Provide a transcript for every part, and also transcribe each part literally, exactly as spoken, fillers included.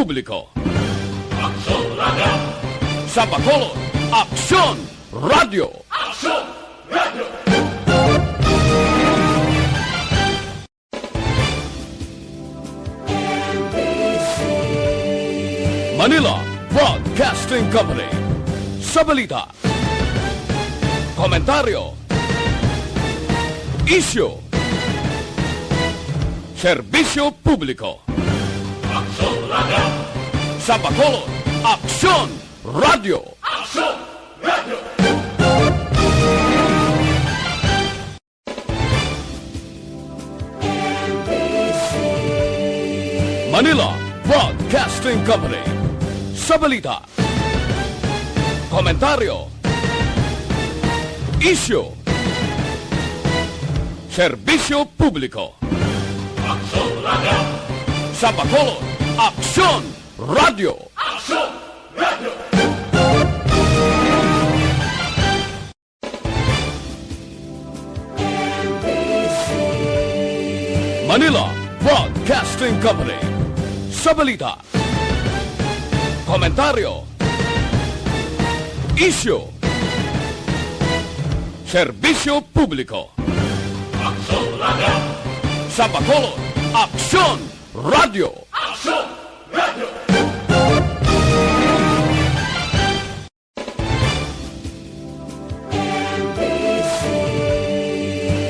Publiko. Aksyon Radio! Sa Bacolod, Aksyon Radio! Aksyon Radio! Manila Broadcasting Company. Sa balita, komentaryo, isyu, serbisyo publiko. Aksyon Radio! Sa Bacolod, Aksyon Radio! Aksyon Radio! Manila Broadcasting Company. Sa balita, komentaryo, isyu, serbisyo publiko. Aksyon Radio! Sa Bacolod, Aksyon Radio! Aksyon Radio! Manila Broadcasting Company. Sa balita, komentaryo, isyu, serbisyo publiko. Aksyon Radio! Sa Bacolod, Aksyon Radio! Aksyon Radio!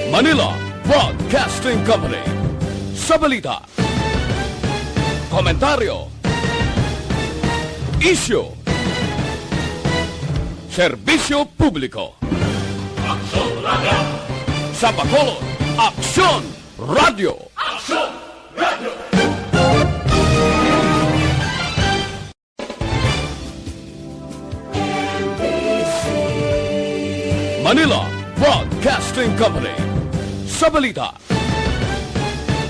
Manila Broadcasting Company. Sa balita, komentaryo, isyu, serbisyo publiko. Aksyon Radio! Sa Bacolod, Aksyon Radio! Aksyon Radio! Manila Broadcasting Company. Sa balita,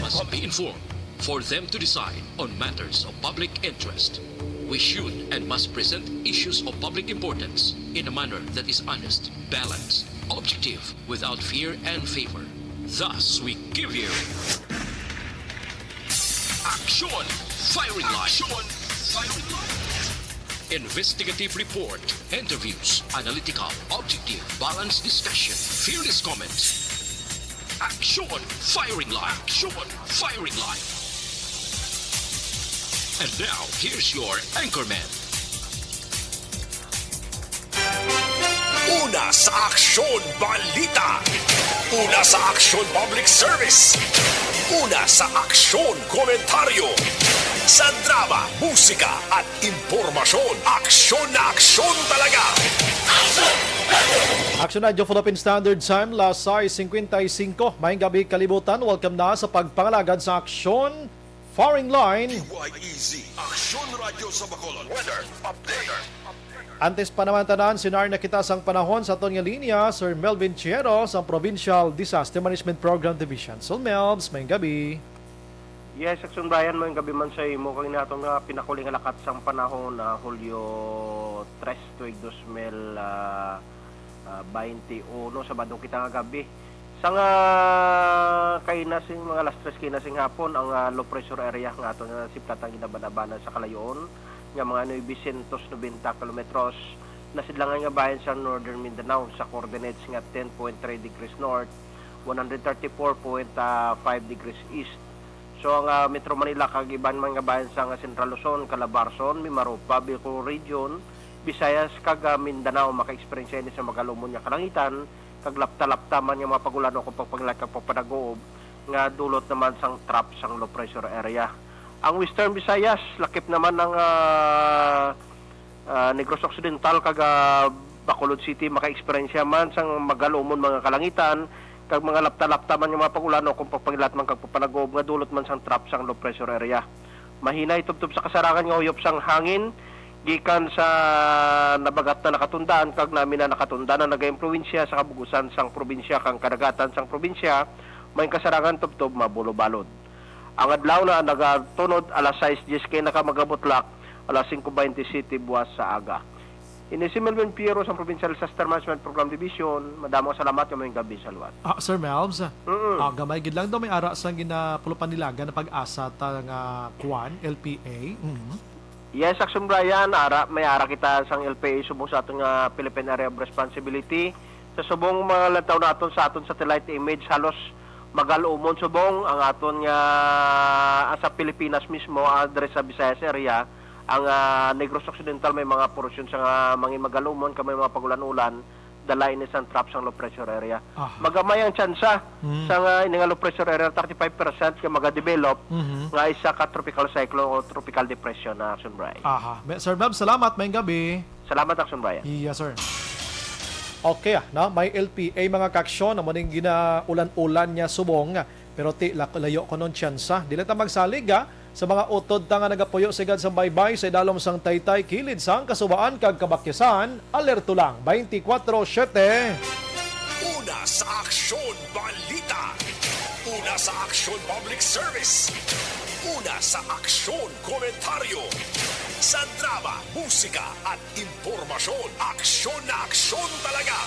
must be informed for them to decide on matters of public interest. We should and must present issues of public importance in a manner that is honest, balanced, objective, without fear and favor. Thus, we give you Action Firing Line. Action Firing Line. Investigative report, interviews, analytical, objective, balanced discussion, fearless comments. Action Firing Line. Action Firing Line. And now, here's your anchorman. Una sa aksyon, balita. Una sa aksyon, public service. Una sa aksyon, komentaryo. Sa drama, musika, at impormasyon, aksyon na aksyon talaga. Action Radio Philippine Standard Time, las sais cincuenta y cinco. Maayong gabi, kalibutan. Welcome na sa pagpangalagad sa Aksyon Firing Line. D Y E Z, Aksyon Radyo sa Bacolod. Weather update. Antes pa naman tanan, sinar na kita sang panahon sa aton nga linya, Sir Melvin Chiedo sang Provincial Disaster Management Program Division. Sir Melvs, maayong gabi. Yes, Aksyon Brian, maayong gabi man sa imo. Kag naton nga pinakuli nga lakat sang panahon, ah, Hulyo tres, tuig dos mil, ah, ah, baynte uno, Sabado kita nga gabi. Sang, ah, kaina sing mga alas tres kaina sing hapon, ang, ah, low pressure area nga aton nga nasiplatan ginabanabana sa kalayoon nga mga novecientos noventa kilometros, nasidlangan nga bahin sa Northern Mindanao sa coordinates nga ten point three degrees north, one hundred thirty-four point five degrees east. So, ang, ah, Metro Manila kag iban man nga bahin sang, ah, Central Luzon, Calabarzon, Mimaropa, Bicol Region, Visayas, kag, ah, Mindanao makaeksperyensya ini sa magalumon nga kalangitan kag lapta-lapta man nga mga pag-ulan o kung pagpangilat kag pagpanaguob nga dulot naman sang trough sang low pressure area. Ang Western Visayas, lakip naman ang, ah, ah, Negros Occidental kag, ah, Bacolod City makaeksperyensya man sang magalumon mga kalangitan kag mga lapta-lapta man nga mga pag-ulan o kung pagpangilat man kag pagpanaguob nga dulot man sang trough sang low pressure area. Mahinay tubtob sa kasarangan nga huyop sang hangin gikan sa nabagat na nakatundaan kag namin na nakatundaan na nagaimpluwensya sa kabug-usan sang probinsya kag kadagatan sang probinsya, may kasarangan tubtob mabulobalod. Ang adlaw na nagatunod alas sais dies kaina ka magabutlak, alas singko baynte siyete buwas sa aga. Ini si Melvin Piero sa Provincial Disaster Management Program Division. Madamo nga salamat, kamo yung gabi sa luwat. Ah, Sir Melvs, Mm. ah, gamay gid lang daw may ara sang ginapulupanilagan na pag-asa ta nga kuan, L P A. Mhm. Yes, Action Brian, ara, may ara kita sang L P A subong sa aton nga Philippine Area of Responsibility. Sa subong mga lantaw naton sa aton satellite image, halos magalumon subong ang aton nga, ah, sa Pilipinas mismo, ah, diri sa Visayas area, ang, ah, Negros Occidental may mga porsyon sa nga mangin magalumon, kag may mga pagulan-ulan, dala ini sang trough sang low pressure area. Aha. Magamay ang tsansa Mm. sa nga, ini nga low pressure area, thirty-five percent nga magadevelop Mhm. nga isa ka tropical cyclone o tropical depression na, Action Brian. Aha. May, Sir Bab, salamat. Maayong gabi. Salamat, Action Brian. Yes, sir. Okay, ah, na, may L P A, mga kaaksyon, amo ning ginaulan-ulan niya subong. Pero ti, lak-, layo ko nun tsansa. Dili ta magsalig, ah, sa mga utod ta nga nagapuyo sigad sa baybay sa idalom sang taytay, kilid sang kasubaan kag kabakyasan. Alerto lang, twenty-four seven. Una sa Aksyon Balita. Una sa Aksyon Public Service. Una sa Aksyon Komentaryo. Sa drama, musika, at impormasyon, aksyon na aksyon talaga.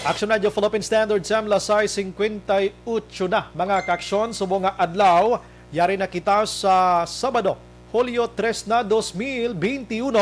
Action Radio Philippine Standard Time, alas sais singkwenta y ocho na, mga kaaksyon, subong nga adlaw. Yari na kita sa Sabado, Hulyo tres na, dos mil benti uno.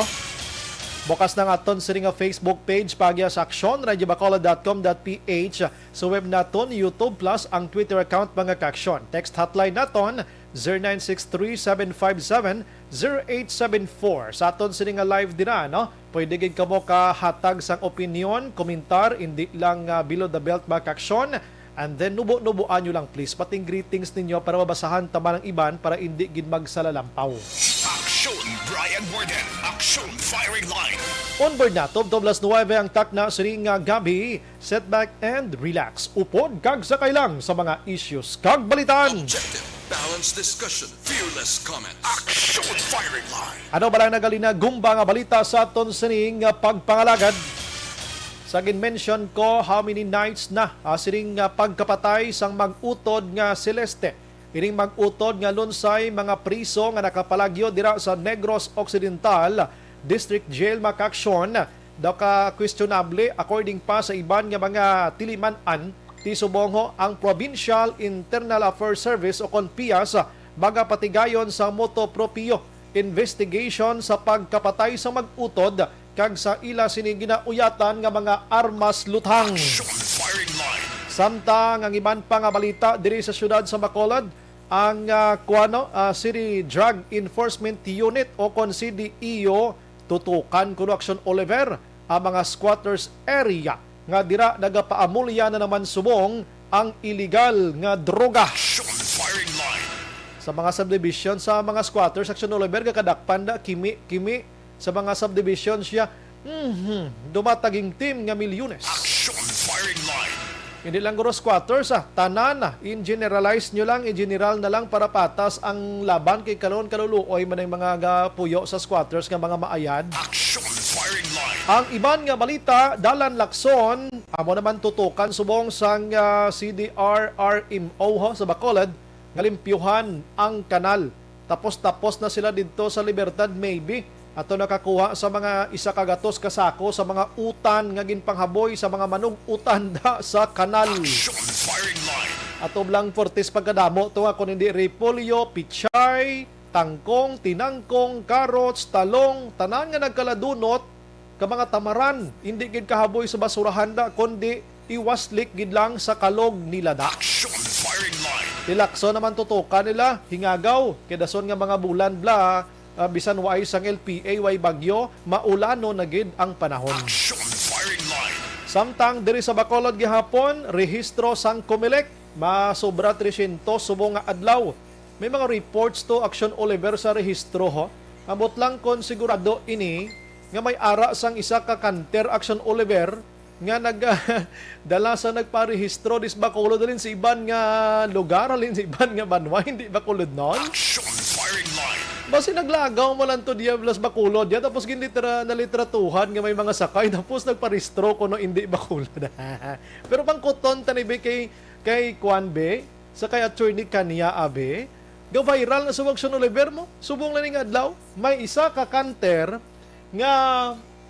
Bukas na nga aton sini nga Facebook page, paagi sa aksyon radio bacolod dot com dot P H. Sa web naton, YouTube, plus ang Twitter account, mga kaaksyon. Text hotline naton, zero nine six three seven five seven zero eight seven four. Sa aton sini nga live dira, no? Pwede gid kamo kahatag sang opinyon, komentar, indi lang, ah, below the belt, mga kaaksyon. And then, nubo-nuboan nyo lang, please, pating greetings ninyo para mabasahan ta man ang iban para indi gid magsalalampaw. Action Brian Warden, Action Firing Line. Onboard na, tubtob alas nuwebe ang takna sining, ah, gabi. Sit back and relax. Upod kag sakay lang sa mga issues kag balitan. Objective, balanced discussion, fearless comment. Action Firing Line. Ano ba lang nagalinagumba nga balita sa aton sining, ah, pagpangalagad? Sa gin-mention ko, how many nights na, ah, sining, ah, pagkapatay sang mag-utod nga Celeste? Ining mag-utod nga lunsay mga priso nga nakapalagyo dira sa Negros Occidental District Jail, mga kaaksyon, daw ka questionable, according pa sa iban nga mga tiliman-an, ti subong ho ang Provincial Internal Affairs Service o kon PIAS magapatigayon sa motu proprio investigation sa pagkapatay sa mag-utod kag sa ila sini ginauyatan nga mga armas luthang. Action Firing Line. Samtang ang iban pa nga balita diri sa siyudad sa Bacolod, ang, ah, kuwano, ah, City Drug Enforcement Unit o kon C D E U, tutukan kuno, Action Oliver, ang mga squatters area nga dira nagapaamulya na naman subong ang iligal nga droga. Action Firing Line. Sa mga subdivision, sa mga squatters, Action Oliver, gakadakpan da, kimi, kimi, sa mga subdivision siya, mhm, dumataging team nga milyones. Action Firing Line. Hindi lang guro squatters, ah, tanan, ah, in-generalize nyo lang, in-general na lang para patas ang laban kay kalon kaluluoy man ang mga gapuyo sa squatters nga mga maayad. Action Firing Line. Ang iban nga balita, Dalan Lacson, amo naman tutukan subong sang, ah, C D R R M O ho, sa Bacolod, nga limpyuhan ang kanal. Tapos-tapos na sila didto sa Libertad, maybe. Ato nakakuha sa mga isa ka gatos ka sako sa mga utan nga ginpanghaboy sa mga manug-utan da sa kanal. Action Firing Line. Ato lang fortis pagkadamo to nga kung hindi repolyo, pichay, tangkong, tinangkong, carrots, talong, tanan nga nagkaladunot, ka mga tamaran, hindi gid kahaboy sa basurahan da, kundi iwaslik gid lang sa kalog nila da. Action Firing Line. Ti Lacson naman tutukan nila, hingagaw, kay dason nga mga bulan bla, ah, bisan waay sang L P A, way bagyo, maulanon na gid ang panahon. Action Firing Line. Samtang diri sa Bacolod gihapon, rehistro sang Comelec, masobra tresyentos subong nga adlaw. May mga reports to, Action Oliver, sa rehistro, ho. Ambot lang kon sigurado ini nga may ara sang isa ka kanter, Action Oliver, nga nag-, dala sa nagparehistro dis Bacolod, halin sa iban nga lugar, halin sa iban nga banwa, hindi Bacolod nun. Action Firing Line. Basi naglagaw mo lang to diya, Blas Bacolod, ya, tapos ginlitra-, nalitratuhan nga may mga sakay, tapos nagparehistro kuno hindi Bacolod. Pero pangkuton ta ni, be, kay, kay Kwan, be, sa kay Attorney Kanya, abe, ga-viral na sa Action Oliver mo. Subong na ning adlaw, may isa ka kanter nga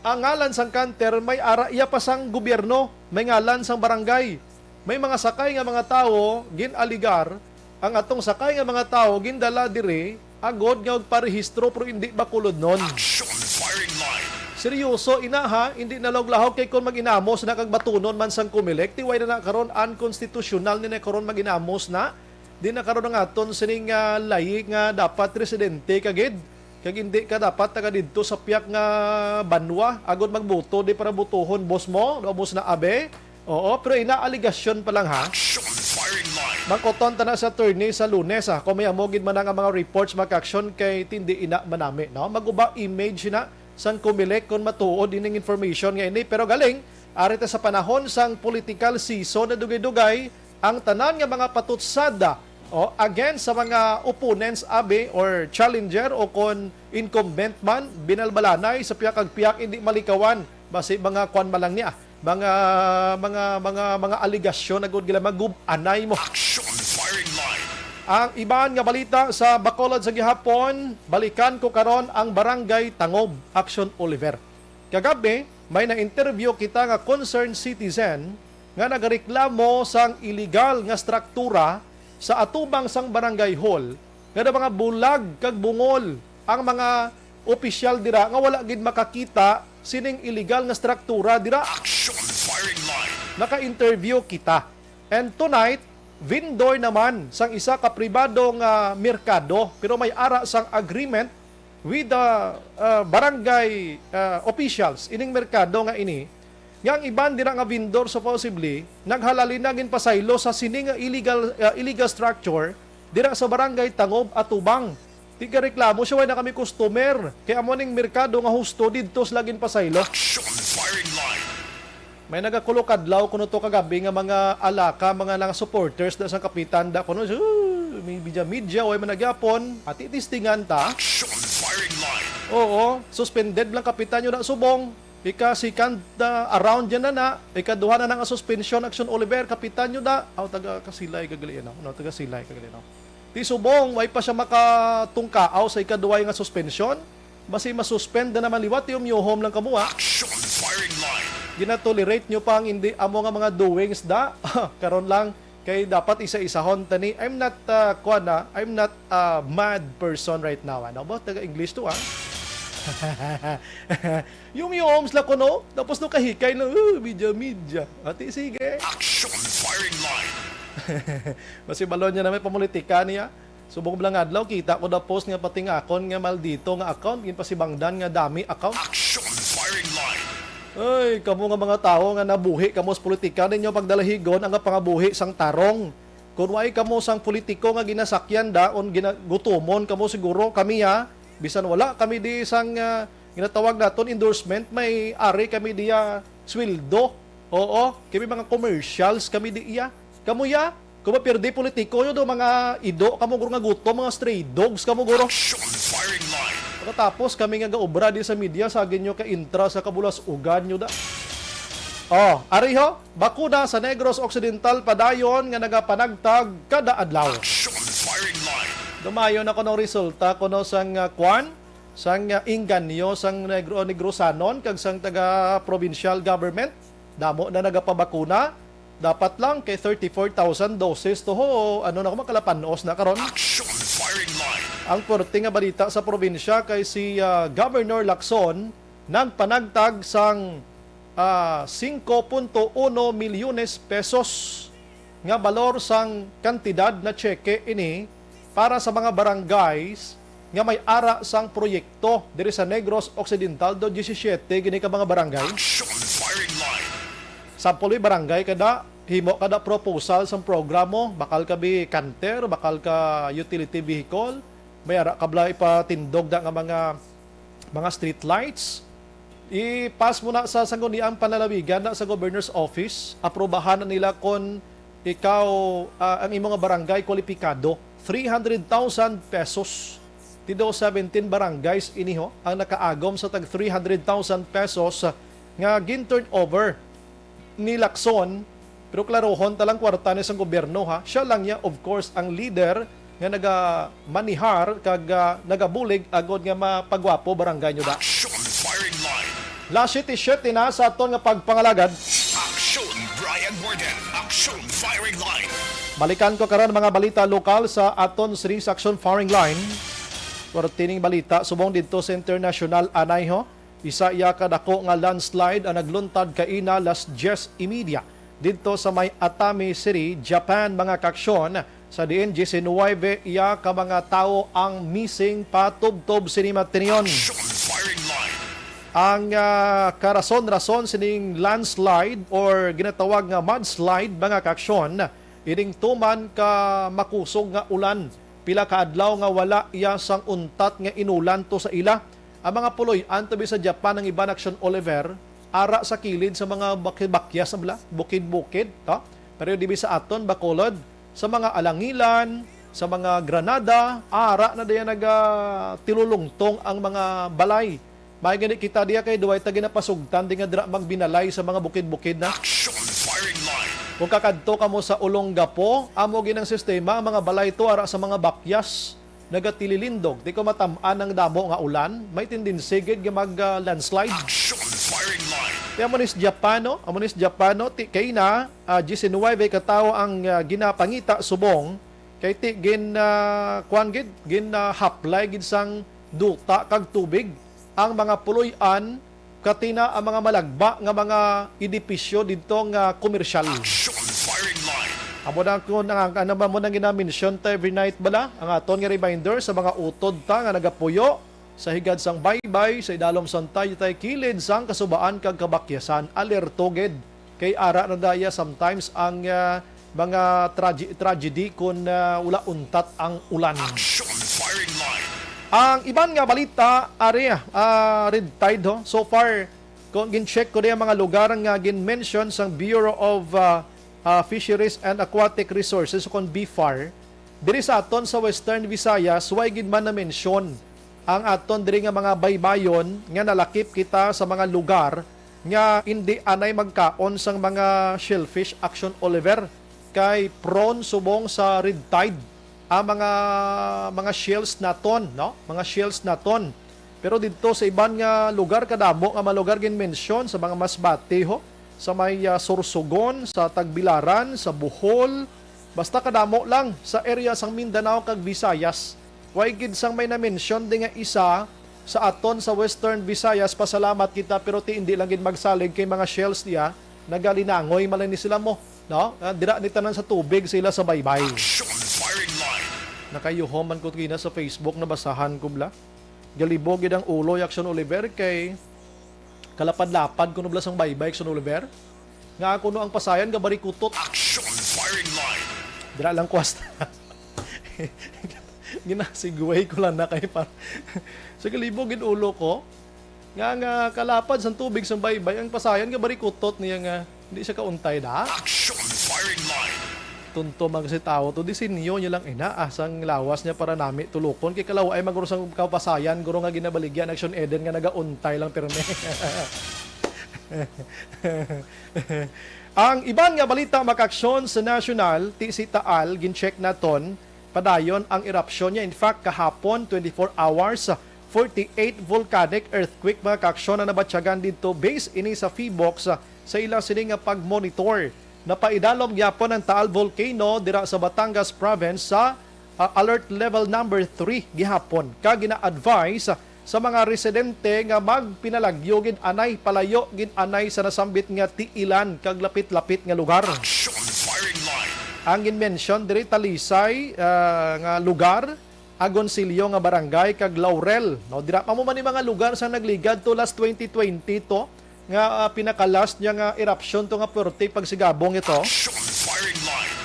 ang ngalan sang kanter may ara iya pa sang gobyerno, may ngalan sang barangay. May mga sakay nga mga tawo gin-aligar, ang atong sakay nga mga tawo gindala diri agod nga magparehistro pero indi bakulodnon. Action firing line. Seryoso ina ha, indi na laog-laog kay kon mag-inamos na kag batunon man sang Comelec, tiway na na karon, unconstitutional ni na karon mag-inamos na. Di na karon ang aton sining ah, layi nga dapat residente ka gid. Kag hindi ka dapat taga didto sa piyak nga banwa agod magboto di para botohon boss mo, ubos na abe. Oo, pero ina aligasyon pa lang ha. Action firing line. Mangkuton ta na sa attorney sa Lunes ha, kung may amo gid man nga mga reports, mga action kay tindi ina manami, no? Maguba image na sang Comelec kung matuod ining information nga ini. Pero galing, ari ta sa panahon sang political season na dugay-dugay ang tanan nga mga patutsada o against sa mga opponents abi or challenger o kon incumbent man, binalbalanay sa piyak kag piyak, hindi malikawan. Basi mga kwan man lang niya, mga mga mga mga aligasyon na gud gila magub-anay mo. Action firing line. Ang iban nga balita sa Bacolod sa gihapon, balikan ko karon ang Barangay Tangob, Action Oliver. Kagabi, may na-interview kita nga concerned citizen nga nagareklamo sang iligal nga struktura sa atubang sang barangay hall, nga daw mga bulag kag bungol ang mga opisyal dira nga wala gid makakita sining iligal nga struktura dira. Action firing line. Naka-interview kita. And tonight, vendor naman sang isa ka pribado nga merkado, pero may ara sang agreement with the uh, barangay uh, officials ining merkado nga ini, nga ang iban dira nga vendor supposedly naghalali na ginpasaylo sa sini nga illegal uh, illegal structure dira sa barangay Tangob, Atubang. Tigareklamo siya, "Way na kami customer, kay amo ning merkado nga husto didto sila ginpasaylo." Action firing line. May nagakulok adlaw kuno to kagabi nga mga alaka, mga lang supporters da sang kapitan da kuno, "Uh, may media-media, way man nagyapon, ati testingan ta." Action firing line. Oo, suspended lang kapitan yun na subong. Ika second na around yan na na, ikaduha na na nga suspension, Action Oliver, kapitan yun na. Aw, taga Kasilay, kagali, ano? No, taga Silay, kagali, no? Ti subong, way pa siya makatungkaaw sa ikaduway nga suspensyon. Basi masuspend na naman liwat, umyuhom lang kamo, ha? Action firing line. Ginatolerate nyo pa ang hindi amo nga mga doings da. Karon lang, kay dapat isa-isahon tani. I'm not, uh, kuwan na, I'm not a mad person right now. Ano ba? Taga-English to, ha? Yung, yung homes la kuno, tapos no kahikay na, uh, media, media. Ati, sige. Action firing line. Masibalon niya na may pamulitika niya. Subong lang adlaw, kita ko da post nga pati nga akon nga maldito nga account, ginpasibangdan nga dami account. Action firing line. Ay, kamo nga mga tawo nga nabuhi kamo sa politika, ninyo pagdalahigon ang pangabuhi sang tarong. Kung way kamo sang politiko nga ginasakyan da, on gina-, gutumon kamo siguro, kami ha, bisan wala kami di sang, ah, ginatawag naton endorsement, may ari kami diya sweldo. Oo, kami mga commercials kami di iya. Kamo ya, kung mapirdi politiko nyo do, mga ido kamo guro nga gutom, mga stray dogs kamo guro. Action firing line. Pagkatapos kami nga gaobra di sa media, sa ginyo ka intra sa kabulas-ugan nyo da. Oh, ari ho, bakuna sa Negros Occidental padayon nga nagapanagtag kada adlaw. Action firing line. Dumayon na kuno resulta kuno sang, ah, kwan, sang, ah, inganyo sang Negro, Negrosanon kag sang taga provincial government. Damo na nagapabakuna. Dapat lang kay thirty-four thousand doses to ho. Ano na ko, makalapanos na karon. Action firing line. Ang pwerte nga balita sa probinsya kay si, ah, Governor Lacson nagpanagtag sang, ah, singko punto uno milyones pesos nga balor sang kantidad na tseke ini para sa mga barangays nga may ara sang proyekto diri sa Negros Occidental do diyesisiete gini ka mga barangay. Action firing line. Sample, may barangay kada, himo kada proposal sang programo, bakal ka bi canter, bakal ka utility vehicle, may ara kabla ipatindog da nga mga mga street lights. I-pass mo na sa sangguniang panlalawigan na sa Governor's Office. Aprobahan na nila kon ikaw, ah, ang imo nga barangay kwalipikado. Three hundred thousand pesos. Tido seventeen barangays ini ho ang nakaagom sa tag three hundred thousand pesos nga gin-turn over ni Lacson, pero klarohon ta lang, kwarta ni sang gobyerno, ha. Siya lang niya, of course, ang leader nga nagamanihar kag, ah, nagabulig agod nga mapagwapo barangay nyo da. Action, firing Las siyete siyete na sa aton nga pagpangalagad. Aksyon Brian Warden, Aksyon Firing Line. Balikan ko karon mga balita lokal sa aton sini sa Aksyon Firing Line. Pertining balita subong didto sa international, anay ho. Isa iya ka dako nga landslide ang nagluntad kaina las diyes y media didto sa may Atami City, Japan, mga kaaksyon, sa diin diyes y nuwebe iya ka mga tawo ang missing patubtob sini matinyon. Action Firing Line. Ang, ah, karason-rason sining landslide or ginatawag nga mudslide, mga kaaksyon, ining tuman ka makusog nga ulan. Pila ka adlaw nga wala iya sang untat nga inulan to sa ila. Ang mga puloy-an to bi sa Japan, ang iban, Aksyon Oliver, ara sa kilid sa mga baki-, bakyas, bala, bukid-bukid, to? Pero dibi sa aton, Bacolod, sa mga Alangilan, sa mga Granada, ara na diyan naga tilulungtong ang mga balay. May gani kita diya kay duway ta ginapasugtan di nga dira magbinalay sa mga bukid-bukid na. Action Firing Line. Kung kakadto kamo sa Olongapo, amo gid ang sistema, ang mga balay to ara sa mga bakyas, nagatililindog. Di ko matam-an ang damo nga ulan, may tendency gid nga mag, ah, landslide. Action Firing Line. Kaya amo ni sa Japan, no? Amo ni sa Japan, no? Ti, kay na, ah, disinuwebe ka tawo ang, ah, ginapangita subong kay ti gin, ah, kuwan gid, gin, ah, haplay gid sang duta kag tubig ang mga puloy-an, katina ang mga malagba nga mga edipisyo didto nga komersyal. Action Firing Line. Amo na ko nang, ano ba mo nang gina-mention ta every night bala? Ang aton nga reminder sa mga utod ta nga nagapuyo sa higad sang baybay, sa idalom sang taytay, kilid sang kasubaan kag kabakyasan, alerto gid. Kay ara na daya sometimes ang, ah, mga trage-, tragedy kun, ah, wala untat ang ulan. Action Firing Line. Ang iban nga balita, ari, ah, red tide, ho. So far, kung gin-check ko diya mga lugar nga gin-mention sang Bureau of, ah, ah, Fisheries and Aquatic Resources, o kon BFAR, diri sa aton sa Western Visayas, way gid man na-mention ang aton diri nga mga baybayon nga nalakip kita sa mga lugar nga indi anay magkaon sang mga shellfish, Action Oliver, kay prone subong sa red tide ang mga, mga shells naton, no? Mga shells naton. Pero didto sa iban nga lugar, kadamo nga mga lugar gin-mention sa mga Masbate, ho, sa may, ah, Sorsogon, sa Tagbilaran, sa Bohol, basta kadamo lang sa area sang Mindanao kag Visayas. Way gid sang may na-mention di nga isa sa aton sa Western Visayas, pasalamat kita, pero ti indi lang gid magsalig kay mga shells diya, nagalinangoy man lang ni sila mo, no? Ah, dira ni tanan sa tubig sila sa baybay. Action Firing Line. Nakayuhom man ko gina sa Facebook, nabasahan ko bla. Galibog gid ang ulo, Action Oliver, kay kalapad-lapad kuno bla sang baybay, Action Oliver. Nga kuno ang pasayan gabarikutot. Action Firing Line. Dira lang ko hasta. Ginasigway ko lang na kay pa. Sa galibog gid ulo ko, nga, nga kalapad sang tubig sang baybay, ang pasayan gabarikutot niya nga hindi siya kauntay da. Action Firing Line. Tunto man kasi tawo to, disenyo niya lang ina, ah, sang lawas niya para nami tulukon. Kay kalaw ay maguro sang kapasayan, guro nga ginabaligyan, Action Eden nga nagauntay lang pirmi. Ang iban nga balita, mga kaaksyon, sa national, ti si Taal, gin-check naton, padayon ang erupsyon niya. In fact, kahapon, twenty-four hours, forty-eight volcanic earthquake, mga kaaksyon, ang nabatyagan didto. Base ini sa PHIVOLCS, ah, sa ila sini nga pag-monitor. Napaidalom gyapon ang Taal Volcano dira sa Batangas Province sa, ah, alert level number three gihapon, kag gina-advise sa mga residente nga magpinalagyo gid anay, palayo gid anay sa nasambit nga tiilan kag lapit-lapit nga lugar. Action Firing Line. Ang gin-mention diri, Talisay, ah, nga lugar, Agoncillo nga barangay, kag Laurel, no? Dira pa mo man ni mga lugar sa nagligad to last twenty twenty to, nga, ah, pinaka-last niya nga eruption to nga puwerte pagsigabong ito. Action Firing Line.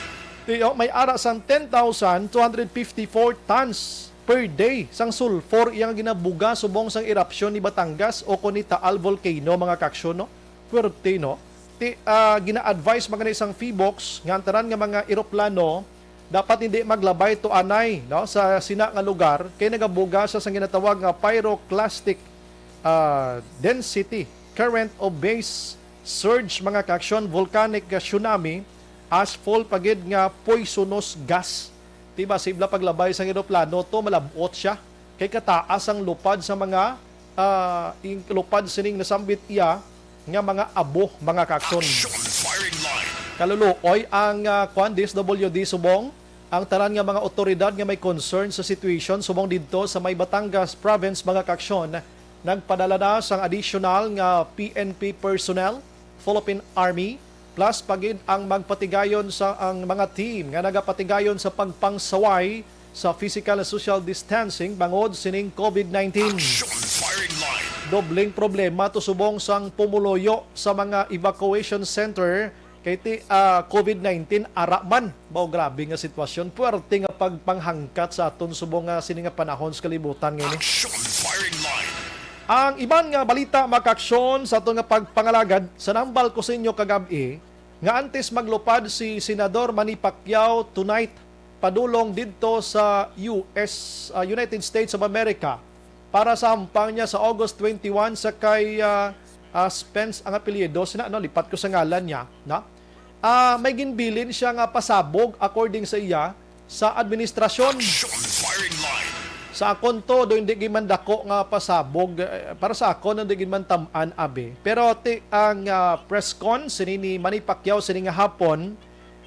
Ti, oh, may ara sang ten thousand two hundred fifty-four tons per day sang sulfur iyang ginabuga subong sang eruption ni Batangas o kon ni Taal Volcano, mga kaaksyon, no? Puwerte, no? Ti, ah, gina-advise man gani sang PHIVOLCS nga ang tanan nga mga eroplano dapat hindi maglabay to anay, no, sa sina nga lugar, kay nagabuga sa sang ginatawag nga pyroclastic, ah, density current o base surge, mga kaaksyon, volcanic, ah, tsunami, ashfall pa gid nga poisonous gas. Diba, sa ibla paglabay sang eroplano to, malab-ot siya. Kay kataas ang lupad sa mga ah, inlupad sining nasambit iya nga mga abo, mga kaaksyon. Kaluluoy ang, ah, kwan, D S W D subong ang tanan nga mga otoridad nga may concern sa situation subong didto sa may Batangas Province, mga kaaksyon. Nagpadala na sang additional nga P N P personnel, Philippine Army, plus pa gid ang magpatigayon sa, ang mga team nga nagapatigayon sa pagpangsaway sa physical and social distancing bangod sining COVID nineteen. Dobleng problema to subong sang pumuluyo sa mga evacuation center kay ti, ah, COVID nineteen ara man. Mao, grabe nga sitwasyon, puwerte nga pagpanghangkat sa aton subong nga sini nga panahon sa kalibutan nga ini. Ang iban nga balita, mga kaaksyon, sa aton nga pagpangalagad, sa nambal ko sa inyo kagab-i, nga antes maglupad si Senador Manny Pacquiao tonight padulong didto sa U S, ah, United States of America para sa hampang niya sa August twenty-one sa kay, ah, ah, Spence ang apelyido, sina, no, lipat ko sa ngalan niya, na? Ah, may ginbilin siya nga pasabog, according sa iya, sa administrasyon. Sa akon to, do hindi gid man dako nga pasabog, eh, para sa akon, hindi gid man tam-an, abi. Pero ti, ang, ah, press con sini ni Manny Pacquiao sini nga hapon,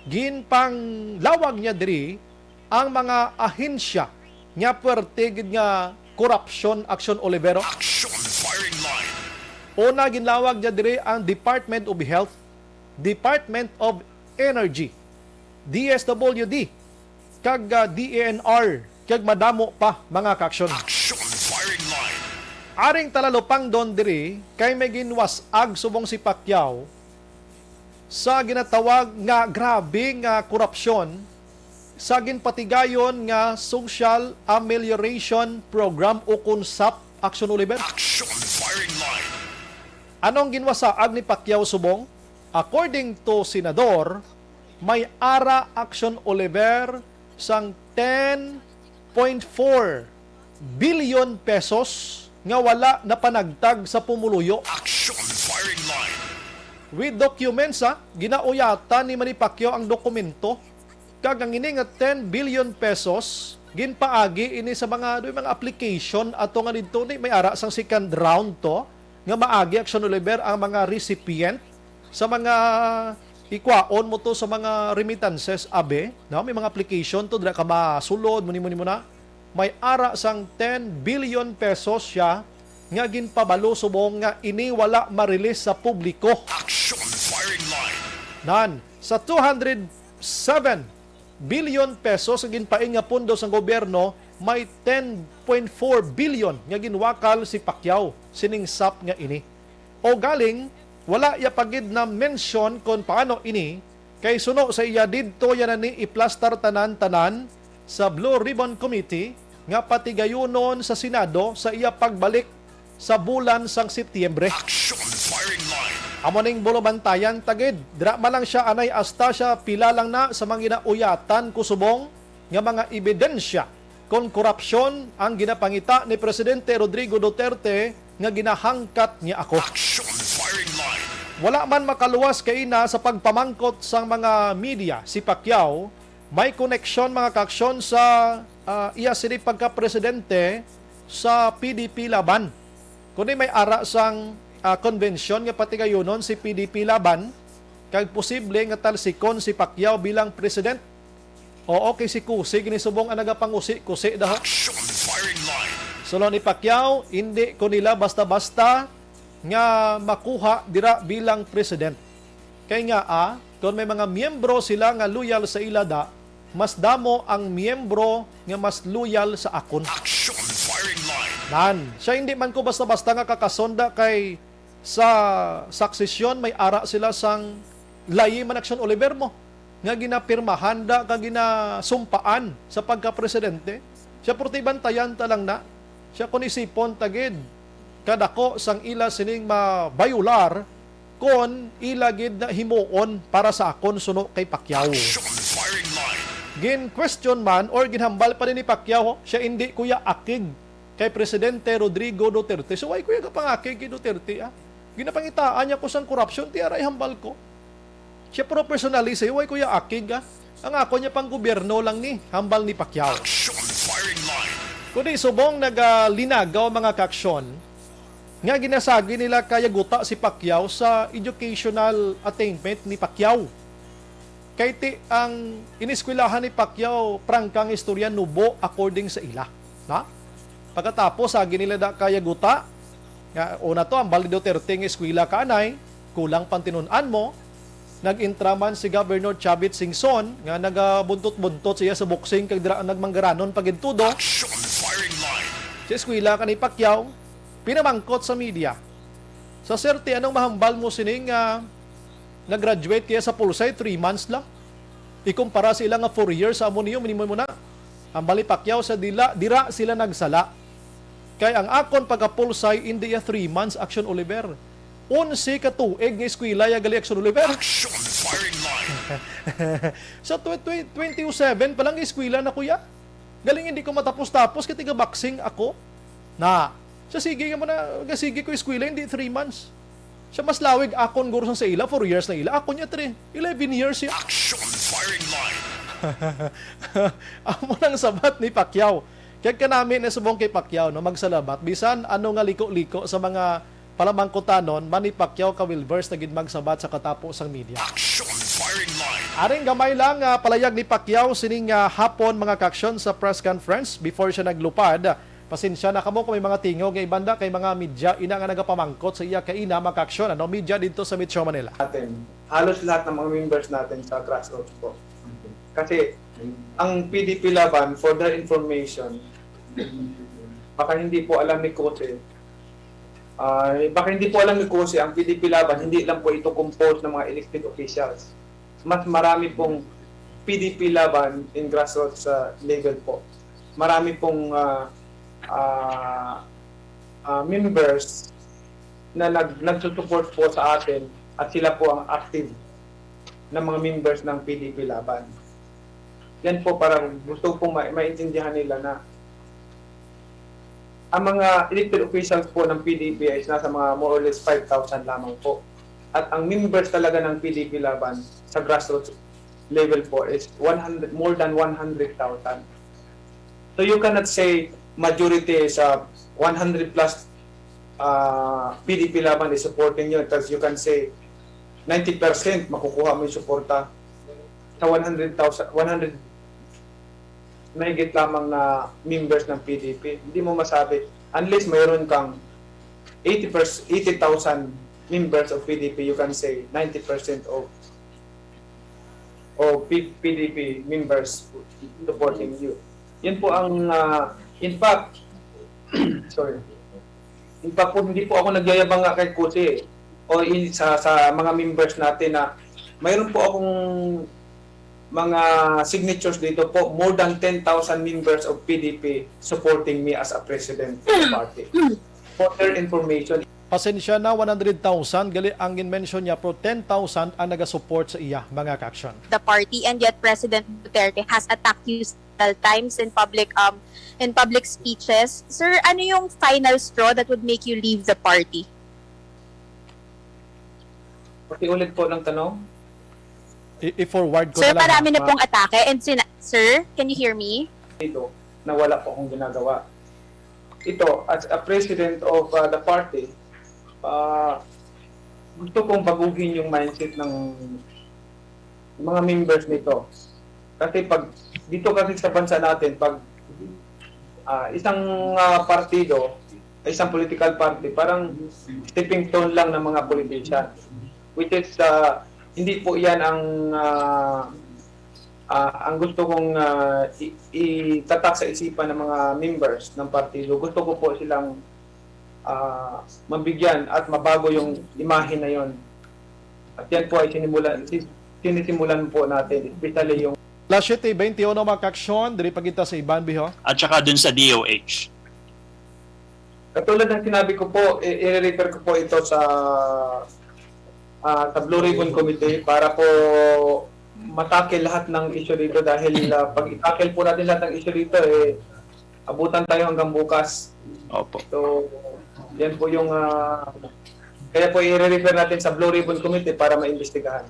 ginpanglawag niya diri ang mga ahensya nga puwerte gid nga korupsyon, Action Olivero. Una, ginlawag niya diri ang Department of Health, Department of Energy, D S W D, kag, ah, D E N R, kag madamo pa, mga kaaksyon. Aring talalupangdon diri kay may ginwas-ag subong si Pacquiao sa ginatawag nga grabe nga korupsyon sa ginpatigayon nga Social Amelioration Program, o kon sap, Action Oliver. Anong ginwasaag ni Pacquiao subong? According to Senador, may ara, Action Oliver, sang ten point four billion pesos nga wala napanagtag sa pumuluyo. With documents, ha, ginauyatan ni Manny Pacquiao ang dokumento. Kag ang ini nga ten billion pesos, ginpaagi ini sa mga, do mga application ato nga didto ni may ara sang second round to, nga maagi, Action Oliver, ang mga recipient sa mga ikwaon mo to sa mga remittances, abi, no? May mga application to, dira ka masulod, muni, muni, muna. May ara sang ten billion pesos siya nga ginpabalo subong nga ini wala ma-release sa publiko. Nan, sa two hundred seven billion pesos nga ginpain nga pondo sang gobyerno, may ten point four billion nga ginwakal si Pacquiao sining sap nga ini. O galing, wala iya pa gid na-mention kon paano ini, kay suno sa iya, didto iya na ni iplastar tanan-tanan sa Blue Ribbon Committee nga patigayunon sa Senado sa iya pagbalik sa bulan sang Setyembre. Amo ning bulubantayan ta gid. Dira man lang siya anay, asta siya pila lang na sa mga ginauyatan ko subong nga mga ebidensya kon korupsyon ang ginapangita ni Presidente Rodrigo Duterte nga ginahangkat niya ako. Wala man makaluwas kaina sa pagpamangkot sang mga media si Pacquiao, may koneksyon, mga kaaksyon, sa, ah, iya sini pagka-presidente sa P D P Laban. Kundi may ara sang, ah, konbensyon nga patigayunon si P D P Laban, kag posible nga talsikon si Pacquiao bilang president. Oo, kay si Kusi gini subong ang nagapangusi-kusi daw. Suno ni Pacquiao, indi ko nila basta-basta nga makuha dira bilang president. Kay nga, ah, kon may mga miyembro sila nga loyal sa ila da, mas damo ang miyembro nga mas loyal sa akon. Nan, siya, hindi man ko basta-basta nga kakasonda, kay sa succession may ara sila sang layi man, Action Oliver, mo nga ginapirmahan da kag ginasumpaan sa pagka-presidente. Siya, purti bantayan ta lang na. Siya, kon isipon ta gid, kadako sang ila sining mabayular kon ila gid na himuon para sa akon suno kay Pacquiao. Gin-question man or ginhambal pa ni Pacquiao, siya, indi ko ya akig kay Presidente Rodrigo Duterte. So, why ko ya gapangakig kay Duterte, ah? Ginapangitaan niya ko sang korupsyon, ti ara ihambal ko. Siya, pero personally, siya, why ko ya akig, ah? Ang ako niya pang gobyerno lang ni, hambal ni Pacquiao. Kundi subong nagalinagaw, mga kaaksyon, Nga ginasagi nila ka yaguta si Pacquiao sa educational attainment ni Pacquiao. Kay ti ang ineskwelahan ni Pacquiao, prangka nga istorya, nubo according sa ila. Na? Pagkatapos, agi nila da ka yaguta, nga una to, ang Bali Duterte nga eskwela ka anay, kulang pantinun-an mo, nag-intra man si Governor Chavit Singson, nga nagabuntot-buntot siya sa boxing, kag dira nagmanggaranon pa gid tudo. Action firing line. Sa eskwela ka ni Pacquiao, pinamangkot sa media. Sa serte, anong mahambal mo sining, ah, nag-graduate kaya sa Pulsay, three months lang? Ikumpara sa ila nga four years, amo niyo, minimo mo na. Ang Bali Pacquiao sa dila, dira sila nagsala. Kay ang akon pagka-Pulsay, hindi ya three months, Action Oliver. Onse ka tuig nga eskwela ya gali, Action Oliver. Action firing line. Sa tw-, tw-, twenty oh seven pa lang, eskwela na ko ya. Galing hindi ko matapos-tapos, kay tiga-boxing ako. Na, sa sige nga mo na, sige ko eskwela, hindi three months. Siya mas lawig akon guro sang sa ila, four years na ila. Ako niya three, eleven years siya. Action firing line. Amo nang sabat ni Pacquiao. Kag kanami na subong kay Pacquiao, no, magsalamat. Bisan ano nga liko-liko sa mga palamangkutanon, Manny Pacquiao ka well-versed na gid magsabat sa katapo sang media. Action firing line. Aring gamay lang, ah, palayag ni Pacquiao sining, ah, hapon, mga ka-aksyon, sa press conference before siya naglupad. Pasensya na kamo kung may mga tingog nga ibanda kay mga media ina nga nagapamangkot sa iya kaina, mga ka-aksyon, ano, media didto sa Metro Manila. Natin. Halos lahat ng mga members natin sa grassroots po. Kasi ang P D P Laban, for their information, baka hindi po alam ni Kose, ah, baka hindi po alam ni Kose, ang P D P Laban, hindi lang po ito composed ng mga elected officials. Mas marami pong P D P Laban in grassroots, ah, level po. Marami pong, ah, ah, ah, members na nag-, nagsusupport po sa atin at sila po ang active na mga members ng P D P Laban. Yan po, para gusto pong ma-, maintindihan nila na ang mga elected officials po ng P D P is nasa mga more or less five thousand lamang po. At ang members talaga ng P D P Laban sa grassroots level po is one hundred, more than one hundred thousand. So you cannot say majority sa one hundred plus, ah, P D P Laban is supporting you, because you can say ninety percent makukuha mo yung suporta sa one hundred thousand, one hundred, mahigit lamang na members ng P D P. Hindi mo masabi, unless mayroon kang eighty percent, eighty thousand members of P D P, you can say ninety percent of, of P-, P D P members supporting you. Yan po ang, ah, in fact, sorry. In fact po, hindi po ako nagyayabang nga kay Kose o in, sa, sa mga members natin na mayroon po akong mga signatures dito po, more than ten thousand members of P D P supporting me as a president of the party. For their information. Pasensya na, one hundred thousand, gali ang gin-mention niya, pero ten thousand ang nagasupport sa iya, mga ka-aksyon. The party, and yet President Duterte has attacked you several times in public, um, in public speeches. Sir, ano yung final straw that would make you leave the party? Pakiulit po ng tanong. I-, i-forward ko Sir, na lang, ha? Marami na pong atake. And sina-, sir, can you hear me? Dito, na wala po akong ginagawa. Ito, as a president of, uh, the party, uh, gusto kong baguhin yung mindset ng mga members nito. Kasi pag, dito kasi sa bansa natin, pag, ah, isang, ah, partido, isang political party, parang stepping stone lang ng mga politician. Which is, ah, hindi po yan ang, ah, ah, ang gusto kong, ah, i-, itatak sa isipan ng mga members ng partido. Gusto ko po silang, ah, mabigyan at mabago yung imahe na yon. At yan po ay sinimulan, si-, sinisimulan po natin, especially yung Alas siyete beintiuno, mga ka-aksyon, diri pa kita sa Iban, Biho. At saka dun sa D O H. Katulad ng sinabi ko po, i-, i-refer ko po ito sa, ah, sa Blue Ribbon Committee para po matakil lahat ng issue dito dahil, ah, pag itakil po natin lahat ng issue dito, eh, abutan tayo hanggang bukas. Opo. So, yan po yung, ah, kaya po i-refer natin sa Blue Ribbon Committee para maimbestigahan.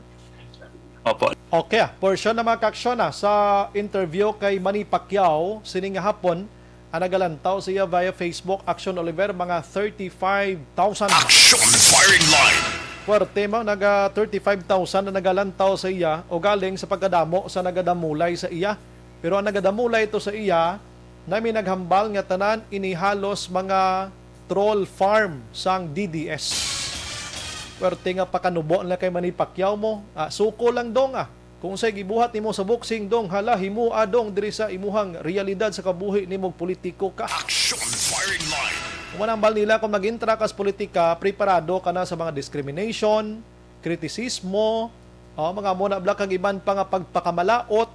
Opo. Okay, ah, portion na, mga ka-aksyon, ah, sa interview kay Manny Pacquiao sining nga hapon, Ang nagalantaw sa iya via Facebook, Action Oliver, mga thirty-five thousand. Action Firing Line. Puwerte mo, naga thirty-five thousand na nagalantaw sa iya o galing sa pagkadamo sa nagadamulay sa iya. Pero ang nagadamulay ito sa iya, nami naghambal nga tanan ini halos mga troll farm sang D D S. Puwerte nga pakanubo na kay Manny Pacquiao mo. Ah, suko lang dong ah. Kung unsay gibuhat nimo sa boxing, dong, hala, himoa, dong, diri sa imuhang realidad sa kabuhi nimo, politiko ka. Action Firing Line. Kung manambal nila, kung mag-intra ka sa politika, preparado ka na sa mga discrimination, kritisismo, o mga amo na bala kag iban pa nga pagpakamalaot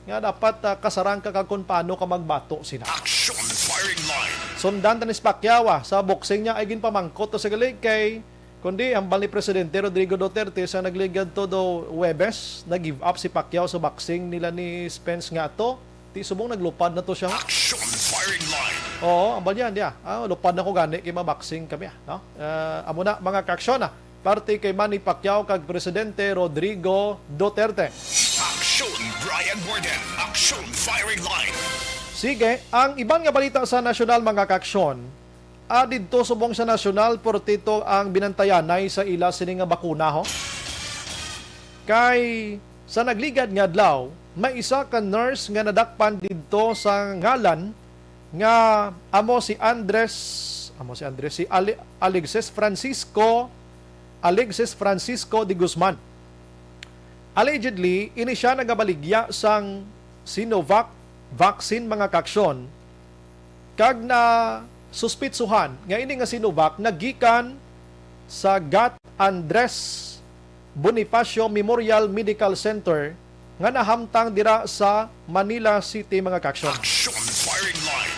nga dapat ah, kasarang ka kag kung paano ka magbato sina. Action Firing Line. Sundan ta ni si Pacquiao ah, sa boxing niya ay ginpamangkot to sa galig kay kundi hambal ni Presidente Rodrigo Duterte sa nagligad to do Huwebes, nag-give up si Pacquiao sa boxing nila ni Spence nga ato. Ti subong naglupad na to siya. Action Firing Line. Oo, hambal niya, niya. Ah, lupad na ko gani kay maboxing kami ah, no? Ah, amo na mga kaaksyon ah. Parte kay Manny Pacquiao kag Presidente Rodrigo Duterte. Action Brian Warden. Action Firing Line. Sige, ang iban nga balita sa nasyonal, mga kaaksyon, ah, didto subong sa nasyonal, portito ang binantayanay sa ila sini nga bakuna, ho? Kay sa nagligad nga adlaw, may isa ka nurse nga nadakpan didto sa ngalan nga amo si Andres, amo si Andres, si Ale-, Alexis Francisco, Alexis Francisco de Guzman. Allegedly, ini siya nagabaligya sang Sinovac vaccine, mga kaaksyon, kag na suspitsuhan nga ini nga Sinovac nagikan sa Gat Andres Bonifacio Memorial Medical Center nga nahamtang dira sa Manila City, mga kaaksyon. Action Firing Line.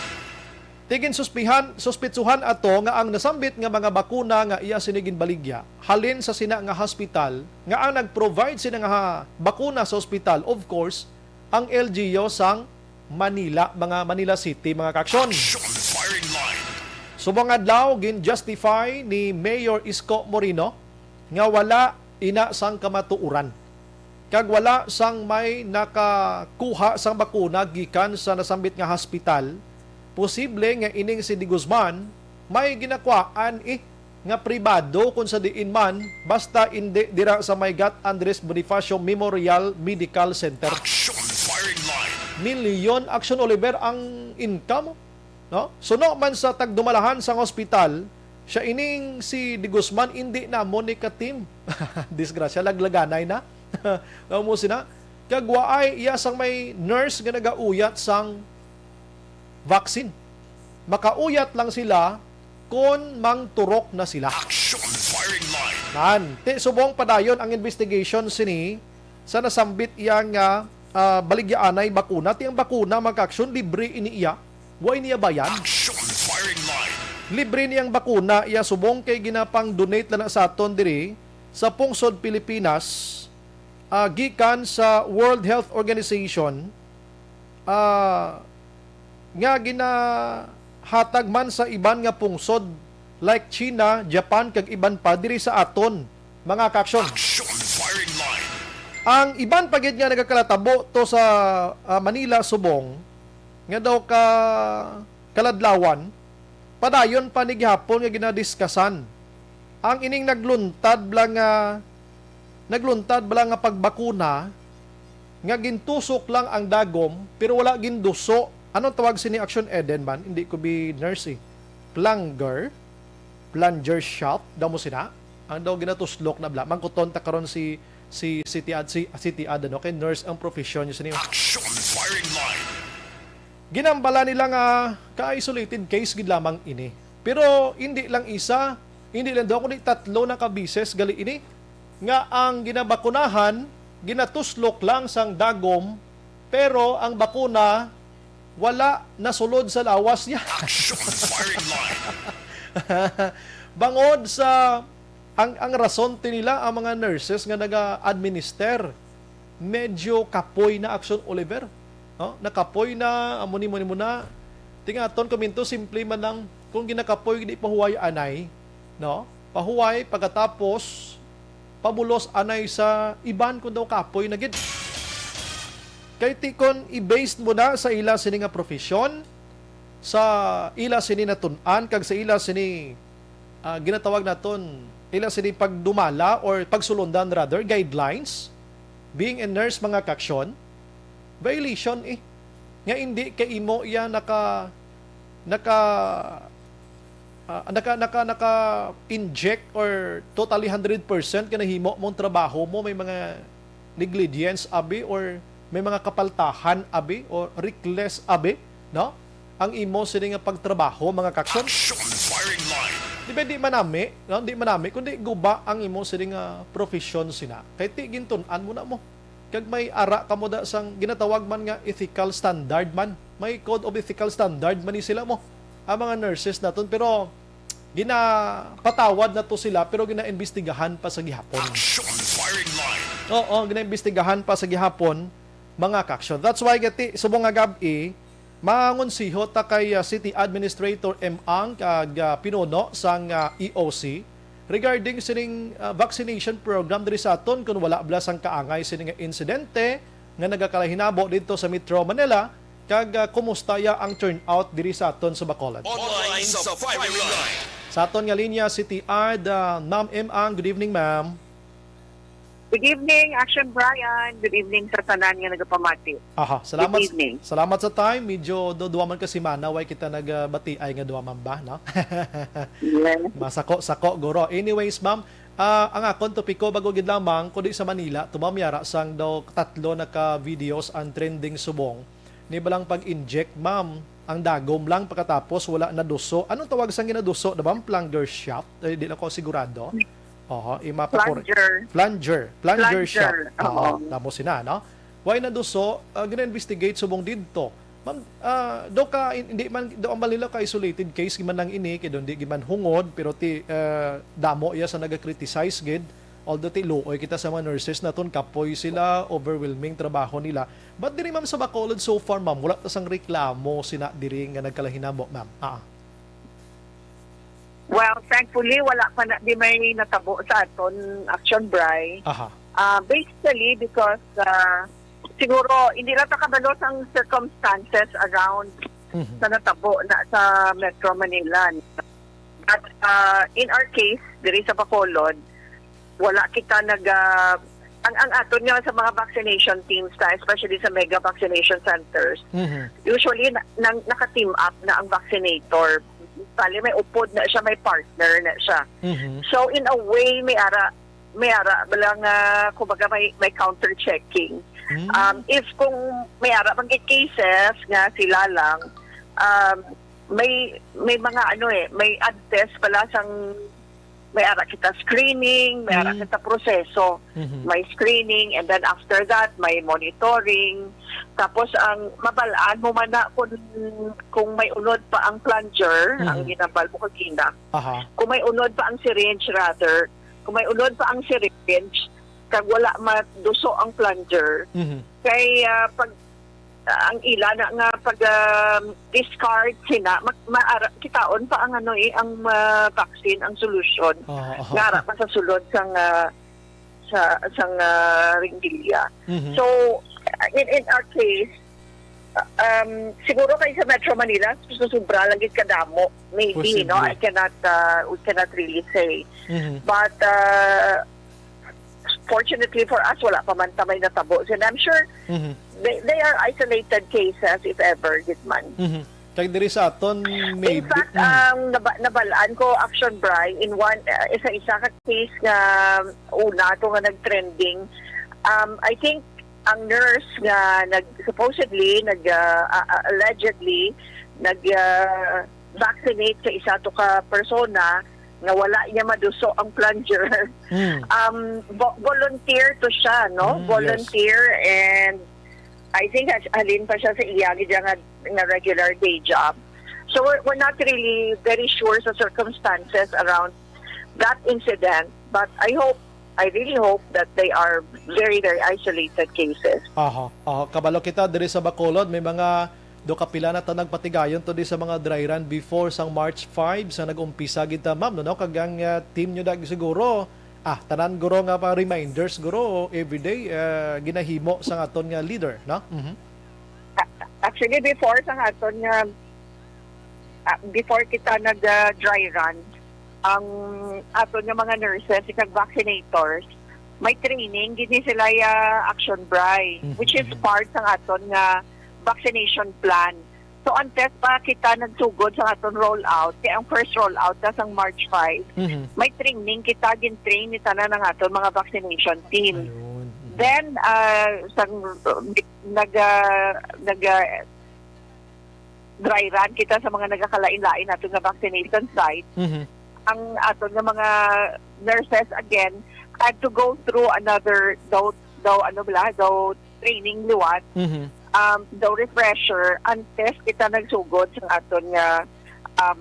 Ti ginsuspihan, suspitsuhan ato nga ang nasambit nga mga bakuna nga iya sini ginbaligya halin sa sina nga hospital nga ang nag-provide sina nga ha-, bakuna sa hospital, of course, ang L G U sang Manila, mga Manila City, mga kaaksyon. Action Firing Line. Subong adlaw, gin-justify ni Mayor Isko Moreno nga wala ina sang kamatuoran kag wala sang may nakakuha sang bakuna gikan sa nasambit nga hospital. Posible nga ining si De Guzman may ginakwaan eh nga pribado kung sa diin man, basta indi dira sa may Gat Andres Bonifacio Memorial Medical Center. Action Firing Line. Milyon, Action Oliver, ang income, no? Suno man sa tagdumalahan sang hospital, siya ining si De Guzman, indi namon ni ka-team. Disgrasya, laglaganay na. Amo sina, kag waay iya sang may nurse nga nagauyat sang vaccine. Makauyat lang sila kon mangturok na sila. Action Firing Line. Nan, ti subong padayon ang investigation sini sa nasambit iya nga ah, baligyaanay bakuna. Ti ang bakuna, mga kaaksyon, libre ini iya. Wa ini iya bayan. Action Firing Line. Libre ni ang bakuna iya subong kay ginapang-donate lang na sa aton diri sa pungsod Pilipinas, ah, gikan sa World Health Organization, ah, nga ginahatag man sa iban nga pungsod like China, Japan, kag iban pa diri sa aton, mga kaaksyon. Action Firing Line. Ang iban pa gid nga nagakalatabo to sa ah, Manila subong nga daw ka kaladlawan, padayon pa ni gihapon nga ginadiskasan ang ining nagluntad bala nga nagluntad bala nga pagbakuna nga gintusok lang ang dagom pero wala ginduso. Anong tawag sini, Action Eden man? Hindi ko bi nurse eh. Plunger? Plunger shot? Daw mo sina? Ang daw ginatuslok na bala. Mangkuton ta karon si si City Ad, si City Ad, ano, kay nurse ang profession niya sini. Action Firing Line. Ginambala nila nga ka-isolated case gid lamang ini. Pero hindi lang isa, hindi lang duha, kundi tatlo na ka beses gali ini nga ang ginabakunahan, ginatuslok lang sang dagom, pero ang bakuna wala nasulod sa lawas niya. Action Firing Line. Bangod sa ang ang rason ti nila ang mga nurses nga naga-administer medyo kapoy na, Action Oliver. No? Nakapoy na, amo ni mo ni mo na. Tingaton ko minto, simple man lang kung ginakapoy, di pahuway anay, no? Pahuway pagkatapos pabulos anay sa iban kung daw kapoy na gid. Kay ti kon i-based mo na sa ila sini nga profesyon, sa ila sini natun-an kag sa ila sini, ah, ginatawag naton, ila sini pagdumala or pagsulundan rather, guidelines, being a nurse, mga kaaksyon, violation eh. Nga hindi kay imo iya naka, naka, ah, naka, naka, naka-inject or totally hundred percent nga nahimo mong trabaho mo, may mga negligence abi or may mga kapaltahan abi or reckless abi, no? Ang imo sini nga pagtrabaho, mga kaaksyon. Action firing line. Di ba, di manami, no? Di manami, kundi guba ang imo sini nga profesyon sina. Kay ti gintun-an mo na mo. Kag may ara ka mo da sang ginatawag man nga ethical standard man. May code of ethical standard man ni sila mo. Ang mga nurses naton, pero ginapatawad na to sila, pero ginaimbestigahan pa sa gihapon. Action firing line. Oo, ginaimbestigahan pa sa gihapon, mga kaaksyon. That's why gati, subong nga gab-i, mangonsiho ta kay, ah, City Administrator M. Ang kag, ah, pinuno sang, ah, E O C regarding sining, ah, vaccination program diri sa aton, kung wala bala sang kaangay sini nga insidente nga nagakalahinabo didto sa Metro Manila, kag, ah, kumusta ya ang turnout diri sa aton sa Bacolod? Online sa firing line. Sa aton nga linya, City Ad, ah, Ma'am M. Ang. Good evening, ma'am. Good evening, Action Brian. Good evening sa tanan nga nagapamati. Aha, salamat, Good evening. salamat sa time. Medyo do, duwa man ka semana, way kita nagbatiay nga duwa man ba, no? Yes. Masako-sako, guro. Anyways, ma'am, ah, ang akon topiko bago gid lamang, kundi sa Manila, tumamyara sang daw tatlo na ka videos ang trending subong. Ni balang pag-inject, ma'am, ang dagom lang, pagkatapos wala naduso. Anong tawag sang ginaduso na, ma'am? Plunger shaft? Eh, di lang ko sigurado. Oho, ima pa por- Plunger. Plunger. Plunger Plunger, shaft. Oo, oo. Namo sina, no? Why naduso? Ah, gina-investigate subong didto. Ma'am, ah, do ka, in-, hindi man, do ang Manila ka isolated case, giman lang ini, kay doon di giman hungod, pero ti, ah, damo iya sa naga-criticize gid. Although ti luoy kita sa mga nurses naton, kapoy sila, overwhelming trabaho nila. But diri, ma'am, sa Bacolod, so far, ma'am, wala ta sang reklamo sina diri nga nagkalahinabo, ma'am. Ah. Well, thankfully, wala pa na di may natabo sa aton, Action Bri. Aha. Ah, basically, because, ah, siguro, hindi lang ta kabalo sang circumstances around Mhm. sa natabo na sa Metro Manila. But, ah, in our case, diri sa Bacolod, wala kita nag, ah, ang, ang aton nga sa mga vaccination teams ta, especially sa mega vaccination centers, Mhm. usually na, nang, naka-team up na ang vaccinator. Bali, may upod na siya, may partner na siya. Mhm. So, in a way, may ara, may ara bala nga, kumbaga, may, may counter-checking. Mm. Um, if kung may ara man gid cases nga sila lang, um, may, may mga ano eh, may antes pala sang may ara kita screening, may ara Mm. kita proseso. Mhm. May screening, and then after that, may monitoring. Tapos ang mabal-an mo man na kung, kung may unod pa ang plunger, Mhm. ang ginambal mo kagina. Aha. Kung may unod pa ang syringe, rather, kung may unod pa ang syringe, kag wala maduso ang plunger, Mhm. kay, ah, pag ang ila na nga pag, um, discard sina, ma-, maara, kitaon pa ang ano eh, ang, ah, vaccine, ang solusyon. Oo, oo. Nga ara pa sa sulod sang, ah, sa, sang, ah, ringgilya. Mhm. So, in, in our case, uh, um, siguro kay sa Metro Manila, susubra lang gid kadamo. Maybe, no? Posible. I cannot, uh, we cannot really say. Mhm. But, uh, fortunately for us, wala pa man ta may natabo. And I'm sure Mhm. they, they are isolated cases, if ever, gid man. Mhm. Kay diri sa aton, In maybe, fact, mm. ang naba-, nabalaan ko, Action Bri, in one, uh, isa-isa ka case nga una to nga nag-trending, um, I think ang nurse nga nag-, supposedly, nag, uh, uh, uh, allegedly, nag, uh, vaccinate sa isa to ka persona nga wala niya maduso ang plunger. Mm. Um, vo-, volunteer to siya, no? Mm, yes. Volunteer, and I think has-, halin pa siya sa iya gid nga, nga regular day job. So we're, we're not really very sure sa circumstances around that incident, but I hope, I really hope that they are very, very isolated cases. Aha, aha. Kabalo kita diri sa Bacolod, may mga do kapila na ta nagpatigayon to di sa mga dry run before sang March five sa nag-umpisa gid ta, ma'am, no? Kag ang, ah, team nyo da siguro, ah, tanan guro nga pa reminders guro everyday, ah, ginahimo sa aton nga leader, no? Mhm. A-, actually, before sa aton nga Ah, before kita nag, ah, dry run, ang aton nga mga nurses kag vaccinators, may training gid ni sila ya Action Bri, Mhm, which is mhm. part sang aton nga vaccination plan. So, antes pa kita nagsugod sa aton rollout, kay ang first rollout na sang March five, Mhm. may training kita, gin-train ni tanan ang aton mga vaccination team. Ayun. Mhm. Then, ah, sang, uh, nag, ah, nag, ah, dry run kita sa mga nagakalain-lain nato nga vaccination site, Mhm. ang aton nga mga nurses again had to go through another, daw, daw, ano bala, daw training liwat, Mhm. um, daw refresher, antes kita nagsugod sa aton nga, um,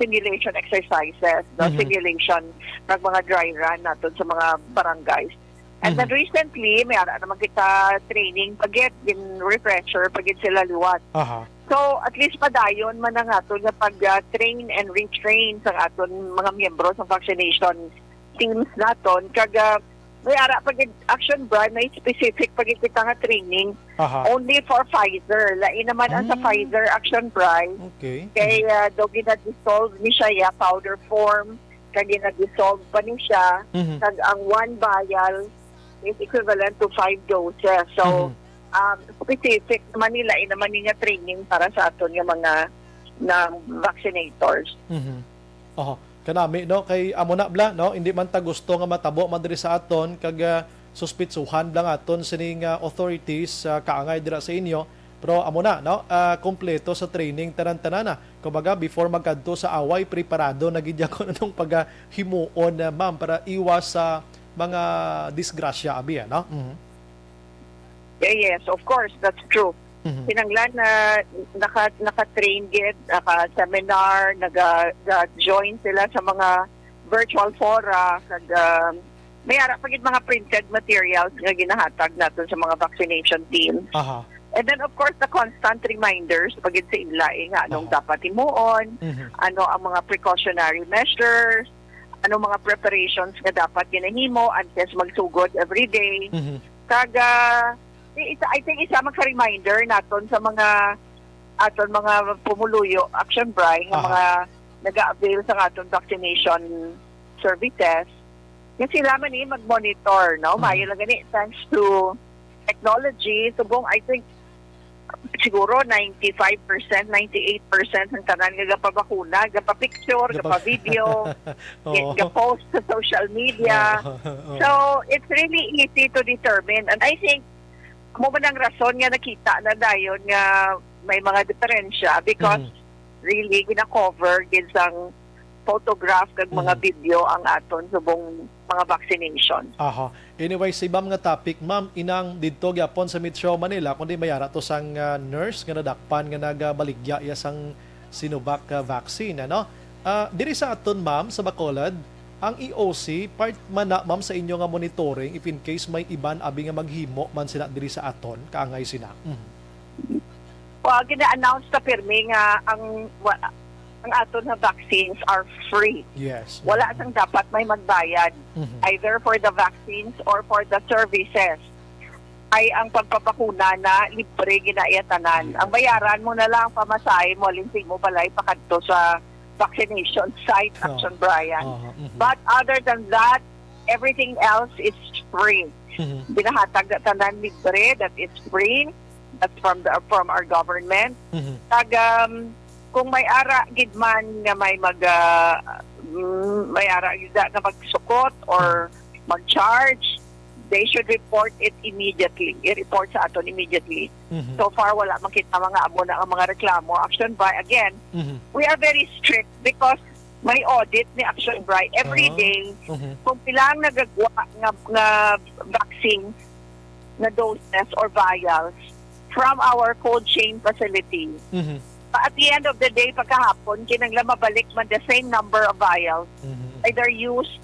simulation exercises, no? Mhm. Simulation ng mga dry run naton sa mga barangays. And then Mhm. recently, may ara naman kita training pagit, gin refresher pagit sila liwat. Aha. So, at least padayon man ang aton nga pag, ah, train and retrain sa aton mga miyembro sa vaccination teams naton. Kag, ah, may ara pagit Action Bri, may specific pagit kita nga training Aha. only for Pfizer. Lain naman ang sa Mm. Pfizer Action Bri. Okay. Kay, Mhm. ah, daw gina-dissolve ni siya, ya, powder form. Kag gina-dissolve pa ni siya. Mhm. Kag ang one vial is equivalent to five doses. So, Mhm. um, specific naman nila, eh, naman ni nga training para sa aton nga mga na vaccinators. Mhm. Oho. Kanami, no? Kay amo na bala, no? Hindi man ta gusto nga matabo man diri sa aton, kag, ah, suspitsuhan bala nga aton sining, ah, authorities, ah, kaangay dira sa inyo. Pero amo na, no? Ah, kompleto sa training tanan-tanan na. Kumbaga, before magkadto sa away, preparado na gid ako anong pagahimuon na, ma'am, para iwas sa mga disgrasya, abi, ano? Mhm. Eh, yes, of course, that's true. Mhm. Kinahanglan na naka-, naka-train gid, naka-seminar, naga-, ga-join sila sa mga virtual fora, kag, um, may ara pa gid mga printed materials nga ginahatag naton sa mga vaccination team. Aha. And then, of course, the constant reminders pa gid sa ila, eh, nga anong Aha. dapat himuon, Mhm. ano ang mga precautionary measures, ano mga preparations nga dapat ginahimo antes magsugod every day. Mhm. Kag, ah, i-, isa, I think isa man ka reminder naton sa mga, aton mga pumuluyo, Action Bri, nga Aha. mga nag-a-avail sa aton vaccination services, nga sila man ni mag-monitor, no? Mhm. Maayo lang gani, thanks to technology, subong, I think, siguro ninety-five percent, ninety-eight percent ang tanan nga gapabakuna, gapapicture, Gapa- gapavideo, Oo. ga-post sa social media. Oo. Oo. So, it's really easy to determine. And I think, amo man ang rason nga nakita na dayon nga may mga diferensya because Mhm. really gina-cover gid sang photograph kag mga Mhm. video ang aton subong mga vaccination. Aha. Anyway, sa ibang nga topic, ma'am, inang didto gyapon sa Metro Manila, kundi may ara to sang, ah, nurse nga nadakpan nga nagabaligya iya sang Sinovac, ah, vaccine, ano? Ah, diri sa aton, ma'am, sa Bacolod, ang E O C, part man na, ma'am, sa inyo nga monitoring if in case may iban abi nga maghimo man sila diri sa aton, kaangay sina. Mhm. Well, gina-announce ta pirmi nga ang, wa-, ang aton nga vaccines are free. Yes. Wala Mhm. sang dapat may magbayad, Mhm. either for the vaccines or for the services. Ay ang pagpabakuna na libre gid na iya tanan. Yes. Ang bayaran mo na lang ang pamasahe mo, halin sa imo balay pakadto sa vaccination site, Oh. Action Brian. Oh, mhm. But other than that, everything else is free. Mhm. Ginahatag na tanan libre, that is free. That's from the, from our government. Mhm. Kag, um, kung may ara gid man nga may mag, ah, mm, may ara gid nga magsukot or Mhm. mag-charge, they should report it immediately. I-report sa aton immediately. Mhm. So far, wala man kita mga amo na ang mga reklamo. Action Bri, again, Mhm. we are very strict because may audit ni Action Bri every Ah. day Mhm. kung pila ang nagagwa nga, nga vaccine, nga doses or vials from our cold chain facility. Mhm. At the end of the day, pagkahapon, kinahanglan mabalik man the same number of vials, Mhm. either used,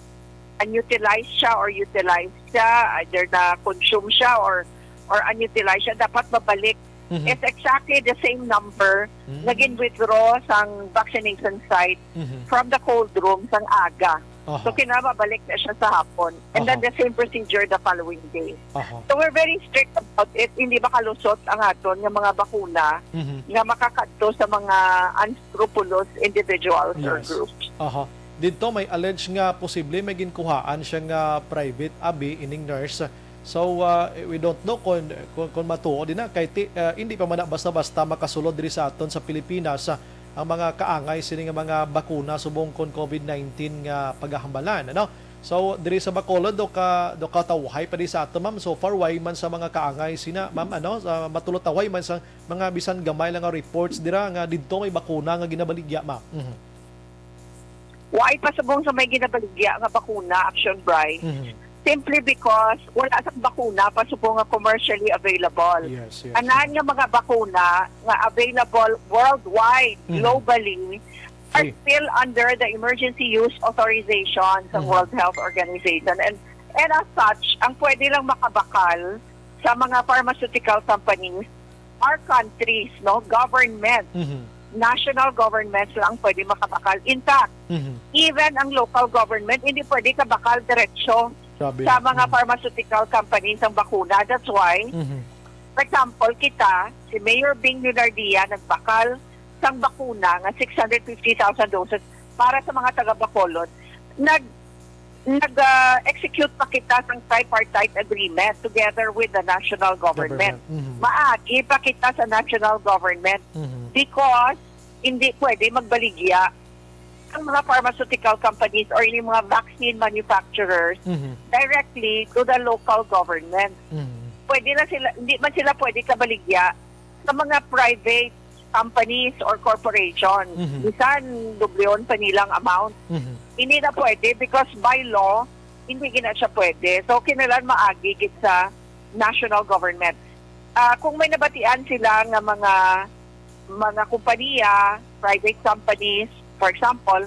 unutilized siya or utilized siya, either na-consume siya or, or unutilized siya, dapat mabalik. Mhm. It's exactly the same number Mhm. na gin-withdraw sang vaccination site Mhm. from the cold room sang aga. So, Aha. kinamabalik na siya sa hapon. And then Aha. the same procedure the following day. Aha. So, we're very strict about it. Hindi makalusot ang aton nga mga bakuna Mhm. nga makakadto sa mga unscrupulous individuals or Yes. groups. Aha. Didto may alleged nga posible may ginkuhaan siya nga private abi ining nurse. So, uh, we don't know kung, kung, kung matuod din na. Kay ti, uh, hindi pa man na basta-basta makasulod diri sa aton sa Pilipinas, uh, ang mga kaangay sini nga mga bakuna subong kon COVID nineteen nga pagahambalan, ano? So, diri sa Bacolod, do ka, do ka tawhay pa di sa ato, ma'am. So far, way man sa mga kaangay sina, ma'am, ano, sa matulotawhay man sa mga bisan gamay lang nga reports dira nga didto may bakuna nga ginabaligya, ma'am. Mhm. Why pa subong sa may ginabaligya nga bakuna, Action Bry? Mhm. Simply because wala sa bakuna pa subong nga commercially available. Yes, yes. Anan nga mga bakuna nga available worldwide, Mhm. globally, are Free. still under the emergency use authorization sa Mhm. World Health Organization. And, and as such, ang pwede lang makabakal sa mga pharmaceutical companies are countries, no? Government. Mhm. National governments lang ang pwede makabakal. In fact, Mhm. even ang local government, hindi pwede kabakal diretsyo Grabe. sa mga Mhm. pharmaceutical companies ang bakuna. That's why, Mhm. for example, kita, si Mayor Bing Leonardia nagbakal sang bakuna nga six hundred fifty thousand doses para sa mga taga Bacolod. Nag, nag, ah, execute pa kita sang tripartite agreement together with the national government. Government. Mhm. Maagi pa kita sa national government Mhm. because hindi pwede magbaligya ang mga pharmaceutical companies or yung mga vaccine manufacturers Mhm. directly to the local government. Mhm. Pwede na sila, hindi man sila pwede kabaligya sa mga private companies or corporation. Mhm. Bisan doblehon pa nilang amount. Mhm. Hindi na pwede because by law, hindi gina siya pwede. So, kinahanglan maagi gid sa national government. Ah, kung may nabatian sila nga mga, mga kompanya, private companies, for example,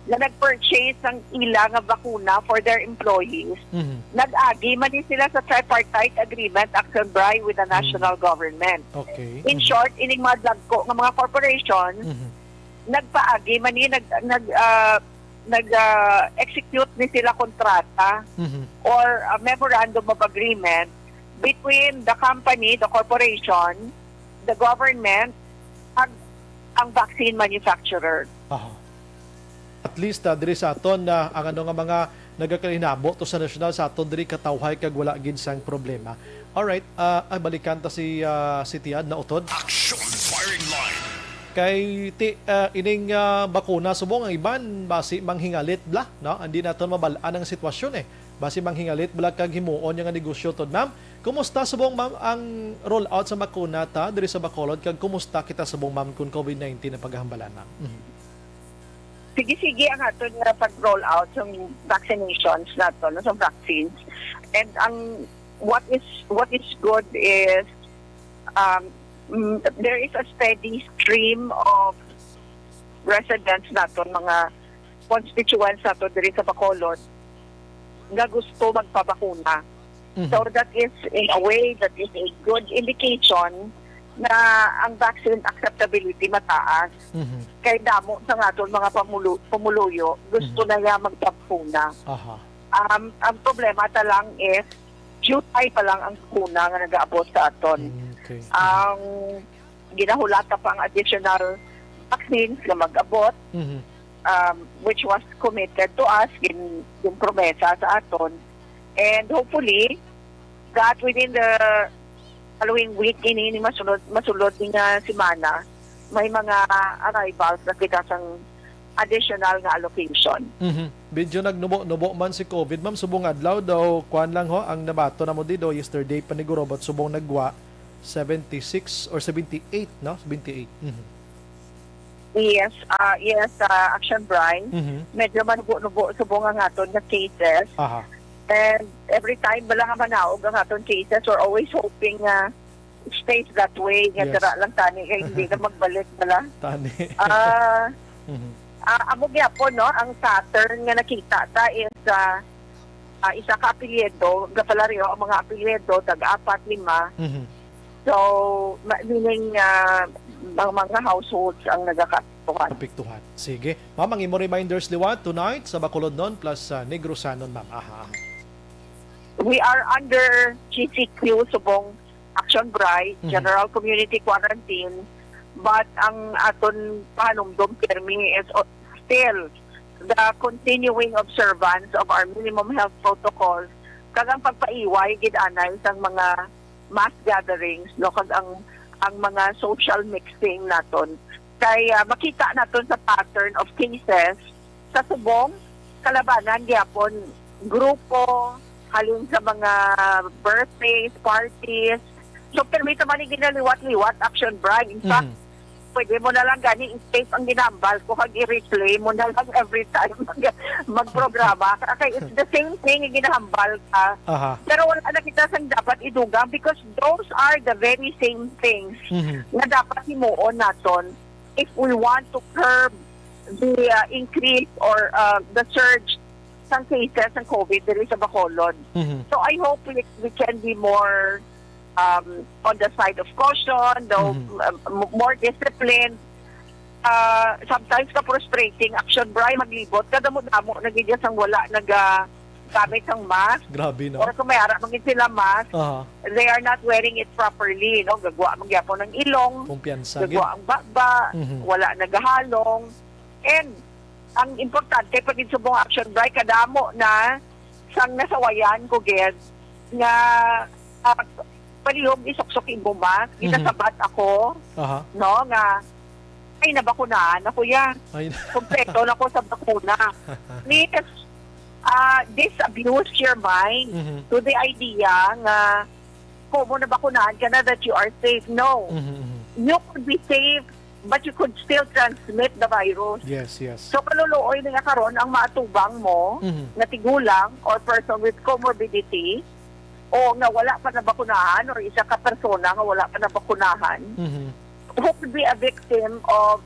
na nag-purchase ng ila nga bakuna for their employees, Mhm. nag-agi man ni sila sa tripartite agreement, Action Bry, with the Mhm. national government. Okay. In Mhm. short, ining mga dagko nga mga corporation, Mhm. nagpaagi man ni, nag, nag, ah, nag, ah, execute ni sila kontrata Mhm. or a memorandum of agreement between the company, the corporation, the government, ag ang vaccine manufacturer. Aha. At least, ah, diri sa aton, ah, ang ano nga mga nagakalinabo to sa nasyonal sa aton diri katawhay kag wala gid sang problema. Alright, ah, ay, balikan ta si, ah, si Tiad na utod. Action Firing Line. Kay ti, ah, ining, ah, bakuna subong ang iban basi manghingalit bala, no? Hindi naton mabal-an ang sitwasyon, eh. Basi manghingalit bala kag himuon niya nga negosyo tod, ma'am. Kumusta subong, ma'am, ang rollout sa bakuna ta diri sa Bacolod, kag kumusta kita subong, ma'am, kung COVID nineteen ang pagahambala, ma'am? Mhm. Sige-sige ang aton nga pag-roll out sa vaccinations nato, no, sa vaccines. And ang what is, what is good is, um, mm, there is a steady stream of residents naton, mga constituents nato diri sa Bacolod nga gusto magpabakuna. Mhm. So that is, in a way, that is a good indication na ang vaccine acceptability mataas. Mhm. Kay damo sa aton mga pamulo-, pumuluyo gusto Mhm. na niya magpabakuna. Aha. Um, ang problema ta lang is, July pa lang ang bakuna nga nagaabot sa aton. Mm, okay. Mhm. Ang ginahulata pa ang additional vaccines nga mag-abot, Mhm. um, which was committed to us, gin-, ginpromesa sa aton. And hopefully, that within the following week, ini, ini masunod, masulod ni nga semana, may mga arrivals na kita sang additional nga allocation. Mhm. Medyo nagnubo-nubo man si COVID, ma'am. Subong adlaw daw, kuwan lang ho, ang nabaton namo di daw yesterday pa ni guro, but subong nagwa, seventy-six or seventy-eight, no? Seventy-eight. Mhm. Yes, ah, yes, ah, Action Bry. Mhm. Medyo manubo-nubo subong ang aton nga cases. Aha. And every time bala nga manaog ang aton cases, we're always hoping nga it stays that way, nga Yes. dira lang tani, kay hindi na magbalik bala. Tani. Ah, Mhm. ah, amo gyapon, no, ang pattern nga nakita ta is, ah, ah, isa ka apelyido, gapalareho ang mga apelyido, tag-apat, lima. Mhm. So, ma-, meaning, ah, ang mga households ang nagaka-, apektuhan. Sige. Ma'am, ang imo reminders liwat tonight sa Bacolodnon plus sa Negrosanon, ma'am. Aha, aha. We are under G C Q, subong Action Bri, Mhm. General Community Quarantine, but ang aton panumdom pirmi is o-, still the continuing observance of our minimum health protocols, kag ang pagpaiway gid anay sang mga mass gatherings, no, kag ang, ang mga social mixing naton. Kay, ah, makita naton sa pattern of cases sa subong kalabanan gyapon, grupo, halin sa mga birthdays, parties. So, pirmi ta man ni ginaliwat-liwat, Action Bri. In fact, Mhm. pwede mo na lang gani i-save ang ginambal ko kag i-replay mo na lang every time mag-, magprograma. Kay it's the same thing nga ginahambal ka. Aha. Pero wala na kita sang dapat idugang because those are the very same things Mhm. nga dapat himuon naton if we want to curb the, uh, increase or, uh, the surge sang cases ng COVID diri sa Bacolod. Mhm. So I hope we, we can be more, um, on the side of caution, though, Mhm. um, m-, more disciplined. Uh, sometimes ka frustrating, Action Bri, maglibot, kadamo-damo na gid sang wala naga gamit ang mask. Grabe, no? Or kung may ara man gid sila mask, Aha. they are not wearing it properly, no? Gagwa man gyapon ang ilong, Kumpiyansa gid. gagwa ang baba, Mhm. wala nagahalong. And ang importante, pag subong, Action Bri, kadamo na sang nasawayan ko gid nga, ah, palihog isuksok imo mask. Mhm. Ginasabat ako, Aha. no, nga, "Ay, nabakunahan ako ya. Ay. Kompleto na ko sa bakuna." Please, ah, disabuse your mind Mhm. to the idea nga kung mo nabakunahan ka na that you are safe. No. Mhm, mhm. You could be safe, but you could still transmit the virus. Yes, yes. So, kaluluoy na nga karon ang maatubang mo Mhm. nga tigulang or person with comorbidity o nga wala pa nabakunahan or isa ka persona nga wala pa nabakunahan Mhm. who could be a victim of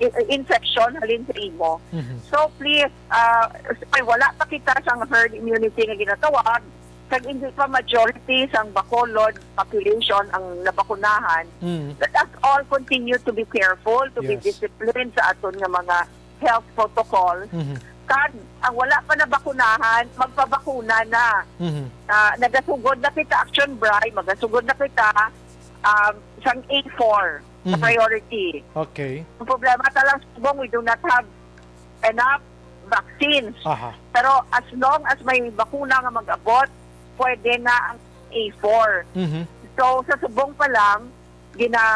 i-, infection halin sa imo. Mhm. So, please, ah, ay, wala pa kita sang herd immunity nga ginatawag, kag hindi pa majority sang Bacolod population ang nabakunahan. Mhm. Let us all continue to be careful, to be Yes. disciplined sa aton nga mga health protocol. Mhm. Kag ang wala pa nabakunahan, magpabakuna na. Mhm. Ah, nagasugod na kita, Action Bri, magasugod na kita, um, sang A four na Mhm. priority. Okay. Ang problema ta lang, subong, we do not have enough vaccines. Aha. Pero as long as may bakuna nga mag-abot, pwede na ang A four. Mhm. So, sa subong pa lang,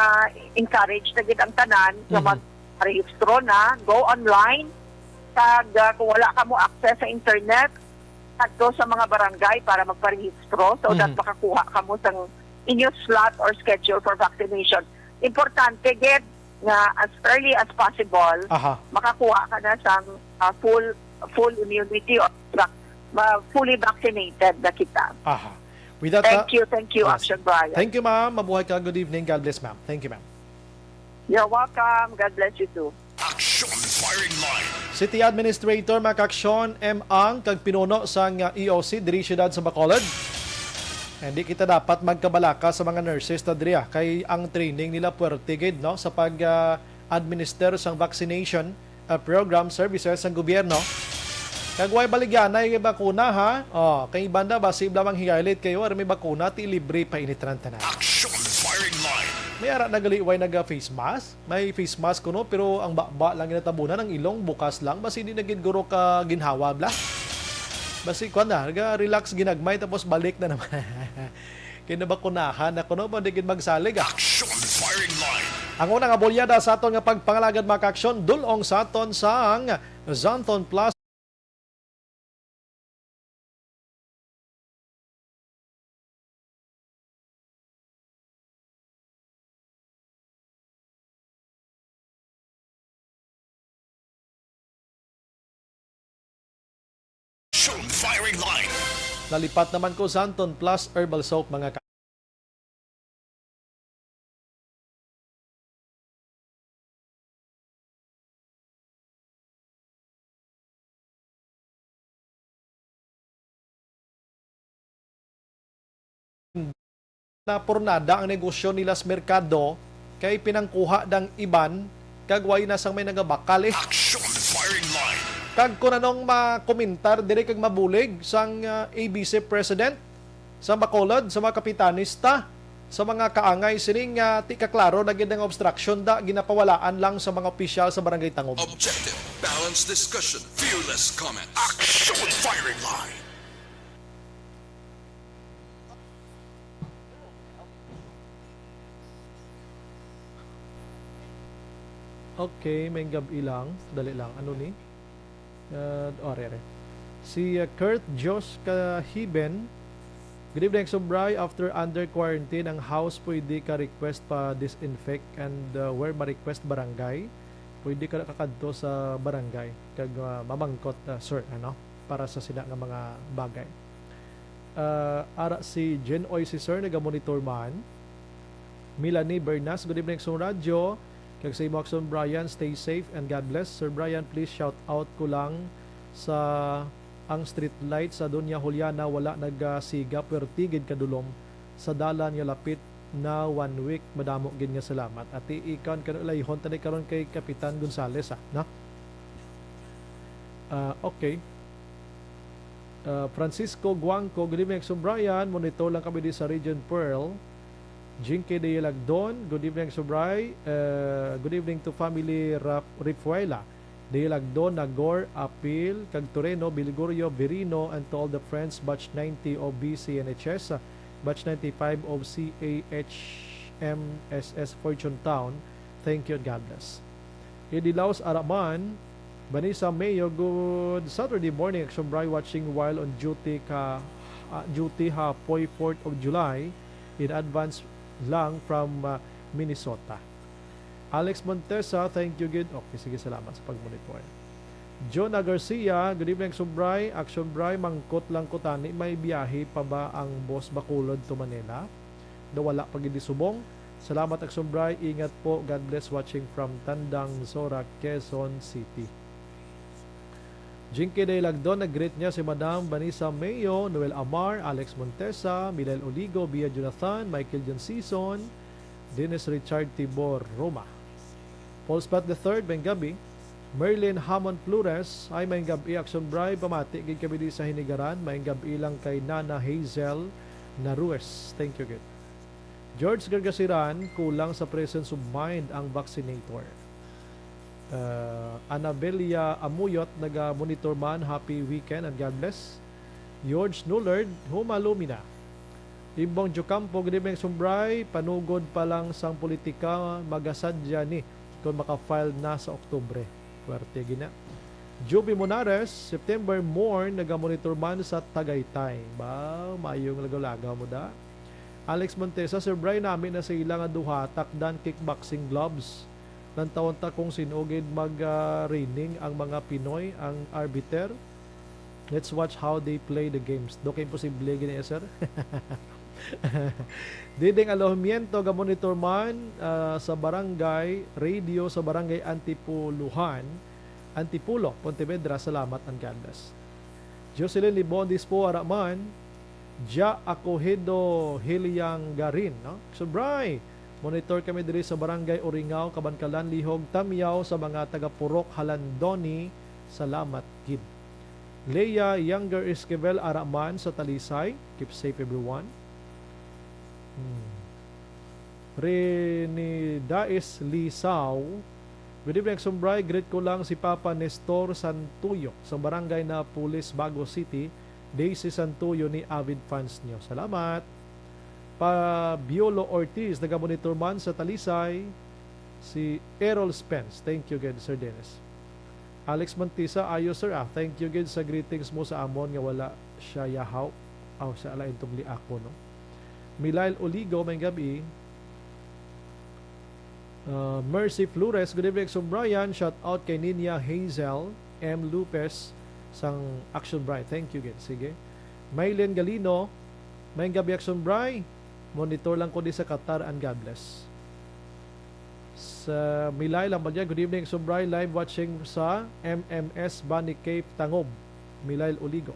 gina-encourage na gid ang tanan nga Mhm. magparehistro na, go online. Kag, ah, kung wala kamo access sa internet, adto sa mga barangay para magparehistro so that Mhm. makakuha kamo sang inyo slot or schedule for vaccination. Importante gid nga as early as possible, Aha. makakuha ka na sang, ah, full, full immunity or vac-, ma-, fully vaccinated na kita. Aha. With that, Thank ah, you, thank you, yes. Action Brian. Thank you, ma'am. Mabuhay ka. Good evening. God bless, ma'am. Thank you, ma'am. You're welcome. God bless you too. Action Firing Line. City Administrator Mac Action M. Ang kag pinuno sang, ah, E O C diri siyudad sa Bacolod. Hindi kita dapat magkabalaka sa mga nurses na diri, ah, kay ang training nila puwerte gid, no, sa pag, ah, administer sang vaccination, ah, program services sang gobyerno. Kag way baligyanay bakuna, ha? Oh, kay banda ba si lamang highlight kayo, may bakuna, ti libre pa initran tanan. Action Firing Line. May ara nagali way naga face mask? May face mask kuno, pero ang baba lang ginatabunan, ang ilong bukas lang. Basi di na gid guro ka ginhawa, bla. Basi, kuwan na, naga-relax ginagmay, tapos balik na naman. Kinabakunahan na kuno, pa di gid magsalig, ah. Action Firing Line. Ang una nga bulyada sa aton nga pagpangalagad, mga ka-aksyon, dulong sa aton sang Zanton Plus. Action Firing Line. Nalipat naman ko sa Anton Plus Herbal Soap, mga ka- Napurnada ang negosyo nila sa merkado kay pinangkuha dang iban kag way na sang may nagabakal, eh. Action Firing Line. Kag kung anong makomentar diri kag mabulig sang, ah, A B C President, sa Bacolod, sa mga kapitanista, sa mga kaangay sini nga ti kaklaro na gid ang obstruction da ginapawalaan lang sa mga opisyal sa Barangay Tangub. Objective, balanced discussion, fearless comment. Action Firing Line. Okay, may gabi lang. Dali lang. Ano ni? Uh, oh, are, are. Si, uh, Kurt Josh Kahiben, "Good evening, Sobray. After under quarantine ang house, pwede ka request pa disinfect and, uh, where ma-request barangay? Pwede ka kakadto sa barangay kag, uh, mamangkot, uh, sir, ano, para sa sina nga mga bagay." Uh, ara si Jen Oy, si sir, naga-monitor man. Melanie Bernas, "Good evening, Aksyon Radyo. Kag sa imo, Aksyon Brian, stay safe and God bless. Sir Brian, please shout out ko lang sa ang street light sa Doña Juliana, wala nagasiga, pwerte gid kadulom sa dalan nga lapit na one week. Madamo gid nga salamat." Ati ikan kanu ilayhon tani karon kay Kapitan Gonzales, ah, no? Ah, okay. Ah, Francisco Guangco, "Good evening, Aksyon Brian. Monitor lang kami di sa Region Pearl." Jinky Dayalagdon, "Good evening, Sobray. Uh, good evening to family Rap-, Rifuela, Dayalagdon, Nagor, Apil, kag Toreno, Bilgorio, Virino, and to all the friends, batch ninety of B C N H S, batch ninety-five of C A H M S S Fortune Town. Thank you and God bless." Eddie Laos Araman, Vanessa Mayo, "Good Saturday morning, Aksyon Bray, watching while on duty ka, ah, duty hapoy fourth of July. In advance lang from, ah, Minnesota." Alex Montesa, "Thank you gid." Okay, sige, salamat sa pag-monitor. Jonah Garcia, "Good evening, Aksyon Bray. Aksyon Bray, mangkot lang ko tani, may biyahe pa ba ang Boss Bacolod to Manila? Daw wala pa gid subong. Salamat, Aksyon Bray. Ingat po. God bless. Watching from Tandang, Sora, Quezon City." Jinky Day Lagdon, nag-greet niya si Madam Vanessa Mayo, Noel Amar, Alex Montesa, Milael Oligo, Bia Jonathan, Michael John Sison, Dennis Richard Tibor Roma. Paul Spot the third, maayong gabi. Merlin Hamon Flores, ay, maayong gabi, Aksyon Bray, pamati gid kami di sa Hinigaran, maayong gabi lang kay Nana Hazel Narues. Thank you gid. George Gargasiran, "Kulang sa presence of mind ang vaccinator." Uh, Anabella Amuyot, naga-monitor man, "Happy weekend and God bless." George Nullard, "Humalumi na." Imbong Jocampo, "Good evening, Aksyon Bray. Panugod pa lang sang politika, magasadya ni kung maka-file na sa Oktubre." Puwerte gina. Juby Monares, "September morn, naga-monitor man sa Tagaytay." Ba, maayong lagaw-lagaw mo da. Alex Montesa, "Sir Bray, nami na sa ila nga duha, takdan kickboxing gloves. Lantawon ta kung sin-o gid mag, ah, reigning ang mga Pinoy, ang arbiter. Let's watch how they play the games." Do kay imposible gini, sir. Diding Alojamiento, "Ga-monitor man, ah, sa barangay radio sa barangay Antipuluhan, Antipulo, Pontevedra. Salamat and God bless." Jocelyn Libon Dispo, ara man. Ja Acohido Hiliang Garin, no? "Aksyon Bray, monitor kami diri sa Barangay Uringaw, Kabankalan, Lihog, Tamyaw, sa mga taga Purok Halandoni. Salamat gid." Leia Younger Esquivel, ara man sa Talisay. Keep safe, everyone. Hmm. Renidais Lisao, "Good evening, Aksyon Bray. Greet ko lang si Papa Nestor Santuyo sa Barangay Napoles, Bago City. Daisy Santuyo ni avid fans nyo. Salamat." Pa Biolo Ortiz, naga-monitor man sa Talisay. Si Errol Spence. Thank you gid, Sir Dennis. Alex Montisa, "Ayo, sir, ah. Thank you gid sa greetings mo sa amon nga wala siya yahaw." Aw, siya ala intong liako, no? Milail Oligo, maayong gabi. Uh, Mercy Flores, "Good evening, Aksyon Brian. Shout out kay Ninya Hazel M. Lopez sang Aksyon Bray." Thank you gid. Sige. Mylene Galino, "Maayong gabi, Aksyon Bray. Monitor lang ko di sa Qatar and God bless." Sa Milay Lambalia, "Good evening, Aksyon Bray. Live watching sa M M S Bunny Cape, Tangob." Milail Oligo.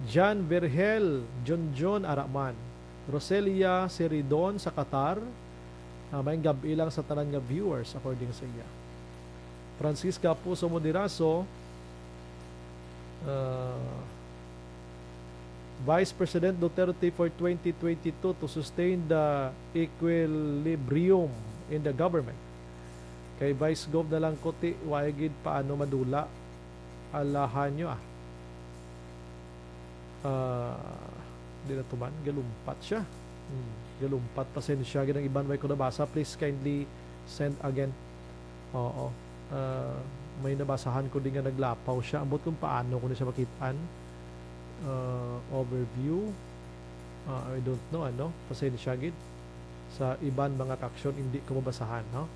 Jan Vergel, Junjun, ara man. Roselia Siridon sa Qatar. Ah, maayong gab-i lang sa tanan nga viewers, according sa iya. Francisca Puso Moderaso, ah, Vice President Duterte for twenty twenty-two to sustain the equilibrium in the government. Kay Vice Gov na lang ko ti, wa gid paano madula. Alahan nyo, ah. Ah, di na tuman, galumpat siya. Hmm, galumpat, pasensya gid ang iban, way ko nabasa. Please kindly send again. Oo. Ah, may nabasahan ko din nga naglapaw siya. Ambot kung paano ko na siya makit-an. Ah, overview. Ah, I don't know, ano. Pasensya gid. Sa iban mga caption, hindi ko mabasahan, no?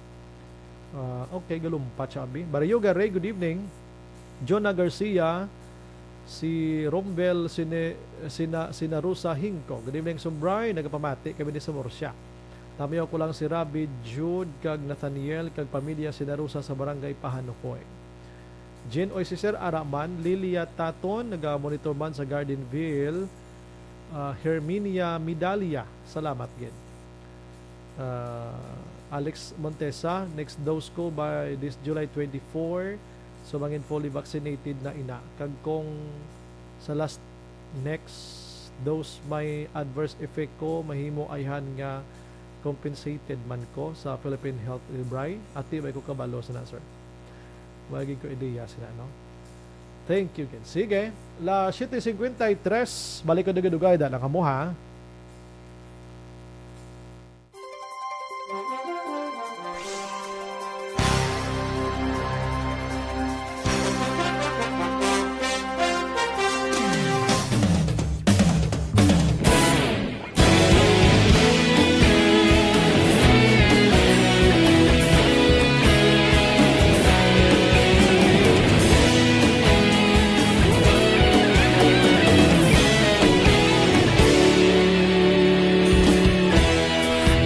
Ah, okay, galumpat siya, abi. Barayuga Ray, good evening. Jonah Garcia, si Romvel Sine-, Sina-, Sinarusa Hingco. Good evening, Sumbray. Nagapamati kami ni sa Murcia. Tamiyo ko lang si Rabi Jude kag Nathaniel kag pamilya Sinarusa sa barangay Pahanukoy. Jean Oy, si Sir Araman, Lilia Taton, naga-monitor man sa Gardenville. Ah, Herminia Midalia, salamat gid. Ah, Alex Montesa, next dose ko by this July twenty-four. So, mangin fully vaccinated na ina. Kag kung sa last, next dose may adverse effect ko, mahimo ayhan nga compensated man ko sa Philippine Health Libre. Ati ba ko kabalo sa na, sir? Wala gid ko ideya sila, no? Thank you, gid. Sige, la siete cincuenta y tres, balik ko dugay-dugay, da lang kamo, ha?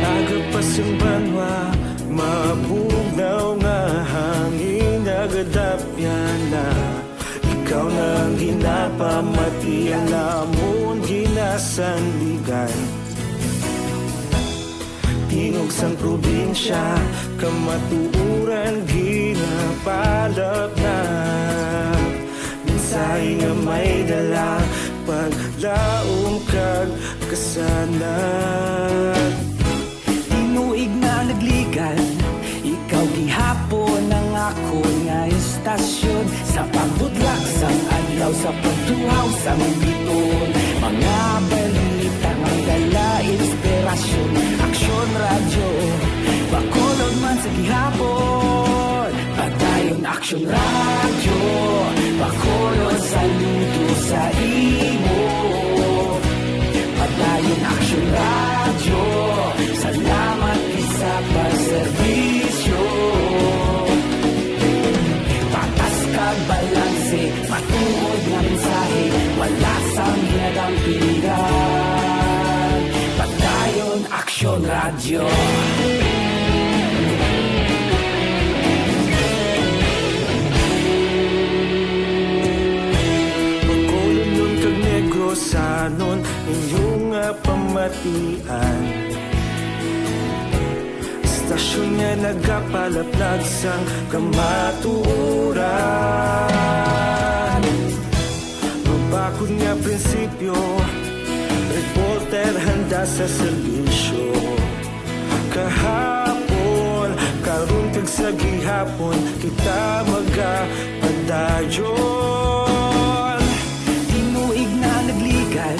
Agapas ang banwa, mabugnaw nga hangin nagadapyan na. Ikaw na ang ginapamati, ang amon ginasandigan. Tingog sang probinsya, kamatuoran ginapalapnap. Mensahe nga may dala, paglaom kag kasanag. Tinuig na nagligan, ikaw gihapon ang akon nga estasyon. Sa pagbutlak sang adlaw, sa pagtuhaw sang biton, mga balita nga dala inspirasyon. Aksyon Radyo, Bacolod man sa gihapon. Padayon Aksyon Radyo, Bacolod, saludo sa imo. Padayon Aksyon Radyo, salamat gid sa pagserbisyo. Patas kag balanse, matuod nga mensahe, wala sang ginadampigan. Padayon Aksyon Radyo. Bacolodnon kag Negrosanon, inyo nga pamatian. Estasyon nga nagapalaplag sang kamatuoran. Mabakod nga prinsipyo, reporter handa sa serbisyo. Kahapon, karon, kag sa gihapon, kita magapadayon. Tinuig na nagligan,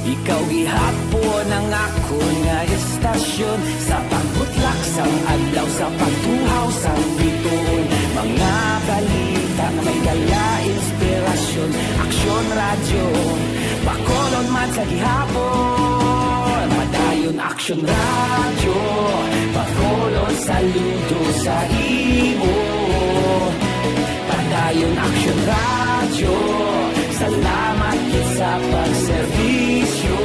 ikaw gihapon ang akon nga estasyon. Sa pagbutlak sang adlaw, sa pagtuhaw sang biton, mga balita nga may dala inspirasyon. Aksyon Radyo, Bacolod man sa gihapon. Padayon Aksyon Radyo, Bacolod, saludo sa imo. Padayon Aksyon Radyo, salamat gid sa pagserbisyo.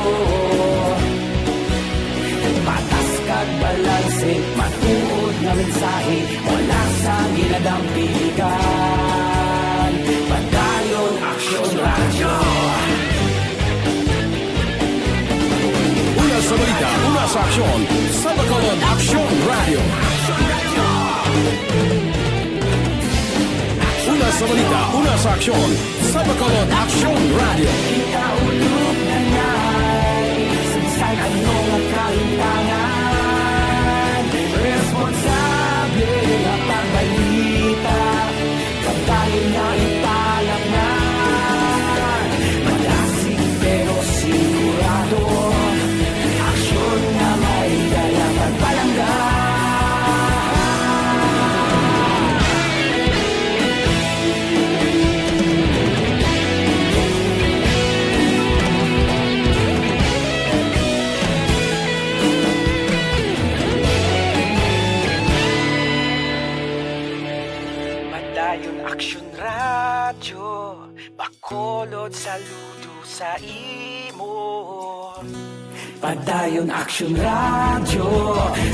Patas kag balanse, matuod nga mensahe, wala sang ginadampigan. Padayon Aksyon Radyo. Una sa balita, una sa aksyon, sa Bacolod Aksyon Una sa balita, una sa aksyon, sa Bacolod Aksyon Radio. Kita ulog na ngay, sa ano nga kahintangan, responsable nga pagbalita, kabayo nga ipalaknan, malasig pero sigurado, aksyon nga may dala pagpalangga. Padayon Aksyon Radyo, Bacolod, saludo sa imo. Padayon Aksyon Radyo,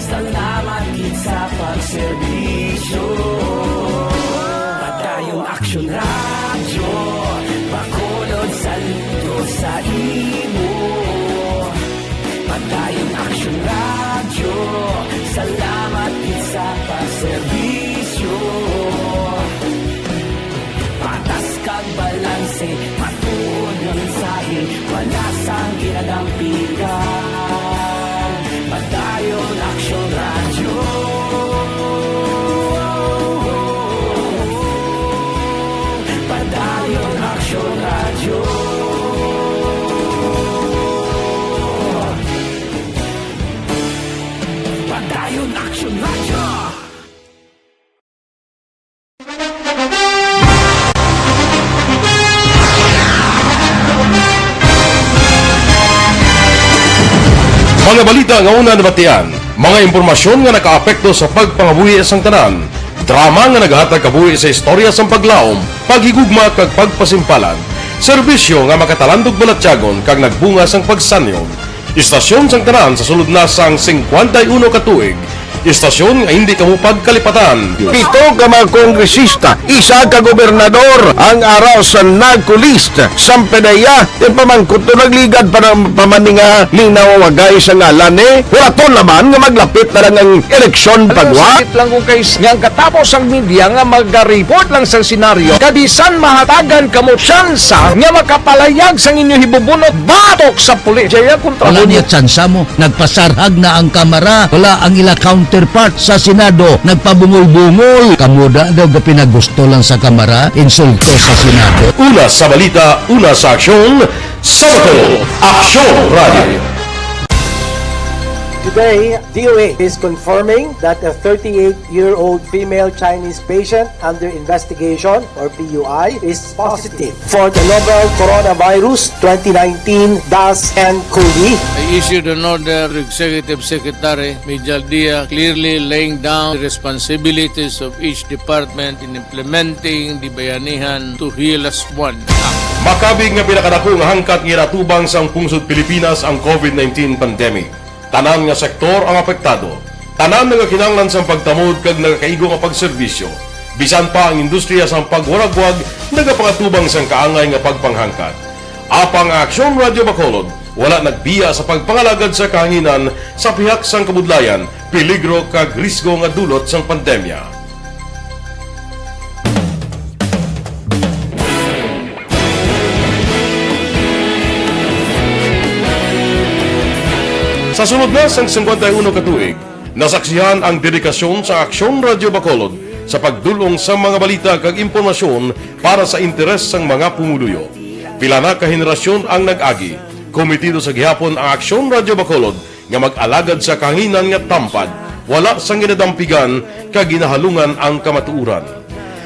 salamat gid sa pagserbisyo. Padayon Aksyon Radyo, Bacolod, saludo sa imo. Padayon Aksyon Radyo, salamat gid sa pagserbisyo. Patas kag balanse, matuod nga mensahe, wala sang ginadampigan. Padayon Aksyon Radyo. Padayon Aksyon Radyo. Padayon Aksyon Radyo. Mga balita nga una nabatian, mga impormasyon nga nakaapekto sa pagpangabuhi sang tanan, drama nga nagahatag kabuhi sa istorya sang paglaom, paghigugma kag pagpasimpalan, serbisyo nga makatalandog balatyagon kag nagbunga sang pagsanyon. Istasyon sang tanan sa sulod na sang singkwenta y uno ka tuig. Istasyon nga hindi kamo pagkalipatan. Pito ka mga kongresista, isa ka gobernador ang ara sa NAGCO list. Sampe na iya, ti pamangkot to nagligad pa na, pa man ni nga linawagay sa ngalan ni. Wala to laman nga maglapit na lang ang eleksyon pagwa. Sakit lang kung kay nga ang katapos ang media nga magareport lang sa senaryo, kabisan mahatagan kamo tsansa nga makapalayag sang inyo hibubunot batok sa pulis. Jaya kontra Wala mo. Niya tsansa mo. Nagpasarhag na ang Kamara. Wala ang ila counterpart sa Senado. Nagpabungol-bungol. Kamo da daw ga pinagusto lang sa Kamara. Insulto sa Senado. Una sa balita, una sa aksyon, sa Bacolod Aksyon Radio. Today, D O A is confirming that a thirty-eight-year-old female Chinese patient under investigation, or P U I, is positive for the novel coronavirus twenty nineteen dash N cov. I issued an order to Executive Secretary Mijal Dia, clearly laying down the responsibilities of each department in implementing the Bayanihan to Heal As One Act. Makabig nga pinakadako nga hangkat nga ginatubang sang pungsod Pilipinas ang COVID nineteen pandemic. Tanan nga sektor ang apektado. Tanan nagakinahanglan sang pagtamod kag nagakaigo nga pagserbisyo. Bisan pa ang industriya sang pagwaragwag nagapangatubang sang kaangay nga pagpanghangkat. Apang ang Aksyon Radio Bacolod wala nagbiya sa pagpangalagad sa kahanginan sa pihak sang kabudlayan, peligro kag risgo nga dulot sang pandemya. Sa sulod na sang singkwenta y uno ka tuig, nasaksihan ang dedikasyon sa Aksyon Radio Bacolod sa pagdul-ong sa mga balita kag impormasyon para sa interes sang mga pumuluyo. Pila na ka henerasyon ang nag-agi, kometido sa gihapon ang Aksyon Radio Bacolod nga mag-alagad sa kahanginan nga tampad, wala sang ginadampigan kag ginahalungan ang kamatuoran.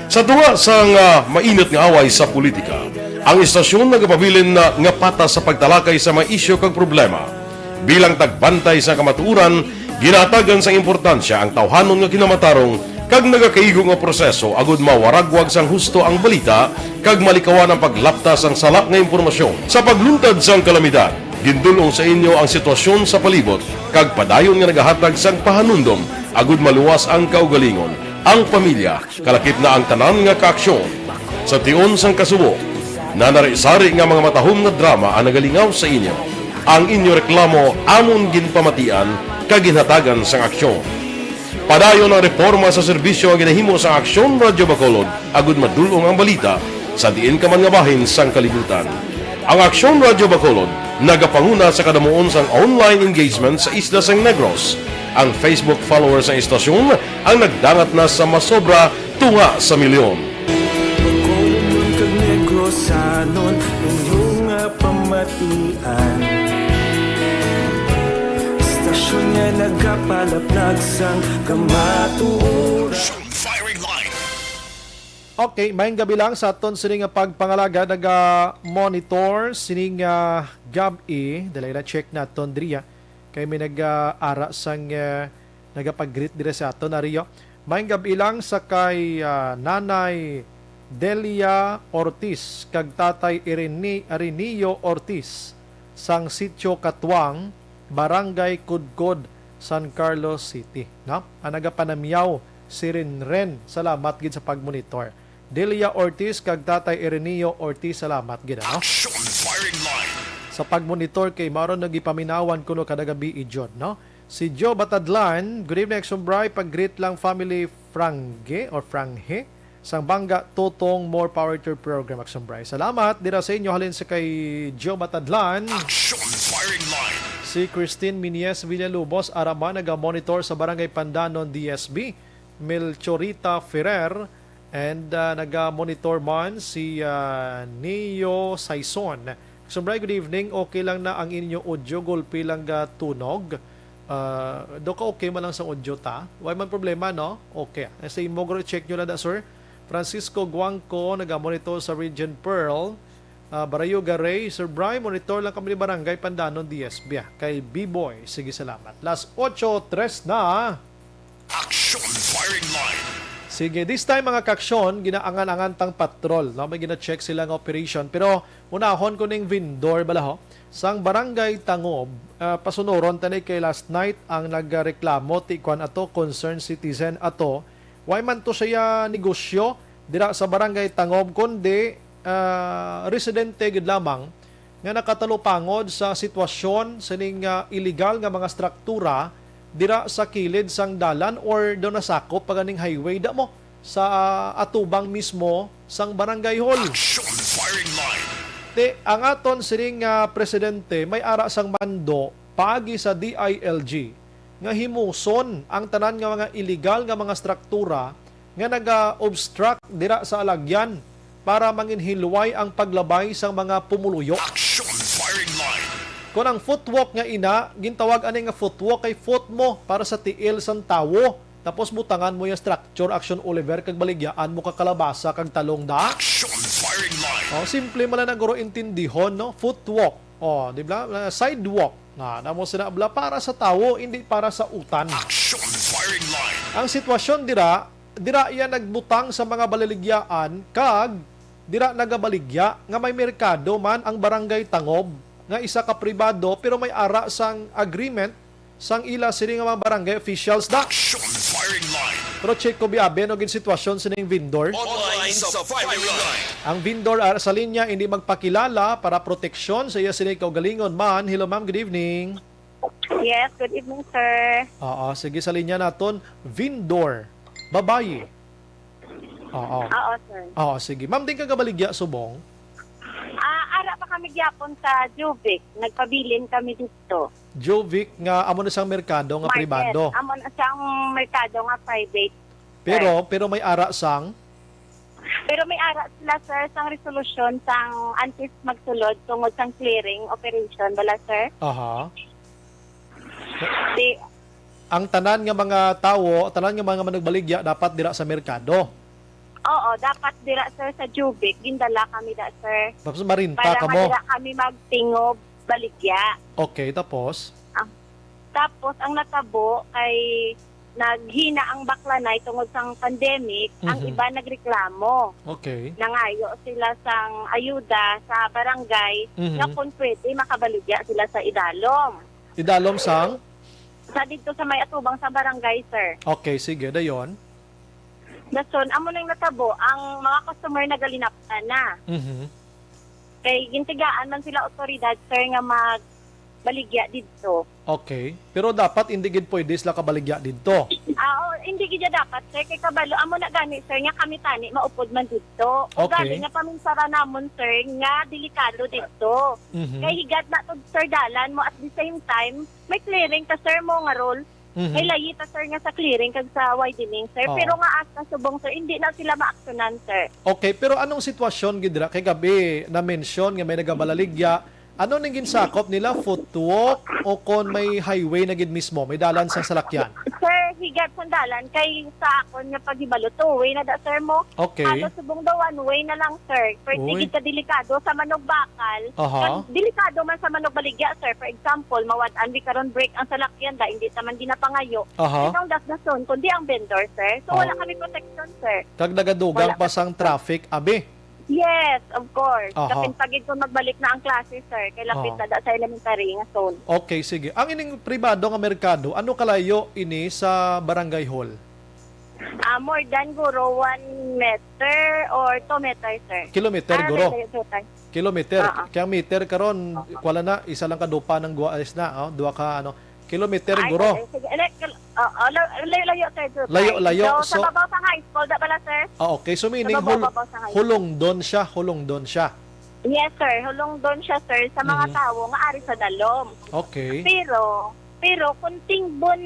Sa tunga sang, ah, mainit nga away sa politika, ang istasyon nagapabilin na nga patas sa pagtalakay sa mga isyu kag problema. Bilang tagbantay sa kamatuoran, ginahatagan sang importansya ang tawhanon nga kinamatarong kag nagakaigo nga proseso agud mawaragwag sang husto ang balita kag malikawan ang paglapta sang sala nga impormasyon. Sa pagluntad sang kalamidad, gindul-ong sa inyo ang sitwasyon sa palibot kag padayon nga nagahatag sang pahanumdom agud maluwas ang kaugalingon, ang pamilya, kalakip na ang tanan nga kaaksyon. Sa tion sang kasubo, nanari-sari nga mga matahom nga drama ang nagalingaw sa inyo. Ang inyo reklamo amon ginpamatian kag ginhatagan sang aksyon. Padayon ang reforma sa serbisyo nga ginahimo sang Aksyon Radyo Bacolod, agud madul-ong ang balita sa diin ka man nga bahin sang kalibutan. Ang Aksyon Radyo Bacolod nagapanguna sa kadamuon sang online engagement sa isla sang Negros. Ang Facebook followers sang istasyon ang nagdangat na sa masobra tunga sa milyon. Bacolodnon kag Negrosanon, inyo nga pamatian. Istasyon nga nagapalaplag sang kamatuoran. Firing line. Okay, maayong gabi lang sa aton sini nga pagpangalaga, naga-monitor sini nga gab-i. Dali na check naton diriya. Kay may nag-ara sang, ah, nagapag-greet diri sa aton, Ario. Maayong gab-i lang sa kay, ah, Nanay Delia Ortiz kag Tatay Irini-, Irineo Ortiz sang Sitio Katuang, Barangay Kudkod, San Carlos City, no? Ang nagapanamyaw si Renren, salamat gid sa pagmonitor. Delia Ortiz kag Tatay Ireneo Ortiz, salamat gid, ano? Action firing line. Sa pagmonitor kay maro na gipaminawan kuno kada gabi, Jod, no? Si Joe Batadlan, "Good evening, Action Bri. Pag-greet lang family Frange or Franghe. Sang Bangga, Totong, more power to your program, Action Bri." Salamat dira sa inyo, halin sa kay Joe Batadlan. Action firing line. Si Christine Minies Villalobos, ara man, naga-monitor sa Barangay Pandanon, D S B. Melchorita Ferrer, and, ah, naga-monitor man si, ah, Neo Saison. Action Bri, good evening. Okay lang na ang inyo audio, gulpi lang ga tunog. Ah, do ka okay man lang sa audio ta? Way man problema, no? Okay. Sa imo, guro, check nyo lang da, sir. Francisco Guangco, naga-monitor sa Region Pearl. Ah, Barayo Garay, "Sir Bri, monitor lang kami ni Barangay Pandanon, D S B, ah, kay B-Boy." Sige, salamat. Las ocho tres na. Action firing line. Sige, this time, mga kaaksyon, ginaangan-angan tang patrol, no? May gina-check sila nga operation. Pero unahon ko ning vendor bala, ho. Sang Barangay Tangob, ah, pasunuron tani kay last night ang nagreklamo ti kuan ato, concerned citizen ato. Way man to siya negosyo dira sa Barangay Tangob, kundi, ah, residente gid lamang nga nakatalupangod sa sitwasyon sining, ah, iligal nga mga struktura dira sa kilid sang dalan or daw nasakop pa ganing highway, da mo, sa, ah, atubang mismo sang barangay hall. Action firing line. Ti, ang aton sining, ah, presidente may ara sang mando paagi sa D I L G nga himuson ang tanan nga mga iligal nga mga struktura nga naga-obstruct dira sa alagyan para manginhilway ang paglabay sang mga pumuluyo. Action firing line. Kon ang footwalk nga ina, gintawag ani nga footwalk kay foot mo para sa tiil sang tawo. Tapos butangan mo yung structure, Action Oliver, kag baligyaan mo ka kalabasa kag talong da. Action firing line. Oh, simple man lang na, guro, intindihon, no? Footwalk. Oh, di ba? Uh, sidewalk. Na, namo sina bla para sa tawo, hindi para sa utan. Action firing line. Ang sitwasyon dira, dira iya nagbutang sa mga baliligyaan kag dira nagabaligya nga may merkado man ang Barangay Tangob nga isa ka pribado, pero may ara sang agreement sang ila sini nga mga barangay officials da. Action firing line. Pero check ko biabe ano gid sitwasyon sining vendor. Online sa firing line. Ang vendor ara sa linya hindi magpakilala para proteksyon sa iya sini kaugalingon man. Hello, ma'am. Good evening. Yes, good evening, sir. Oo, sige, sa linya naton, vendor, babayi. Oo. Oo, sir. Oo, sige. Ma'am, din ka gabaligya subong? Ah, ara pa kami gyapon sa Jubic. Nagpabilin kami dito. Jubic nga amo na sang merkado nga Market. Pribado. Amo na sang merkado nga private. Pero, sir, pero may ara sang? Pero may ara sila, sir, sang resolusyon sang antes magsulod tungod sang clearing operation bala, sir. Aha. Di, ang tanan nga mga tawo, tanan nga mga managbaligya dapat dira sa merkado. Oo, dapat dira, sir, sa Jubic. Gindala kami da, sir. Tapos marinta. Para kamo? Madira kami magtingob baligya. Okay, tapos? Ah, tapos, ang natabo kay naghina ang Baklanay tungod sang pandemic, ang, mhm, iba nagreklamo. Okay. Nangayo sila sang ayuda sa barangay, mhm, nga kung pwede makabaligya sila sa idalom. Idalom sang? Sa dito sa may atubang sa barangay, sir. Okay, sige. Dayon? Dason, amo nang natabo, ang mga customer nagalinaptan na. Mhm. Kay gintigaan man sila otoridad, sir, nga mag, baligya didto. Okay. Pero dapat hindi gid pwede sila kabaligya didto. Ah, oo, hindi gid siya dapat, sir. Kay kabalo, amo na gani, sir, nga kami tani maupod man didto. O Okay. gani nga paminsara namon, sir, nga delikado didto. Mhm. Kay higad na to, sir, dalan mo. At the same time, may clearing ta, sir, mo nga role. Mhm. May layi ta, sir, nga sa clearing kag sa widening, sir. Oo. Pero nga as na subong, sir, hindi na sila maaksyonan, sir. Okay, pero anong sitwasyon gid dira? Kay gabi na-mention nga may nagabalaligya. Ano ning ginsakop nila? Footwalk o kon may highway na gid mismo? May dalan sang salakyan? Sir, higad sang dalan kay sa akon nga paghibalo, two-way na da, sir, mo. Okay. Halos subong daw one way na lang, sir. Pero Uy. hindi ka delikado sa manugbakal. Aha. Kag delikado man sa manugbaligya, sir. For example, mawad-an di karon brake ang salakyan, da hindi ta man ginapangayo. Aha. Itong dasdason, kundi ang vendor, sir. So, wala Oh. kami protection, sir. Kag nagadugang Wala pa sang protection. traffic, abi? Yes, of course. Aha. Kapin pa gid kung magbalik na ang klase, sir. Kay lapit Aha. na da sa elementary nga zone. Okay, sige. Ang ining pribado nga merkado, ano kalayo ini sa barangay hall? Ah, more than, guro, one meter or two meter, sir. Kilometer, Ah, guro. layo, sir, tay. Kilometer. Oo. Kaya meter karon, Oo. wala na, isa lang ka dupa ng guwais na, oh, duha ka, ano, kilometer, Ay, guro. okay. Sige, ele-, kil-, oo, la-, layo-layo, sir, sir. Layo-layo, So, so sa babaw sa high school, da pala, sir? Ah, okay. So, Sa meaning, babaw, hul-, babaw sa high school. hulungdon siya, hulungdon siya. Yes, sir. Hulungdon siya, sir, sa mga Mhm. tawo nga ari sa dalom. Okay. Pero, Pero kung tingbon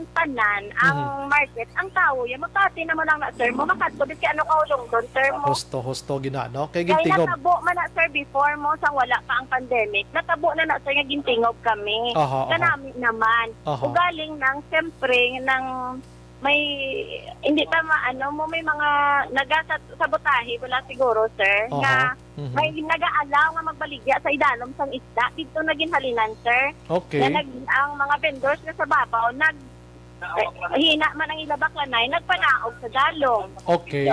tanan ang Mhm. market, ang tawo ya, magpati naman lang na, sir, mo makadto, bisan ano ka ulong doon, sir, mo. Husto, husto gina, no? Kay Kay gintingob. natabo man na, sir, before mo, sang wala pa ang pandemic, natabo na na, sir, nga gintingob kami. Aha, aha. Kanami naman. Aha. Ugaling nang, siyempre, nang may, hindi pa maano mo, may mga nagasat-, sabotahe, wala siguro, sir, Aha. nga Mhm. may nag-aalaw nga magbaligya sa idalom sang isda. Dito na ginhalinan, sir. Okay. Na nag-, ang mga vendors nga sa babaw, nag-, eh, hina man ang ila baklanay, nagpanaog sa dalom. Okay.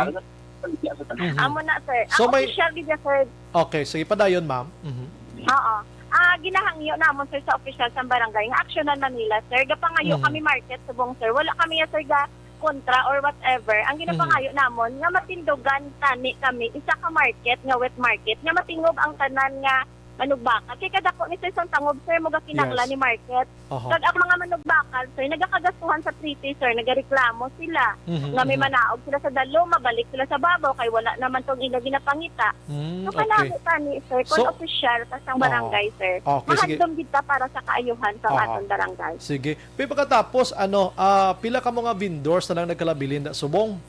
Mhm. Amo na, sir. Ang So, may official gid, sir. Okay, sige, padayon, ma'am. Mhm. Oo. Ah, ginahangyo namon, sir, sa official sa barangay nga aksyonan man nila, sir. Gapangayo Mhm. kami market subong, sir. Wala kami ya, sir, ga kontra or whatever. Ang Mhm. ginapangayo namon nga matindugan tani kami isa ka market nga wet market nga matingob ang tanan nga manugbakal. Kay kadako ni, sir, sang tangob, sir, magakinanglan Yes. ni market. Aha. Kag ang mga manugbakal, sir, nagakagastuhan sa treaty, sir, nagareklamo sila Mhm, nga may mhm. manaog sila sa dalom, mabalik sila sa babaw kay wala naman tong ila ginapangita. Mm, So, okay. kanami tani, sir, kung So, opisyal pa sang oo. barangay, sir, Okay, sige. mahandom gid ta para sa kaayuhan sa Aha. aton barangay. Sige. Pero pagkatapos, ano, ah, pila ka mga vendors na lang nagkalabilin da subong?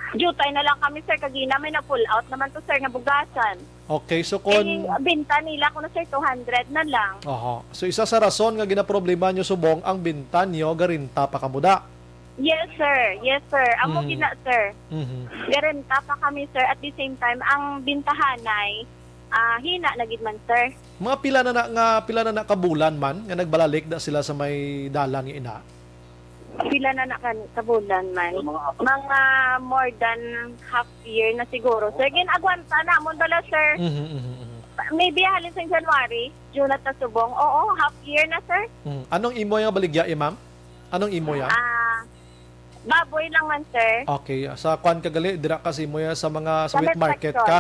Jutay na lang kami, sir. Kagina may nag-pull out naman to, sir, nga bugasan. Okay, so Eh, kon binta nila kuno, sir, two hundred na lang. Aha. So, isa sa rason nga ginaproblema nyo subong ang binta nyo, garinta pa kamo da? Yes, sir. Yes, sir. Amo Mm. gina, sir. Mhm. Garinta pa kami, sir. At the same time, ang bintahanay, ah, hina na gid man, sir. Mga pila na na nga, pila na na ka bulan man nga nagbalalik na sila sa may dalan nga ina? Pila na na kani ka bulan man? Mga more than half year na siguro, sir. Gin-agwanta namon bala, sir. Mhm, mhm, mhm. Maybe halin sa January, June at subong. Oo, half year na, sir. Mm. Anong imo yung baligya, eh, ma'am? Anong imo ya? Ah, baboy lang man, sir. Okay, sa kwan ka gali, dira ka sa imo ya sa mga, sa Sa wet may market section. ka?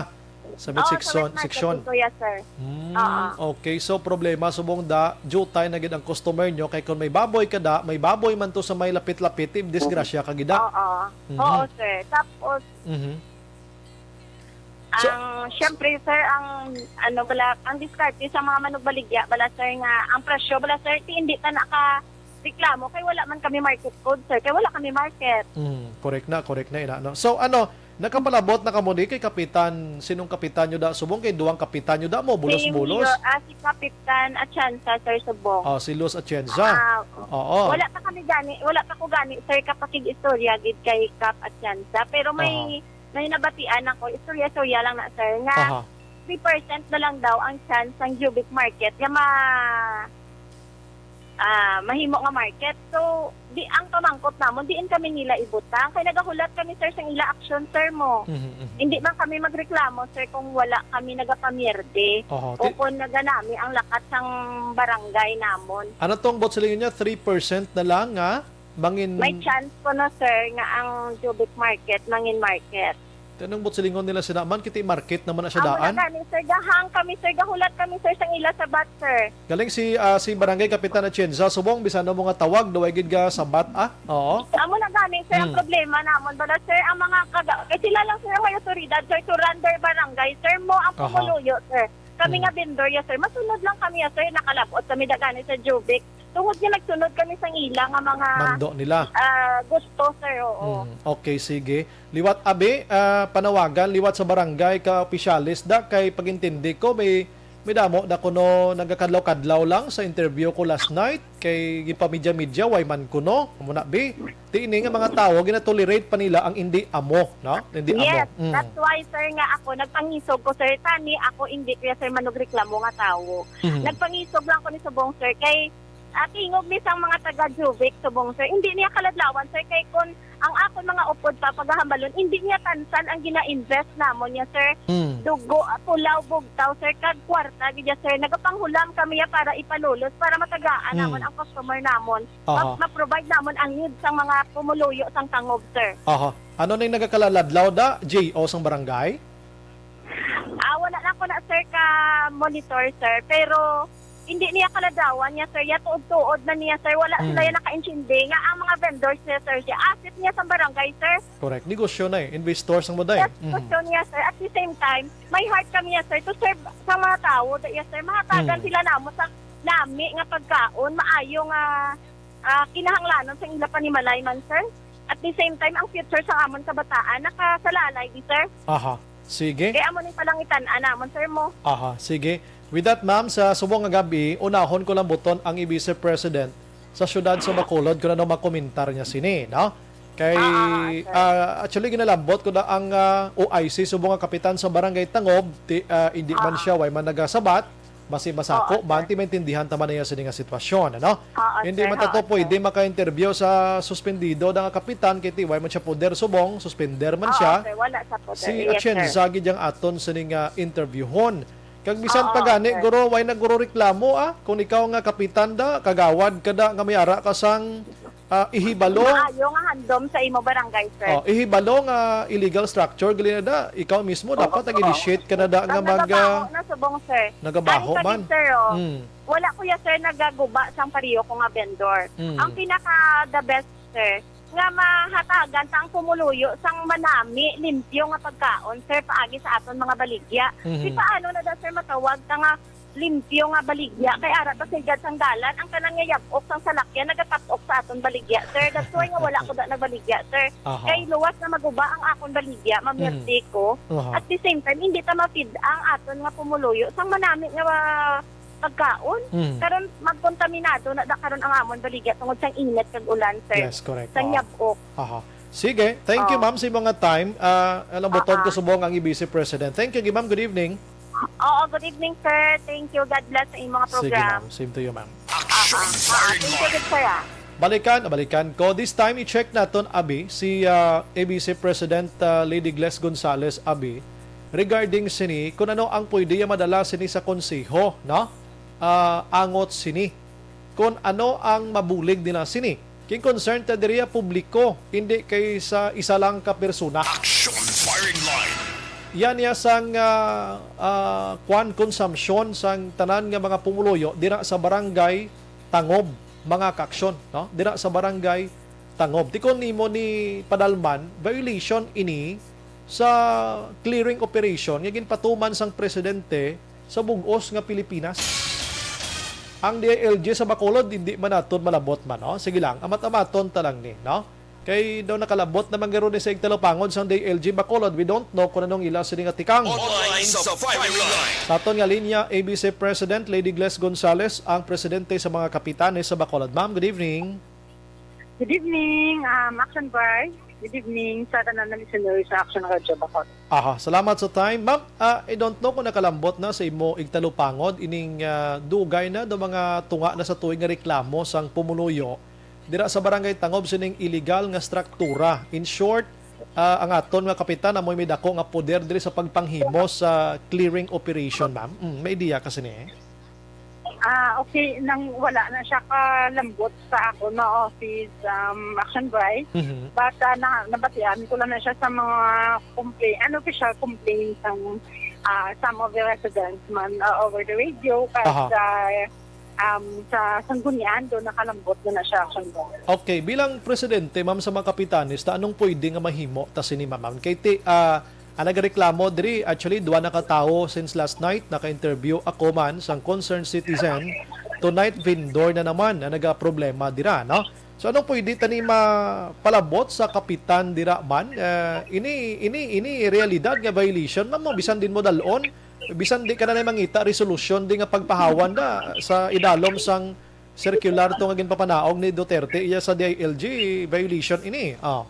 Sa wet Oo, sa section, wet market section. dito, yes, sir. Hmm, Oo. okay. So, problema, subong da, jutay na gid ang customer nyo. Kay kung may baboy ka da, may baboy man to sa may lapit-lapit, eh, disgrasya ka gid da. Oo. Mhm. Oo, sir. Tapos, Mhm. So ang, syempre, sir, ang, ano, bala, ang diskarte sa mga manugbaligya, bala, sir, nga ang presyo, bala, sir, ti hindi ta naka reklamo kay wala man kami market code, sir, kay wala kami market. Mm, correct na, correct na, ina, no? So, ano, nakapalabot na kamo ni kay Kapitan, sinong kapitan nyo da subong? Kay duwang kapitan nyo da mo, Si bulos-bulos? Mayor, ah, si Kapitan Atienza, sir, subong. Oh, si Luz Atienza. Ah, Oo. wala pa kami gani, wala pa ko gani, sir, kapakig-istorya gid kay Kap Atienza. Pero may, Aha. may nabatian ako, istorya-istorya lang na, sir, nga Aha. three percent na lang daw ang chance ang Jubic market nga ma-, ah, mahimo nga market. So, di, ang pamangkot namon, diin kami nila ibutang. Kay nagahulat kami, sir, sa ila action, sir, mo. Mhm, mhm. Hindi man kami magreklamo, sir, kung wala kami nagapamierde Oho, o ti- kung naganami ang lakat sang barangay namon. Ano tong bot silingon niya? Three percent na lang nga mangin- May chance ko na, sir, nga ang Jubic market, mangin market. Tanong, but silingon nila sina man, kiti market naman na siya. Amo na daan gani, sir. Gahang kami, sir. Gahulat kami, sir, sang ila sabat, sir. Galing si, ah, si Barangay Kapitan Atienza, subong, bisan na mga tawag, daw ay gid ka sabat, ah? Oo. Amo na gani, sir, ang Hmm. problema namon. Bala, sir, ang mga kaga-, eh, sila lang, sir, ang may otoridad, sir, to run their barangay, sir, mo ang Aha. pumuluyo, sir. Kami Hmm. nga vendor, yes, sir. Masunod lang kami, yes, sir. Nakalabot kami dagani sa Jubic. Tungod nga nagsunod kami sang ila nga mga, Mando nila. ah, gusto, sir, oo. Mm, okay, sige. Liwat abi, ah, panawagan liwat sa barangay ka opisyales da, kay pag-intindi ko may, may damo da kuno nagakadlaw-kadlaw lang sa interview ko last night, kay gipamidya-midya, way man kuno, amo na bi. Ti ini nga mga tawo, ginatolerate pa nila ang hindi amo, no? Hindi amo. Yes, Mm. that's why, sir, nga ako nagpangisog ko, sir, tani ako hindi ko ya, sir, manugreklamo nga tawo. Mhm. Nagpangisog lang ko ni subong, sir, kay, ah, tingog ni sang mga taga Jubic subong, sir. Hindi niya kaladlawan, sir, kay kun ang akon mga upod pa pagahambalon, hindi niya tansan ang gina-invest namon niya, sir. Mm. Dugo, ah, pulaw, bugtaw, sir, kag kwarta gid ya, sir. Nagapanghulam kami ya para ipalulos, para matagaan Mm. namon ang customer namon. Aha. Ma-, ma-provide namon ang needs sang mga pumuluyo sang Tangob, sir. Aha. Ano ning nagakalaladlaw da, J O sang barangay? Ah, wala lang ko na, sir, ka monitor, sir. Pero hindi niya kaladawan niya, sir. Ya tuod-tuod na niya, sir. Wala sila Mm. ya nakaintindi nga ang mga vendors niya, sir, siya asset niya sa barangay, sir. Correct. Negosyo na eh. Investor sang muday. Yes, Mhm. gusto niya, sir. At the same time, may heart kami niya, sir, to serve sa mga tao. Da-, yes, sir. Mahatagan Mm. sila namo sa nami nga pagkaon, maayo nga, ah, kinahanglanon sa ila panimalay man, sir. At the same time, ang future sa amon kabataan nakasalalay, di, sir. Aha. Sige. Kaya amo ni palangitan-an namon, sir, mo. Aha, sige. With that, ma'am, sa subong nga gabi, unahon ko lang buton ang i-Vice President sa siyudad sa Bacolod kung ano makomentar niya sini, no? Kay, Ah, ah, sir. ah, actually, ginalambot ko na ang, ah, O I C subong nga kapitan sa Barangay Tangob, ti-, ah, hindi man Ah. siya, way man nagasabat, basi masako Oo, man, sir. ti maintindihan ta man niya sini nga sitwasyon, ano? Oo, Hindi sir. man tato Oo, pwede sir. maka-interview sa suspendido na nga kapitan, kay ti way man siya poder subong, suspender man Oo, siya. sir. Wala sa poder. Si Yes, sir. Atienza gid yang aton sini nga interviewhon. Kag bisan Oo, pa gani, sir. guro, way na guro reklamo, ah? Kung ikaw nga kapitan da, kagawad ka da, nga may ara ka sang, ah, ihibalo. Maayo nga handom sa imo barangay, sir. Oh, ihibalo nga illegal structure, gali na da. Ikaw mismo, Oo, dapat oo. nag-initiate ka na da nga Ang mag, nagabaho ah, na subong, sir. nagabaho Ari pa man. gid, sir, oh. Mm. Wala ko ya, sir, nagaguba sang pareho ko nga vendor. Mm. Ang pinaka the best, sir, nga mahatagan ta ang pumuluyo sang manami, limpyo nga pagkaon, sir, paagi sa aton mga baligya. Mhm. Di paano na daw, sir, matawag ta nga limpyo nga baligya? Kay ara ta sa higad sang dalan, ang tanan nga yab-ok sang salakyan nagatat-ok sa aton baligya, sir. That's why nga wala ko da nagbaligya, sir. Aha. Kay luwas na maguba ang akon baligya, Mhm. mamyerti ko. Aha. At the same time, hindi ta mapid ang aton nga pumuluyo sang manami nga pagkaon. Mm. Karon magkontaminado na da karon ang amon baligya tungod sang init kag ulan, sir. Yes, correct. Sang Oo. yab-ok. Aha. Sige, thank you, Oo. ma'am, sa imong nga time. Ah, alam mo, Oo. ko subong ang i-Vice President. Thank you, ma'am. Good evening. Oo, good evening, sir. Thank you. God bless sa imong mga Sige, program. ma'am. Same to you, ma'am. Action Ah, ah, ah, Firing thank you, Line. good, sir, ah. Balikan, balikan ko. This time, i-check naton, abi, si, ah, A B C President, ah, Lady Gles Gonzales, abi, regarding sini, kung ano ang pwede nga madala sini sa konseho, no? Ah, angot sini. Kung ano ang mabulig nila sini. King concern ta diri, ah, publiko, hindi kay sa isa lang ka persona. Action Firing Line. Yan niya sang, ah, ah, kwan, consumption sang tanan nga mga pumuluyo dira sa barangay Tangob, mga kaaksyon, no? Dira sa barangay Tangob. Tikon nimo ni padalman, violation ini sa clearing operation nga ginpatuman sang presidente sa bug-os nga Pilipinas. Ang D I L G sa Bacolod, hindi man naton malabot man, no? Sige lang, amat-amaton ta lang ni, no? Kay daw nakalabot naman garo ni sa igtalupangod sang D I L G Bacolod, we don't know kung anong ila sini nga tikang. Online sa Firing Line. Sa aton nga linya, A B C President Lady Gles Gonzales, ang presidente sa mga kapitanes sa Bacolod. Ma'am, good evening. Good evening, um, Action Bar. Good evening sa tanan nga listener sa Action Radio Bacolod. Aha, salamat sa time. Ma'am, ah, I don't know kung nakalambot na sa imo igtalupangod ining, ah, dugay na do mga tunga na sa tuig nga reklamo sang pumuluyo dira sa Barangay Tangob sining illegal nga struktura. In short, ah, ang aton nga kapitan amoy may dako nga poder diri sa pagpanghimo sa clearing operation, ma'am. Mm, may idea ka sini, eh? Ah, okay, nang wala na siya kalambot sa ako na office, um, action by. Mhm. But, ah, na, nabatian ko lang na siya sa mga complaint, unofficial complaints ng, ah, some of the residents man, ah, over the radio, kahit Aha. sa, um, sa Sanggunian, doon nakalambot na na siya, action by. Okay, bilang presidente, ma'am, sa mga kapitanes, ta anong pwede nga mahimo ta sini, ma'am? Kay ti, ah, Ang nagareklamo diri, actually, duha na ka tawo since last night, naka-interview ako man sang concerned citizen. Tonight, vendor na naman ang nagaproblema dira, no? So, anong pwede tani mapalabot sa kapitan dira man? Eh, ini, ini, ini realidad nga violation, ma'am, bisan din mo dalon, bisan di ka na mangita resolusyon di nga pagpahawan na sa idalom sang circular to nga ginpapanaog ni Duterte iya sa D I L G violation ini. Oh.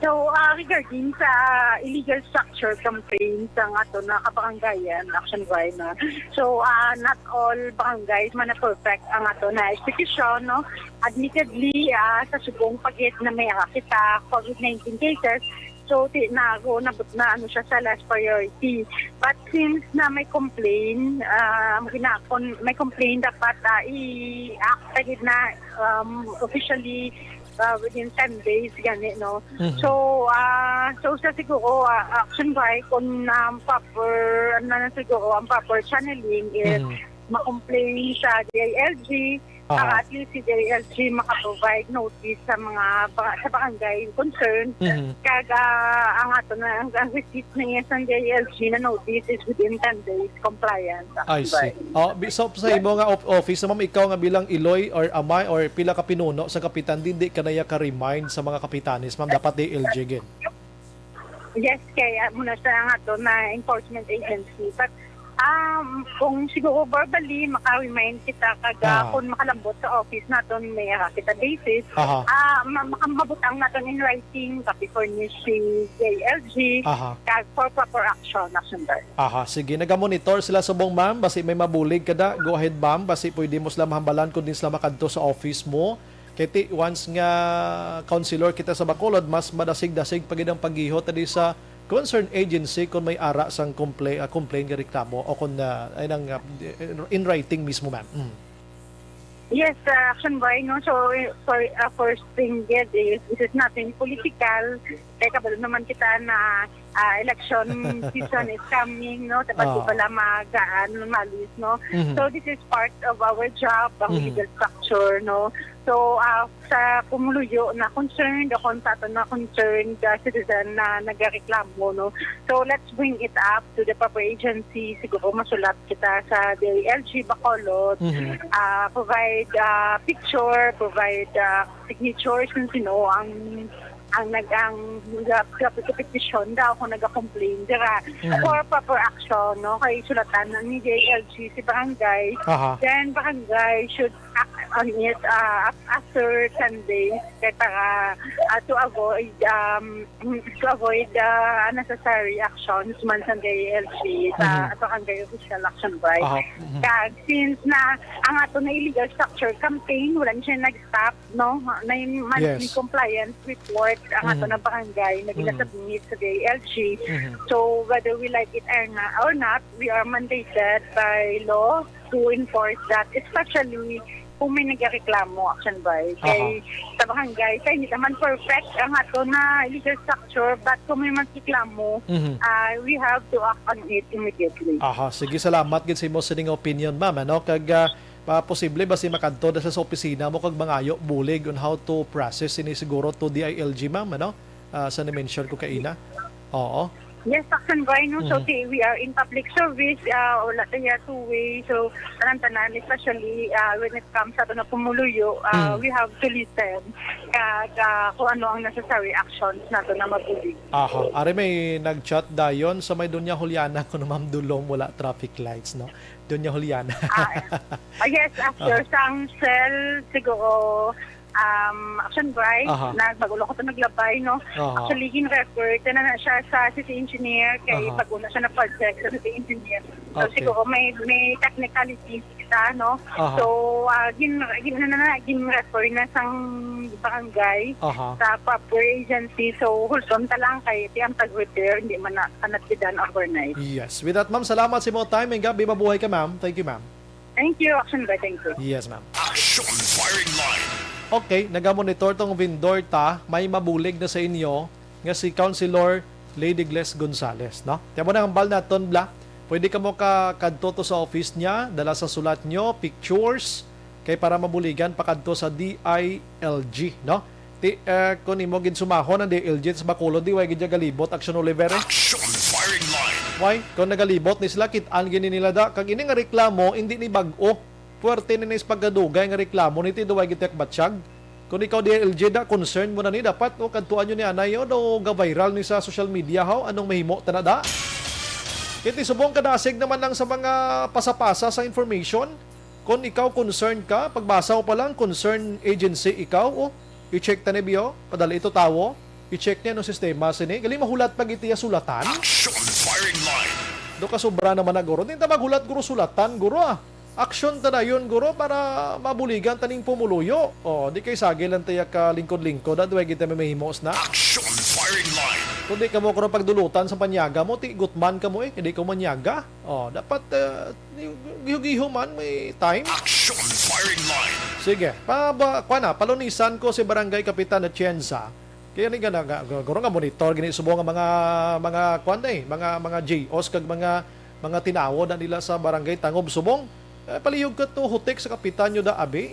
So, ah, regarding sa illegal structure campaign sa nga to na kabarangayan, action by na. So, ah, not all barangays man na perfect ang ato na execution, no? Admittedly, ah, sa subong pagit na may kita COVID nineteen cases, so, ti-, nago, nabot na ano siya sa last priority. But since na may complaint, ah, gina-, kon-, may complaint, dapat, ah, i-act agad na, um, officially, ah, within ten days, gani, no? Mhm. So, ah, so sa siguro, ah, action by kung, um, proper, ano na siguro, ang proper channeling is Mhm. ma-complain sa D I L G, Aha. para at least si D I L G maka-provide notice sa mga ba-, sa barangay concerned. Mhm. Kag, ah, ang ato na, ang, ang receipt na iya sa D I L G na notice is within ten days compliance. I see. Right. Oh, bi-, so, sa imo nga of-, office, ma'am, ikaw nga bilang iloy or amay or pila ka pinuno sa kapitan, di, di ka na iya ka-remind sa mga kapitanes, ma'am, dapat D I L G gid. Yes, kay, ah, muna siya nga to na enforcement agency. But, um, kung siguro verbally, maka-remind kita kag, ah, Ah. kung makalambot sa office naton, may, ah, kita basis, Aha. ah, ma-, maka-, mabutang naton in writing, copy furnish si D I L G, Aha. kag for proper action, action done. Aha, sige. Nagamonitor sila subong, ma'am. Basi may mabulig kada, go ahead, ma'am. Basi pwede mo sila mahambalan kung din sila makadto sa office mo. Kay ti, once nga councilor kita sa Bacolod, mas madasig-dasig pa gid ang paghihot diri sa concerned agency kung may ara sang compla-, ah, complaint nga reklamo o kung, ah, ay nang, ah, in writing mismo, ma'am. Mm. Yes, uh, action by, no? So, eh, for, uh, first thing, yes, is, this is nothing political. Kaya kabalo naman kita na, ah, election season is coming, no? Dapat Ah. di pala mag-, ah, ano, malis, no? Mhm. So, this is part of our job, ang Mhm. legal structure, no? So, ah, sa pumuluyo na concerned, o kung sa aton na concerned, ah, citizen na nagareklamo, no? So, let's bring it up to the proper agency. Siguro masulat kita sa D I L G Bacolod, Mhm. ah, provide, ah, picture, provide, ah, signatures kung sino ang, ang nag-, ang nag-, nag-, petition daw kung nag-complain dira Mhm. for proper action, no? Kay sulatan na ni D I L G si barangay. Aha. Then barangay should act on it, ah, af-, after ten days kay para, ah, to avoid, um, to avoid, ah, unnecessary actions man sa D I L G sa Mhm. barangay official action by. Aha. Mhm. Kag since na ang ato na illegal structure campaign, wala na siya nag-stop, no? May monthly Yes. compliance report ang ato Mhm. na barangay na Mhm. ginasubmit sa D I L G. Mhm. So, whether we like it or na-, or not, we are mandated by law to enforce that, especially kung may nagreklamo, action by. Kay Aha. sa barangay, kay hindi naman perfect ang ato na legal structure, but kung may magreklamo, Mhm. ah, we have to act on it immediately. Aha, sige, salamat gid sa imo sining opinion, ma'am, ano? Kag, ah, pa-, posible ba si makadto na sa, sa opisina mo kag mangayo bulig on how to process ini siguro to D I L G, ma'am, ano? Ah, sa na-mention ko kaina? Oo. Yes, action by, no? So, Mhm. ti-, we are in public service, ah, wala tayo two-way. So, tanan-tanan, especially, ah, when it comes sa ato na pumuluyo, ah, Mhm. we have to listen kag, ah, kung ano ang necessary actions nato na mabulig. Aha. Ari may nag-chat dayon sa may Doña Juliana, kuno Ma'am Dulom, wala traffic lights, no? Doña Juliana. Ah, ah, yes, after Ah. sang cell, siguro, um, action by, Aha. nagbago lang ko to naglabay, no? Aha. Actually, gin-refer, na na siya sa city engineer, kay Aha. bago na siya na project sa city engineer. So, Okay. siguro may, may technicalities kita, no? Aha. So, ah, gin-, gin-, na, na, gin-refer na sang barangay Aha. sa proper agency. So, hulton ta lang kay ti ang pag-repair, hindi man na, kanat be done overnight. Yes. With that, ma'am, salamat sa imong time. Maayong gab-i, mabuhay ka, ma'am. Thank you, ma'am. Thank you, Action Boy. Thank you. Yes, ma'am. Action Firing Line. Okay, nagamonitor tong vendor ta, may mabulig na sa inyo nga si Councilor Lady Gles Gonzales, no? Tiyan mo na ang bal naton, bla. Pwede ka mo ka kadto to sa office niya, dala sa sulat nyo, pictures, kay para mabuligan pa kadto sa D I L G, no? Ti, eh, kung imo gid sumahon ang D I L G sa Bacolod, di way gid galibot, Action Oliver, eh. Action Firing Line. Why? Kung nagalibot ni sila, kit-an gini nila da. Kag ini nga reklamo, hindi ni bag-o. Puwerte ni nis pagkadugay nga reklamo ni ti duway gitek batsyag. Kung ikaw D I L G da, concern mo na ni dapat, o kadtuan nyo ni anay, o daw ga-viral ni sa social media, haw, anong mahimo ta na da? Kiti subong kadasig naman lang sa mga pasapasa sa information. Kung ikaw concern ka, pagbasa mo pa lang, concern agency ikaw, o i-check ta ni biyo, padala ito tawo, i-check niya no sistema sini. Gali mahulat pag itiya sulatan. Action Firing Line. Do ka sobra naman na guro. Di ta maghulat guro sulatan, guro ah. Aksyon ta dayon, guro, para mabuligan taning pumuluyo. O, di kay sagi lang tayo ka lingkod-lingkod, ah, duway kita may mahimos na. Action Firing Line. Kung di ka mo karon pagdulutan sa panyaga mo, ti gutman ka mo eh, hindi ka manyaga. O, dapat uh, giho-giho man may time. Action Firing Line. Sige, pa, ba, kwa na, palunisan ko si Barangay Kapitan Atienza. Kaya ni gana, ga- ga- guro nga monitor gini subong nga mga mga kwan na eh, mga mga J Os kag mga mga tinawo na nila sa Barangay Tangob Subong. Eh, palihog ka to hutik sa kapitan nyo da abi,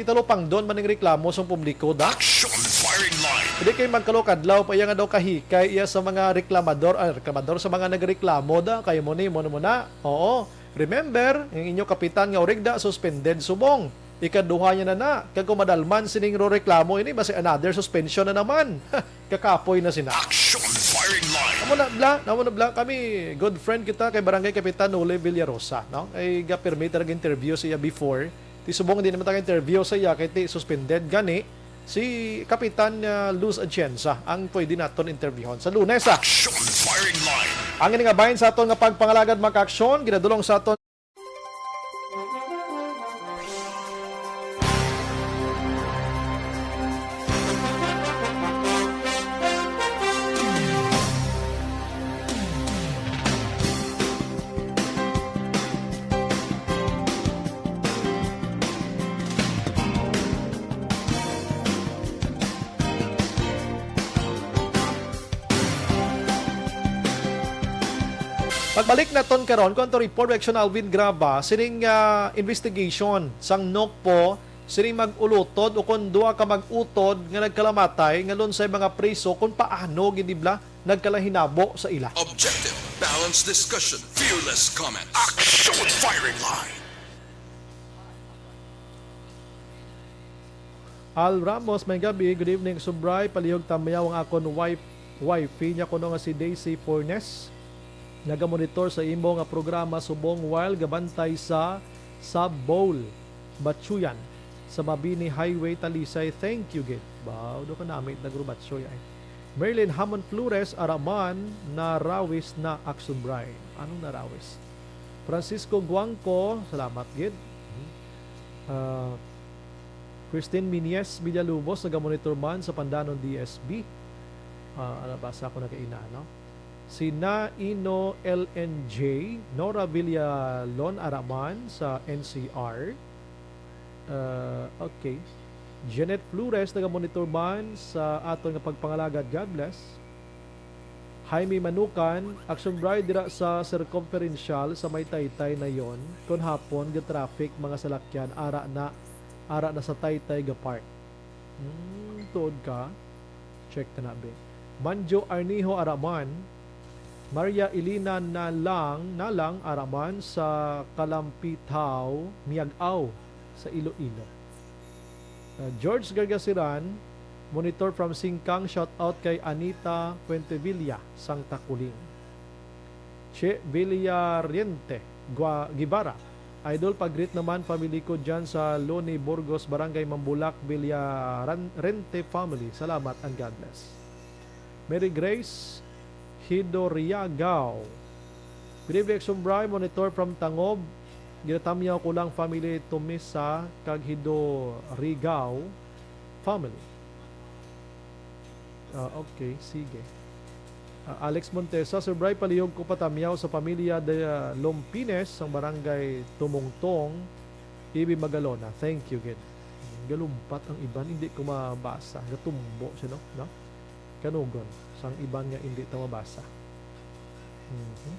italupangdon man ning reklamo sang publiko da. Action Firing Line. Hindi kay magkalokadlaw pa iya nga daw kahikay iya sa mga reklamador, ah, reklamador sa mga nagreklamo da, kayo mo ni, mo na, mo na. Oo. Remember, ang inyo kapitan nga urigda suspended subong. Ikaduha niya na na, kag kung madalman sining ro reklamo ini, basi another suspension na naman. Kakapoy na sina. Action Firing Line. Amo na bla, amo na bla kami, good friend kita kay Barangay Kapitan Noli Villarosa, no? Ay ga permit nag interview sa iya before. Ti subong hindi naman taga interview sa iya kay ti suspended gani si Kapitan uh, Luz Atienza ang pwede naton interviewon sa Lunes. Ah. Action Firing Line. Ang ini nga bahin sa aton nga pagpangalagad, mga kaaksyon, ginadulong sa aton. Pagbalik naton karon, kuan to report, Reaction Alvin Graba, sining ah, investigation sang NOCPO, sining mag-ulutod o kon duha ka mag-utod nga nagkalamatay nga lunsay mga preso kung paano gid ibla nagkalahinabo sa ila. Objective, balanced discussion, fearless comment. Action Firing Line. Al Ramos, may gabi. Good evening, Subray. Palihog tamyaw ang akon wife, wifey niya kuno nga si Daisy Fornes. Nagamonitor sa imo nga programa subong while gabantay sa Sub Bowl, Batsuyan, sa Mabini Highway, Talisay. Thank you, gid. Baw, do ka namit nagrubatsoy ay. Merlin Hamon Flores, Araman, narawis na Action Bright. Anong narawis? Francisco Guangco, salamat gid. Ah, Christine Minies Villalubos, nagamonitor man sa Pandanon D S B. Ah, nabasa ko na kaina, no? Si Naino L N J, Nora Villalon Araman sa N C R. Ah, okay. Janet Flores, nagamonitor man sa aton nga pagpangalagad. God bless. Jaime Manukan, Action Bright dira sa Circumferential sa may Taytay nayon, kon hapon ga-traffic mga salakyan, ara na, ara na sa Taytay ga-park. Hmm, tuod ka? Check ta na, be. Manjo Arnijo Araman, Maria Elena Nalang, Nalang Araman sa Kalampitaw, Miag-aw sa Iloilo. Uh, George Gargasiran, monitor from Singkang, shout out kay Anita Fuentevilla, sang Taculing. Che Villariente Gua- Guevara, idol, pag-greet naman family ko dyan sa Loni Burgos, Barangay Mambulak, Villarente family. Salamat and God bless. Mary Grace Hidoriagao. Good evening, Sumbray. Monitor from Tangob. Ginatamyaw ko lang family Tumisa kag Hidoriagao family. Ah, okay, sige. Ah, Alex Montesa, Sir Bri, palihog ko patamyaw sa pamilya de, ah, Lompines, sang barangay Tumongtong, Ibi Magalona. Thank you, gid. Galumpat ang iban, hindi ko mabasa. Gatumbo siya, no? No? Kanugon, sang iban nga hindi ta mabasa. Mhm.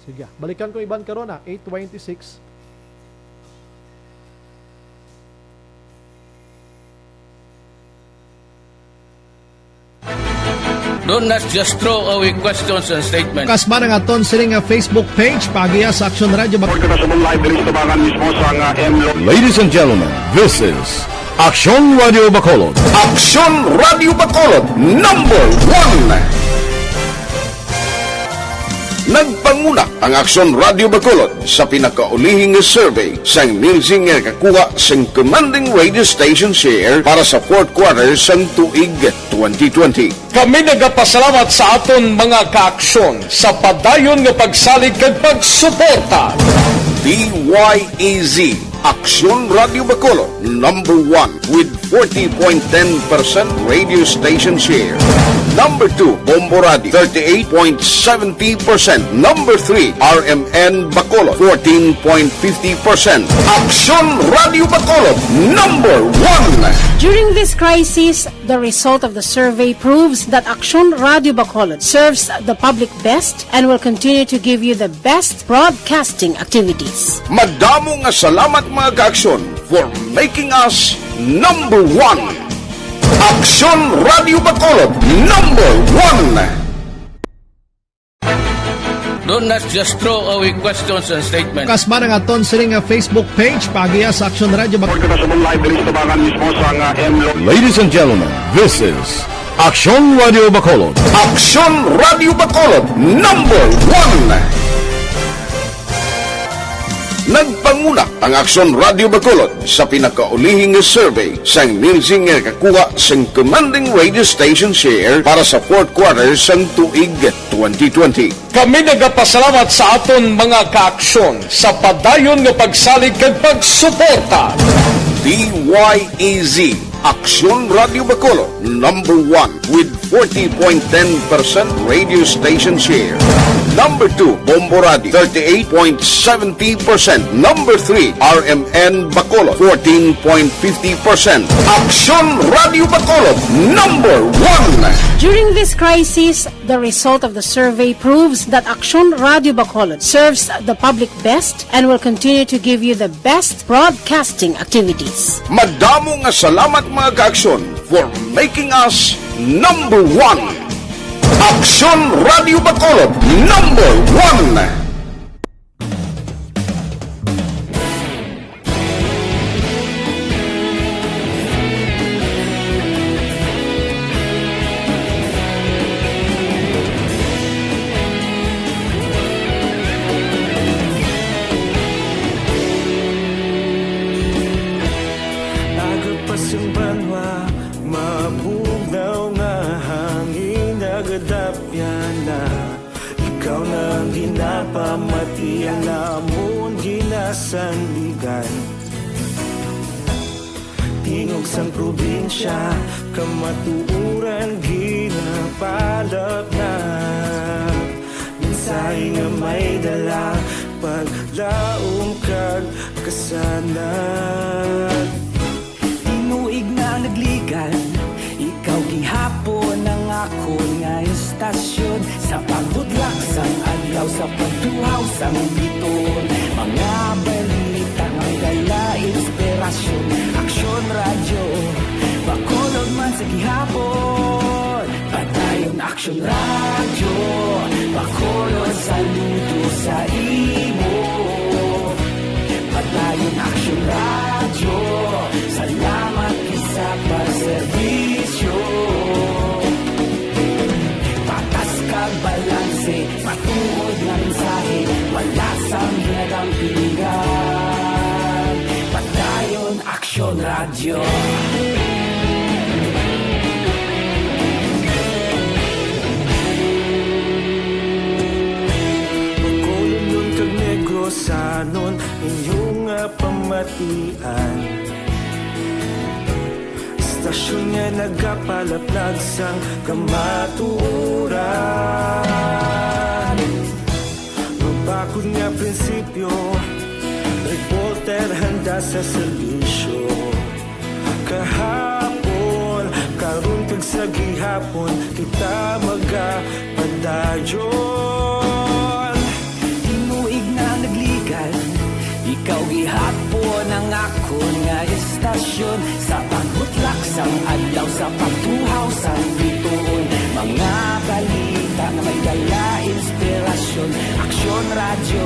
Sige, ah. Balikan ko iban karon, ah, eight twenty-six. Do not just throw away questions and statements. Kasma ang aton sini nga Facebook page, paagiha sa Aksyon Radio Bac- Report ka sa live diri sa tabangan mismo sa nga M Lo- Ladies and gentlemen, this is Aksyon Radio Bacolod. Aksyon Radio Bacolod, number one. Nagpanguna ang Aksyon Radio Bacolod sa pinakaulihing survey sang Nielsen nga nakakuha sang commanding radio station share para sa fourth quarter sang tuig twenty twenty. Kami nagapasalamat sa aton mga kaaksyon sa padayon nga pagsalig kag pagsuporta. D Y E Z, Aksyon Radio Bacolod, number one with forty point ten percent radio station share. Number two, Bombo Radio, thirty-eight point seventy percent. Number three, R M N Bacolod, fourteen point fifty percent. Aksyon Radio Bacolod, number one. During this crisis, the result of the survey proves that Aksyon Radio Bacolod serves the public best and will continue to give you the best broadcasting activities. Madamo nga salamat, mga kaaksyon, for making us number one. Aksyon Radio Bacolod, number one. Do not just throw away questions and statements. Kasma ang aton sini nga Facebook page, paagiha sa Aksyon Radio Bac- Report ka sa live diri sa tabangan mismo sa nga M Lo- Ladies and gentlemen, this is Aksyon Radio Bacolod. Aksyon Radio Bacolod, number one. Nagpanguna ang Aksyon Radio Bacolod sa pinakaulihing survey sang Nielsen nga nakakuha sang commanding radio station share para sa fourth quarter sang tuig twenty twenty. Kami nagapasalamat sa aton mga kaaksyon sa padayon nga pagsalig kag pagsuporta. D Y E Z, Aksyon Radio Bacolod, number one with forty point ten percent radio station share. Number two, Bombo Radio, thirty-eight point seventy percent. Number three, R M N Bacolod, fourteen point fifty percent. Aksyon Radio Bacolod, number one. During this crisis, the result of the survey proves that Aksyon Radio Bacolod serves the public best and will continue to give you the best broadcasting activities. Madamo nga salamat, mga kaaksyon, for making us number one. Aksyon Radio Bacolod, number one. Agod pa sing banwa, mabugnaw nga hangin nagadapyan na. Ikaw na ang ginapamati, ang amon ginasandigan. Tingog sang probinsya, kamatuoran ginapalapnap. Mensahe nga may dala, paglaom kag kasanag. Tinuig na nagligan, ikaw gihapon ang akon nga estasyon. Sa pagbudlak sang adlaw, sa pagtuhaw sang biton, mga balita nga dala inspirasyon. Aksyon Radyo, Bacolod man sa gihapon. Padayon Aksyon Radyo, Bacolod, saludo sa imo. Padayon Aksyon Radyo, salamat gid sa pagserbisyo. Patas kag balanse, matuod nga mensahe, wala sang ginadampingan. Padayon Aksyon Radyo. Bacolodnon kag Negrosanon, inyo nga pamatian. Sa Istasyon nga nagapalaplag sang kamatuoran. Mabakod nga prinsipyo, reporter handa sa serbisyo. Kahapon, karon kag sa gihapon, kita magapadayon. Tinuig na nagligad, ikaw gihapon ang akon nga istasyon. Sa pagbutlak sang adlaw, sa pagtuhaw sang bituon, mga balita nga may dala inspirasyon. Aksyon Radyo,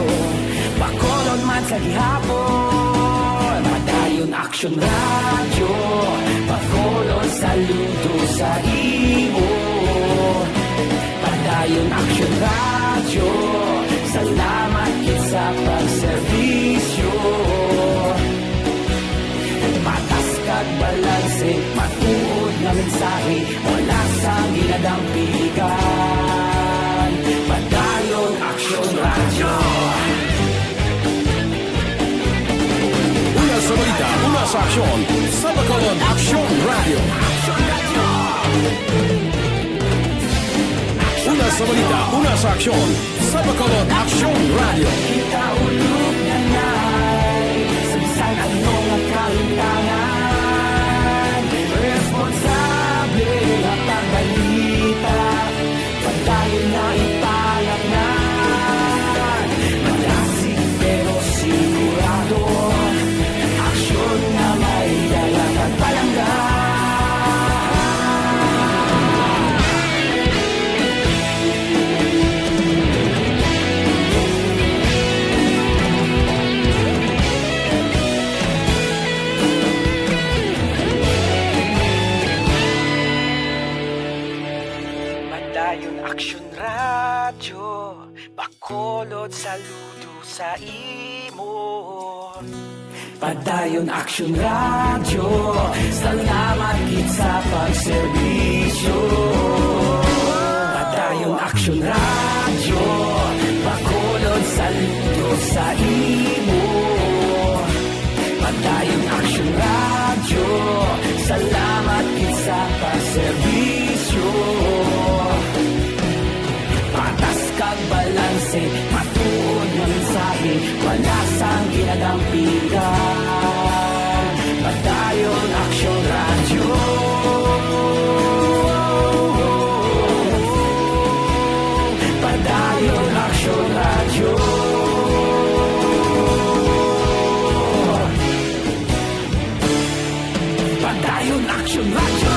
Bacolod man sa gihapon. Padayon Aksyon Radyo, Bacolod, saludo sa imo. Padayon Aksyon Radyo, salamat gid sa pagserbisyo. Patas kag balanse, matuod nga mensahe, wala sang ginadampigan. Padayon Aksyon Radyo. Una sa balita, una sa aksyon, sa Bacolod Aksyon Radyo. Una sa balita, una sa aksyon, sa Bacolod Aksyon Radyo. Kita ulog na nay, sa bisan ano nga kalutangan, responsable nga pagbalita. Padayon na ipalatnan, malasig pero sigurado, aksyon nga may dala kag palangga. Padayon Aksyon Radyo, Bacolod, saludo sa imo. Padayon Aksyon Radyo, salamat gid sa pagserbisyo. Padayon Aksyon Radyo, Bacolod, saludo sa imo. Padayon Aksyon Radyo, salamat gid sa pagserbisyo. Patas kag balanse, matuod nga mensahe, wala sang ginadampigan. Padayon Aksyon Radyo. Padayon Aksyon Radyo. Padayon Aksyon Radyo.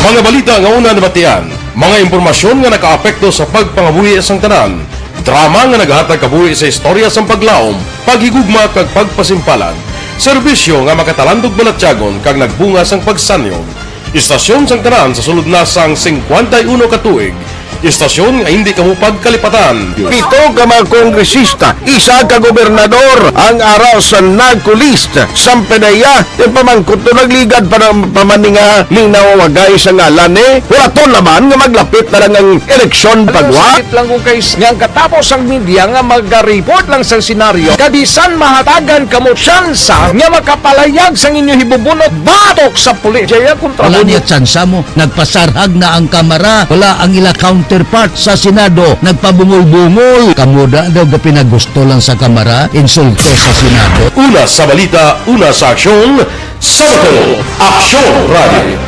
Mga balita nga una nabatian, mga impormasyon nga nakaapekto sa pagpangabuhi sang tanan, drama nga nagahatag kabuhi sa istorya sang paglaom, paghigugma kag pagpasimpalan, serbisyo nga makatalandog balatyagon kag nagbunga sang pagsanyog. Istasyon sang tanan sa sulod na sang singkwenta y uno ka tuig. Istasyon nga hindi kamo pagkalipatan. Pito ka mga kongresista, isa ka gobernador ang ara sa NAGCO list. Sang PDEA, yung pamangkot to nagligad pa ng pamaninga, ning nawawagay sa ngalan ni. Wala to naman nga maglapit na lang ang eleksyon pagwa. Sakit lang kung kay nga ang katapos ang media nga maga-report lang sa senaryo, kabisan mahatagan kamo tsansa nga makapalayag sang inyo hibubunot batok sa pulis. Jaya kontra Wala mo niya tsansa mo. Nagpasarhag na ang Kamara. Wala ang ila counterpart sa Senado. Nagpabungol-bungol. Kamo da daw gapinagusto lang sa Kamara. Insulto sa Senado. Una sa balita, una sa aksyon, sa Bacolod Aksyon Radio.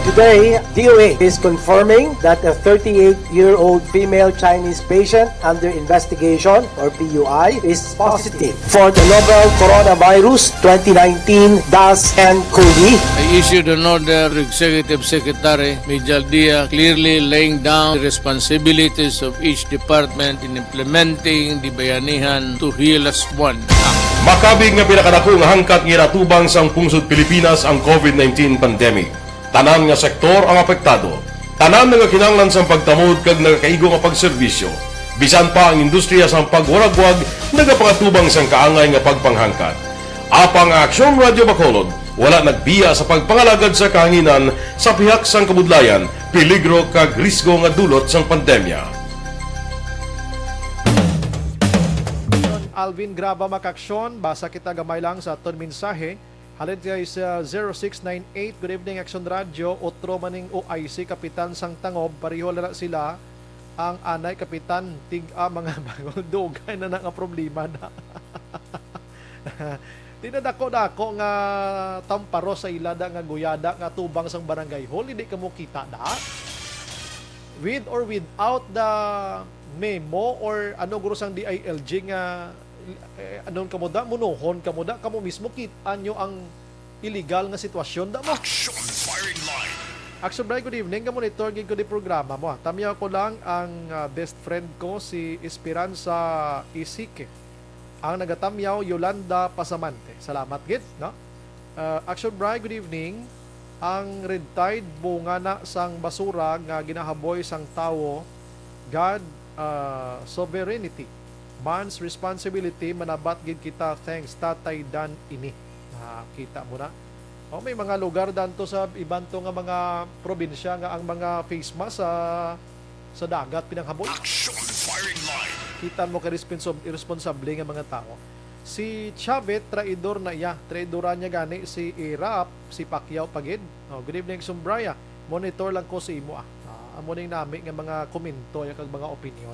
Today, D O A is confirming that a thirty-eight-year-old female Chinese patient under investigation, or P U I, is positive for the novel coronavirus twenty nineteen dash N COVID. I issued an order to Executive Secretary Mijal Dia, clearly laying down the responsibilities of each department in implementing the Bayanihan to Heal Us One Act. Makabig nga pinakadako nga hangkat nga ginatubang sang pungsod Pilipinas ang COVID nineteen pandemic. Tanan nga sektor ang apektado. Tanan nagakinahanglan sang pagtamod kag nagakaigo nga pagserbisyo. Bisan pa ang industriya sang pagwaragwag nagapangatubang sang kaangay nga pagpanghangkat. Apang ang Aksyon Radio Bacolod Wala nagbiya sa pagpangalagad sa kahanginan sa pihak sang kabudlayan, peligro kag risgo nga dulot sang pandemya. Alvin Graba, mga kaaksyon, basa kita gamay lang sa aton mensahe. Halin kay sa zero six nine eight, "Good evening, Action Radio. Otro maning O I C, Kapitan sang Tangob. Pareho na na sila. Ang anay, Kapitan, tig-a mga bangol. Dugay na na nga problema na." Di na dako-dako nga tamparo sa ila da nga guyada nga tubang sang barangay hall, hindi ka mo kita da? With or without the memo or ano guro sang D I L G nga, eh, anon kamo da, munohon kamo da, kamo mismo kit-an nyo ang illegal nga sitwasyon da mo. Action Firing Line. Action Bray, good evening. Ka-monitor gid ko di programa mo. Tamyaw ko lang ang, ah, best friend ko, si Esperanza Isique. Ang nagatamyaw, Yolanda Pasamante. Salamat gid, no? Ah, Action Bray, good evening. Ang red tide, bunga na sang basura nga ginahaboy sang tawo. God, ah, sovereignty, man's responsibility, manabat gid kita. Thanks, Tatay Dan ini. Nakita mo na? O, may mga lugar danto sa iban to nga mga probinsya nga ang mga face mask sa, sa dagat pinanghaboy. Action Firing Line. Kita mo kay responsob-, irresponsable nga mga tawo. Si Chavit, traidor na iya. Traidoran niya gani si Irap, si Pacquiao pa gid. Oh, good evening, Sumbraya. Monitor lang ko sa imo, ah. Ah, amo ning nami nga mga komento, ya, kag mga opinion.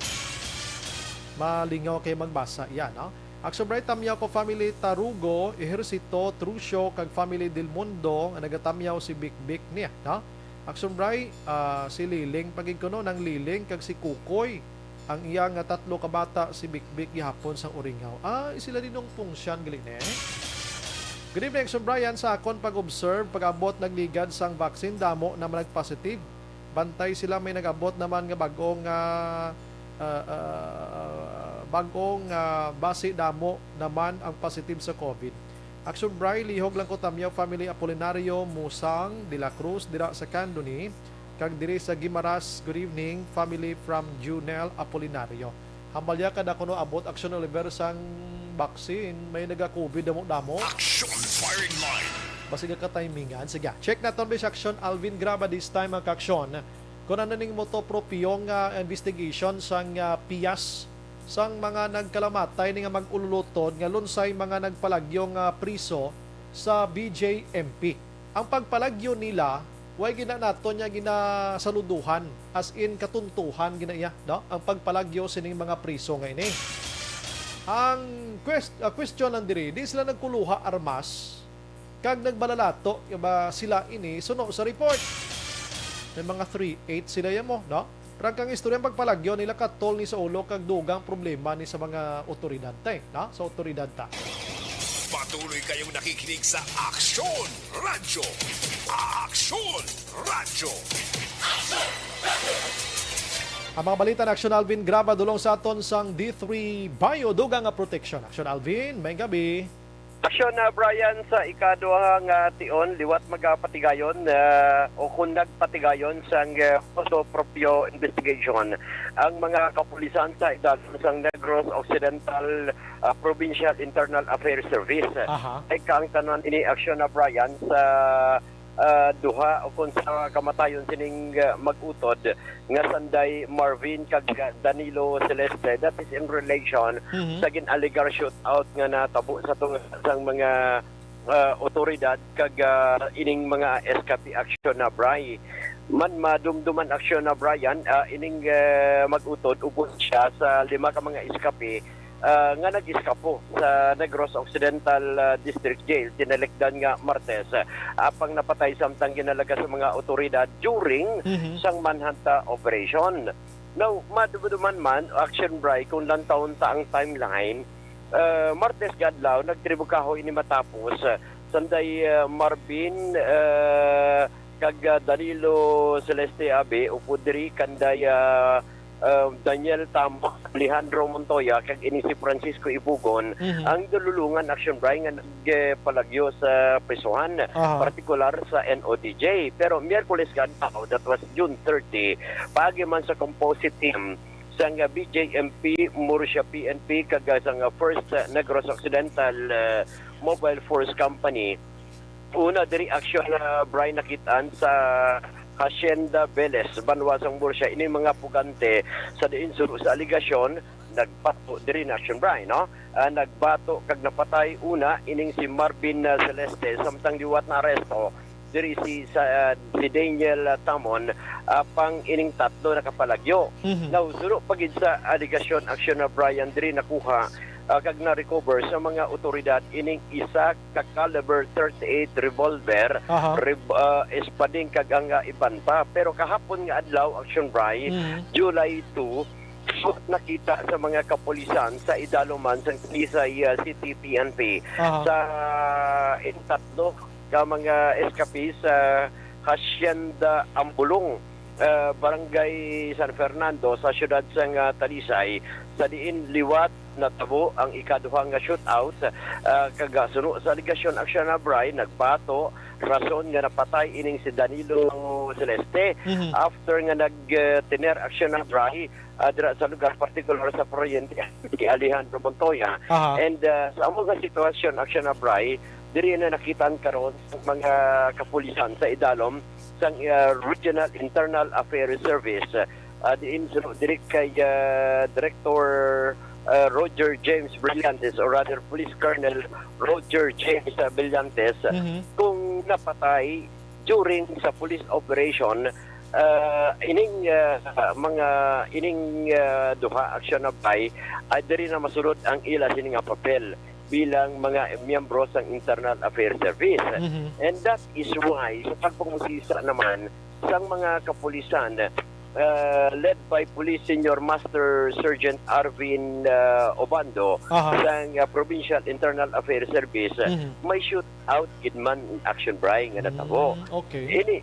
Malingaw kay magbasa iya, no? Action Bright, tamyaw ko family Tarugo, Ejercito, Trucio, kag family Del Mundo nga nagatamyaw si Bikbik niya, no? Action Bright, ah, si Liling, pagid kuno nang Liling, kag si Kukoy. Ang iya nga tatlo ka bata, si Bikbik gihapon sang Uringaw. Ah, sila dinong pungsyan gali ni. Good evening, Action Brian. Sa akon pag-observe, pag-abot nagligad sang vaccine, damo naman nag-positive. Bantay sila may nag-abot naman nga bag-ong, ah, ah, ah, bag-ong, ah, basi damo naman ang positive sa COVID. Action Bray, lihog lang ko tamyaw family Apolinario, Musang, De La Cruz, dira sa Candoni, kag diri sa Guimaras. Good evening, family from Junel Apolinario. Hambalya kada kuno abot Action Oliver sang vaccine, may naga-COVID damo-damo. Action Firing Line. Basig ka timingan. Sige, check naton, Miss Action Alvin Graba this time, ang kaaksyon. Kung ano ning moto propio nga investigation sang, ah, piyas sang mga nagkalamatay ni nga mag-ululutod nga lunsay mga nagpalagyo nga priso sa B J M P. Ang pagpalagyo nila, way gina naton niya ginasaluduhan, as in katuntuhan gina iya, no? Ang pagpalagyo sining mga priso nga ini. Ang quest-, ah, question lang diri, di sila nagkuluha armas kag nagbalalato ba sila ini suno sa report. May mga three eight sila ya mo, no? Pero ang kang istorya, ang pagpalagyo nila katol ni sa ulo kag dugang problema ni sa mga otoridad, te, no? Sa otoridad ta. Patuloy kayong nakikinig sa Action Radyo. Action Radyo. Ang mga balita na Action Alvin Graba dulong sa aton sang D three Bio, dugang nga protection. Action Alvin, may gabi. Aksyon na, Brian, sa ikaduha nga tion, liwat magapatigayon, ah, o kung nagpatigayon sang, ah, motu proprio investigation ang mga kapulisan sa idalom sang Negros Occidental, ah, Provincial Internal Affairs Service. Aha. Ay kaangtanan ini, Aksyon na, Brian, sa, ah, duha o kung sa kamatayon sining, ah, mag-utod nga sanday Marvin kag Danilo Celeste, that is in relation Mhm. sa gin-alegar shootout nga natabo sa tunga sang mga, ah, otoridad kag, ah, ining mga S K P, Aksyon na, Bray. Man madumduman, Aksyon na, Brian, ah, ining, ah, mag-utod ubos siya sa lima ka mga S K P, ah, nga nag-eskapo sa Negros Occidental, ah, District Jail tinalikdan nga Martes, ah, apang napatay samtang ginalaga sa mga otoridad during Mhm. sang manhunt operation. Now, madumaduman man, Action Bray, kung lantawon ta ang timeline, ah, Martes nga adlaw, nagtribo kahoy ini matapos, ah, sanday, ah, Marvin, ah, kag, ah, Danilo Celeste Abe, upod diri kanday, ah, ah, Daniel Tamo, Alejandro Montoya, kag ini si Francisco Ibugon, Mhm. ang dululungan, Action Bray, nga nagpalagyo sa prisuhan, Aha. partikular sa N O D J. Pero Miyerkules nga adlaw, that was June thirty, paagi man sa composite team sang B J M P, Murcia P N P, kag sang First Negros Occidental, ah, Mobile Force Company, Una diri, Action, ah, Bri, nakitaan sa Hacienda Velez, banwa sang Murcia, ini mga pugante sa diin suno sa alegasyon nagbato diri na, Action Bri, no? Ah, nagbato kag napatay una ining si Marvin, ah, Celeste, samtang liwat na aresto diri si sa, ah, si Daniel, ah, Tamon, ah, pang ining tatlo nakapalagyo. Mhm. Now, suno pa gid sa alegasyon, Action na Brian, diri nakuha, ah, kag na-recover sa mga otoridad ining isa ka caliber thirty-eight revolver, Aha. rev-, ah, espading kag ang, ah, iban pa. Pero kahapon nga adlaw, Action Bri, Mhm. July two, suot nakita sa mga kapulisan sa idaloman sang Talisay, ah, City P N P Aha. sa in tatlo ka mga escapees sa Hacienda Ambulong, ah, Barangay San Fernando sa siyudad sang, ah, Talisay, sa diin liwat natabo ang ikaduha nga shootout, ah, kag, ah, suno sa alegasyon, Action na Bri, nagbato rason nga napatay ining si Danilo Celeste Mhm. after nga nag, ah, tener, Action na Bri, ah, dira sa lugar, partikular sa Pariente ni Alejandro Montoya. Aha. And, ah, sa amo nga sitwasyon, Action na Bri, diri na nakitaan karon sa mga kapulisan sa idalom sang, ah, Regional Internal Affairs Service. Ah, diin suno diri kay, ah, Director, ah, Roger James Brillantes, or rather Police Colonel Roger James, ah, Brillantes, Mhm. kung napatay during sa police operation, ah, ining, ah, mga, ining, ah, duha, Action na Bri, ay diri na masulod ang ila sini nga papel bilang mga miyembro sang Internal Affairs Service. Mhm. And that is why, sa pagpangusisa naman sang mga kapulisan, ah, led by Police Senior Master Sergeant Arvin, ah, Obando Aha. sang, ah, Provincial Internal Affairs Service, Mhm. may shootout gid man, Action Bri, nga natabo. Mm, okay. Ini,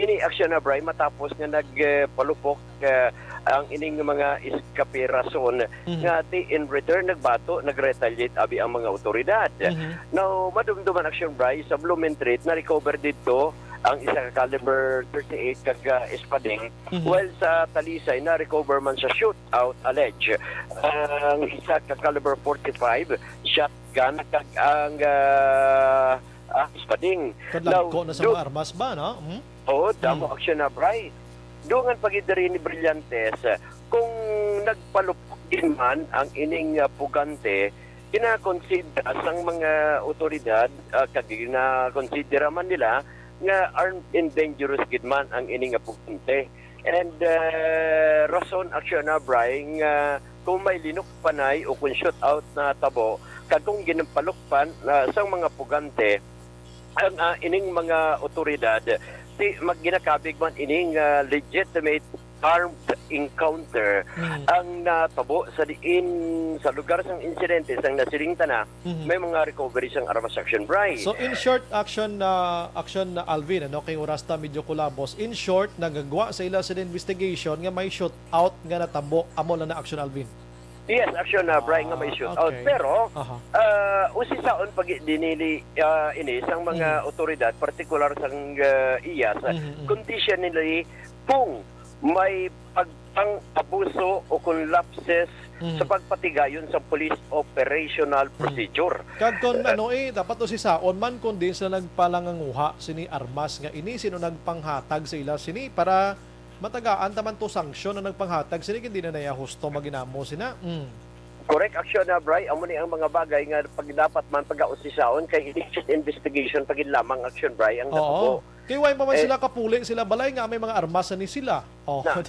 ini, Action na Bri, matapos nga nagpalupok, ah, ang ining mga iskape rason Mhm. nga ti in return nagbato, nag-retaliate abi ang mga otoridad. Mhm. Now, madumduman, Action Bri, sa Blumentritt, na-recover didto ang isa ka caliber thirty-eight kag, ah, espading, Mhm. while sa Talisay na-recover man sa shootout, alleged, ang isa ka caliber forty-five shotgun kag ang, ah, ah, espading. Kadlagko Now, na sa do- mga armas ba, no? Hmm? Oo, damo Hmm. Action na, Bri. Dungan pa gid diri ni Brillantes, kung nagpalupok din man ang ining, ah, pugante, ginakonsidera sang mga otoridad, ah, kag ginakonsidera man nila nga armed and dangerous gid man ang ini nga pugante. And, ah, rason, Action na, Bri, nga kung may linukpanay o kung shootout na tabo, kag kung ginpalukpan, ah, sang mga pugante, ang, ah, ining mga otoridad, ti, mag-, ginakabig man ining, ah, legitimate armed encounter Mm. ang natabo sa diin sa lugar sang insidente, sang nasiling ta na, Mhm. may mga recovery sang armas, Action Bri. So, in short, Action na, Action na Alvin, ano, kay oras ta medyo kulabos. In short, nagagwa sa ila sa investigation nga may shootout nga natabo. Amo lang na, Action Alvin. Yes, Action na, Bri, nga may Ah, shootout. okay. Pero, Aha. ah, usisaon pag dinili, ah, ini sang mga Mm. otoridad, partikular sang, ah, iyas, Mhm, mhm. conditionally kung may pagpang-abuso o kung lapses Mhm. sa pagpatigayon sa police operational Mhm. procedure. Kag kon Eh, ano, eh, dapat usisaon man kon diin sila nagpalanganguha sini armas nga ini, sino nagpanghatag sa ila sini para matagaan ta man to sanksyon ang nagpanghatag sini, kay di na naya husto maginamo sina. Mm. Correct, Action na, Bri. Amo ni ang mga bagay nga pag dapat man pagausisaon kay illicit investigation pa gid lamang, Action Bri, ang Oo. natabo. Kay why pa man Eh, sila kapuli sila balay nga may mga armas na ni sila? Oh. Na.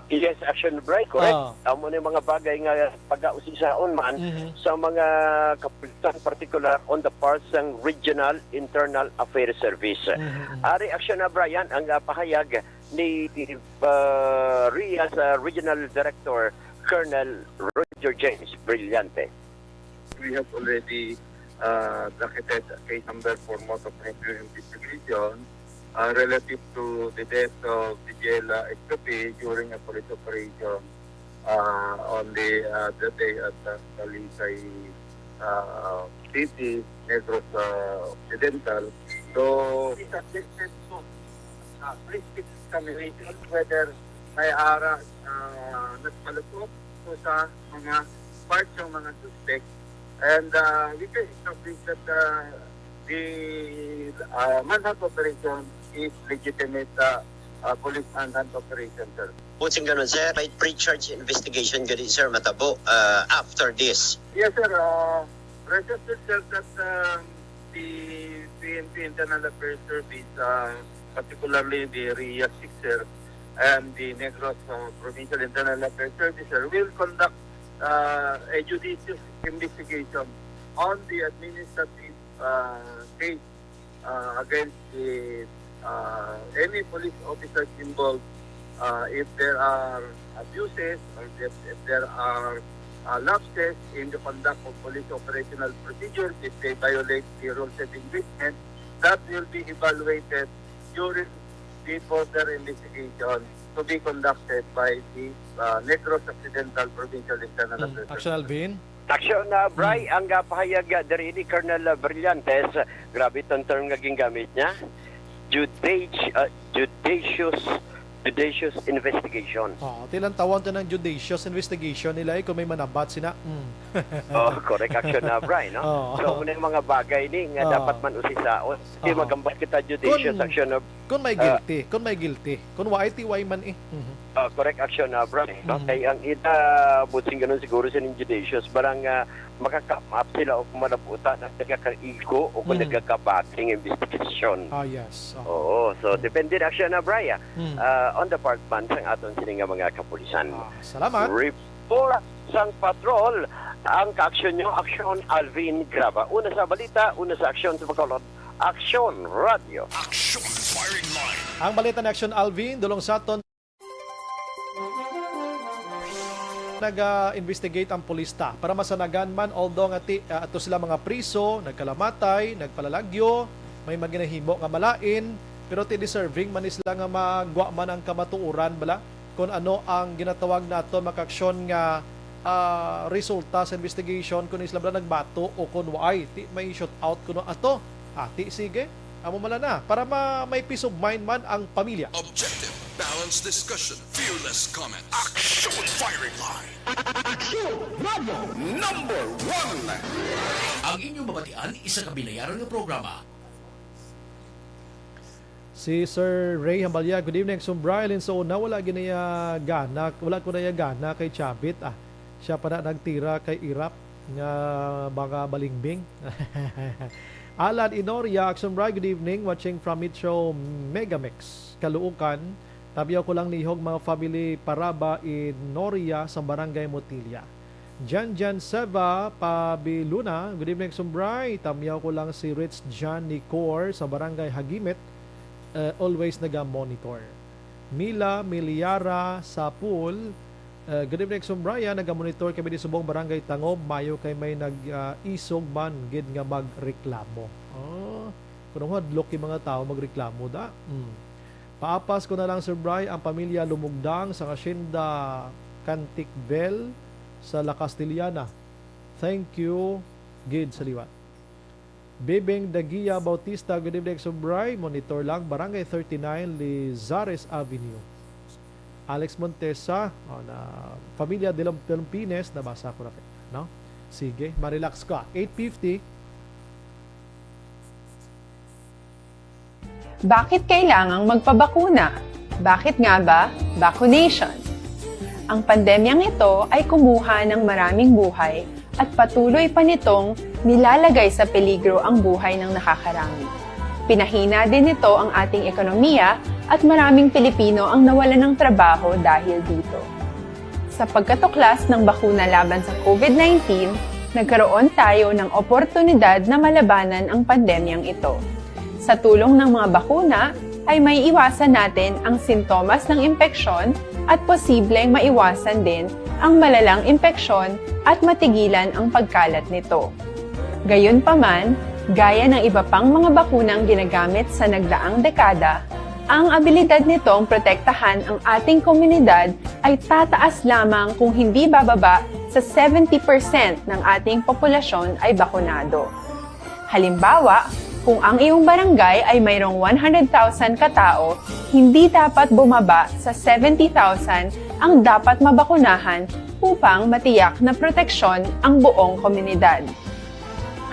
Yes, Action Bri, correct. Ah. Amo ni mga bagay nga pagausisaon man Mhm. sa mga kapulisan, particular on the part sang Regional Internal Affairs Service. Mhm, mhm. Ari, Action na, Brian, ang, ah, pahayag ni, ah, Rias, ah, Regional Director Colonel Roger James Brillante. We have already, uh, docketed case number for more comprehensive investigation, uh, relative to the death of Vigela Escape during a police operation, uh, on the, uh, the day at, uh, Talisay, uh, City, Negros, uh, Occidental. So, Subjected to, uh, police examination whether may ara, uh, nagpalupok o sa mga parts ng mga suspect. And, uh, we can establish that, uh, the uh, manhunt operation is legitimate uh, uh, police manhunt operation, sir. Buot siling ganun, sir, may pre-charge investigation gani, sir, matabo uh, after this? Yes, sir. Uh, rest assured, sir, that um, the P N P Internal Affairs Service, uh, particularly the RIA six, sir, and the Negros uh, Provincial Internal Affairs Service, sir, will conduct uh, a judicious investigation on the administrative uh, case uh, against the uh, any police officers involved. Uh, if there are abuses or if, if there are uh, lapses in the conduct of police operational procedures, if they violate the rules of engagement, that will be evaluated during the further investigation to be conducted by the uh, Negros Occidental Provincial Internal Mm, Affairs Action Office. Alvin? Action, uh, Bri, Mm. ang uh, pahayag uh, diri ni Colonel uh, Brillantes, uh, grabe tong term nga gingamit niya. Judici- uh, judicious, judicious investigation. Oh, tilang tawon to ng judicious investigation nila eh, kung may manabat sina. Mm. Oh, correct action na, Bri, no? Oh. So, muna yung mga bagay ni nga Oh. dapat man usisaon. Kaya Oh. magambat kita judicious Kung- action of Kung may Ah. guilty, kung may guilty, kung wa I T Y man eh. Mhm. Ah, correct action na, Bri, no? Mhm. Kay ang ida, buot siling ganun siguro sining judicious, barang ah, maka-come up sila o kung malabutan ang nagakaigo o kung Mhm. nagakabati nga investigation. Ah, yes. Oh. Oo, so depende na siya na, Bri, ah. Mhm. Ah, on the part man sang aton sini nga mga kapulisan. Ah, salamat. Report sang patrol, ang kaaksyon nyo, Aksyon Alvin Graba. Una sa balita, una sa aksyon sa Bacolod, Aksyon Radio. Action Firing Line. Ang balita ni Aksyon Alvin, dulong sa aton. Nag-investigate ang pulis ta para masanagan man, although nga ti, ah, ato sila mga priso, nagkalamatay, nagpalalagyo, may mga ginahimo nga malain, pero ti deserving man ni sila nga magwa man ang kamatuoran, bala, kung ano ang ginatawag naton, mga kaaksyon, nga ah, resulta sa investigation kung sila ba nagbato o kung waay. Ti may shoot out kuno ato. Ah, ti sige. Amo man na para ma may peace of mind man ang pamilya. Objective, balanced discussion, fearless comments. Action Firing Line. Action Radio. Number one. Ang inyong mabatian, isa ka binayaran nga programa. Si Sir Ray Hambalya, "Good evening, Sumbray." Alin sa una, wala ginaya gana, wala ko naya gana kay Chavit, ah. Siya pa na nagtira kay Irap nga mga balingbing. Alan Inoria, "Sumbray, good evening. Watching from Metro Megamix, Caloocan. Tabiaw ko lang nihog mga family Paraba Inoria sa Barangay Motilla." Jan Jan Seva Pabiluna, "Good evening, Sumbray. Tamyaw ko lang si Rich John Nicor sa Barangay Hagimit. Eh, always naga-monitor." Mila Miliara Sapul, eh, "Good evening, Sumbray. Ah, naga-monitor kami di subong Barangay Tangob. Mayo kay may nag, ah, isog man gid nga magreklamo." Oh, kunong hadlok yung mga tao magreklamo da. Hmm. Paapas ko na lang, Sir Bry, ang pamilya Lumugdang sa Hacienda Canticbel sa La Castellana. Thank you gid sa liwat. Bibing Dagia Bautista, "Good evening, Sir Bry. Monitor lang, Barangay thirty-nine, Lizares Avenue." Alex Montesa, oh, na pamilya Dilom-, Dilompines, nabasa ko na, no? Sige, ma-relax ka. Eight fifty. Bakit kailangang magpabakuna? Bakit nga ba vaccination? Ang pandemyang ito ay kumuha ng maraming buhay at patuloy pa nitong nilalagay sa peligro ang buhay ng nakakarami. Pinahina din nito ang ating ekonomiya at maraming Pilipino ang nawalan ng trabaho dahil dito. Sa pagkatuklas ng bakuna laban sa COVID nineteen, nagkaroon tayo ng oportunidad na malabanan ang pandemyang ito. Sa tulong ng mga bakuna, ay may iwasan natin ang sintomas ng impeksyon at posibleng maiwasan din ang malalang impeksyon at matigilan ang pagkalat nito. Gayunpaman, gaya ng iba pang mga bakunang ginagamit sa nagdaang dekada, ang abilidad nitong protektahan ang ating komunidad ay tataas lamang kung hindi bababa sa seventy percent ng ating populasyon ay bakunado. Halimbawa, kung ang iyong barangay ay mayroong one hundred thousand katao, hindi dapat bumaba sa seventy thousand ang dapat mabakunahan upang matiyak na proteksyon ang buong komunidad.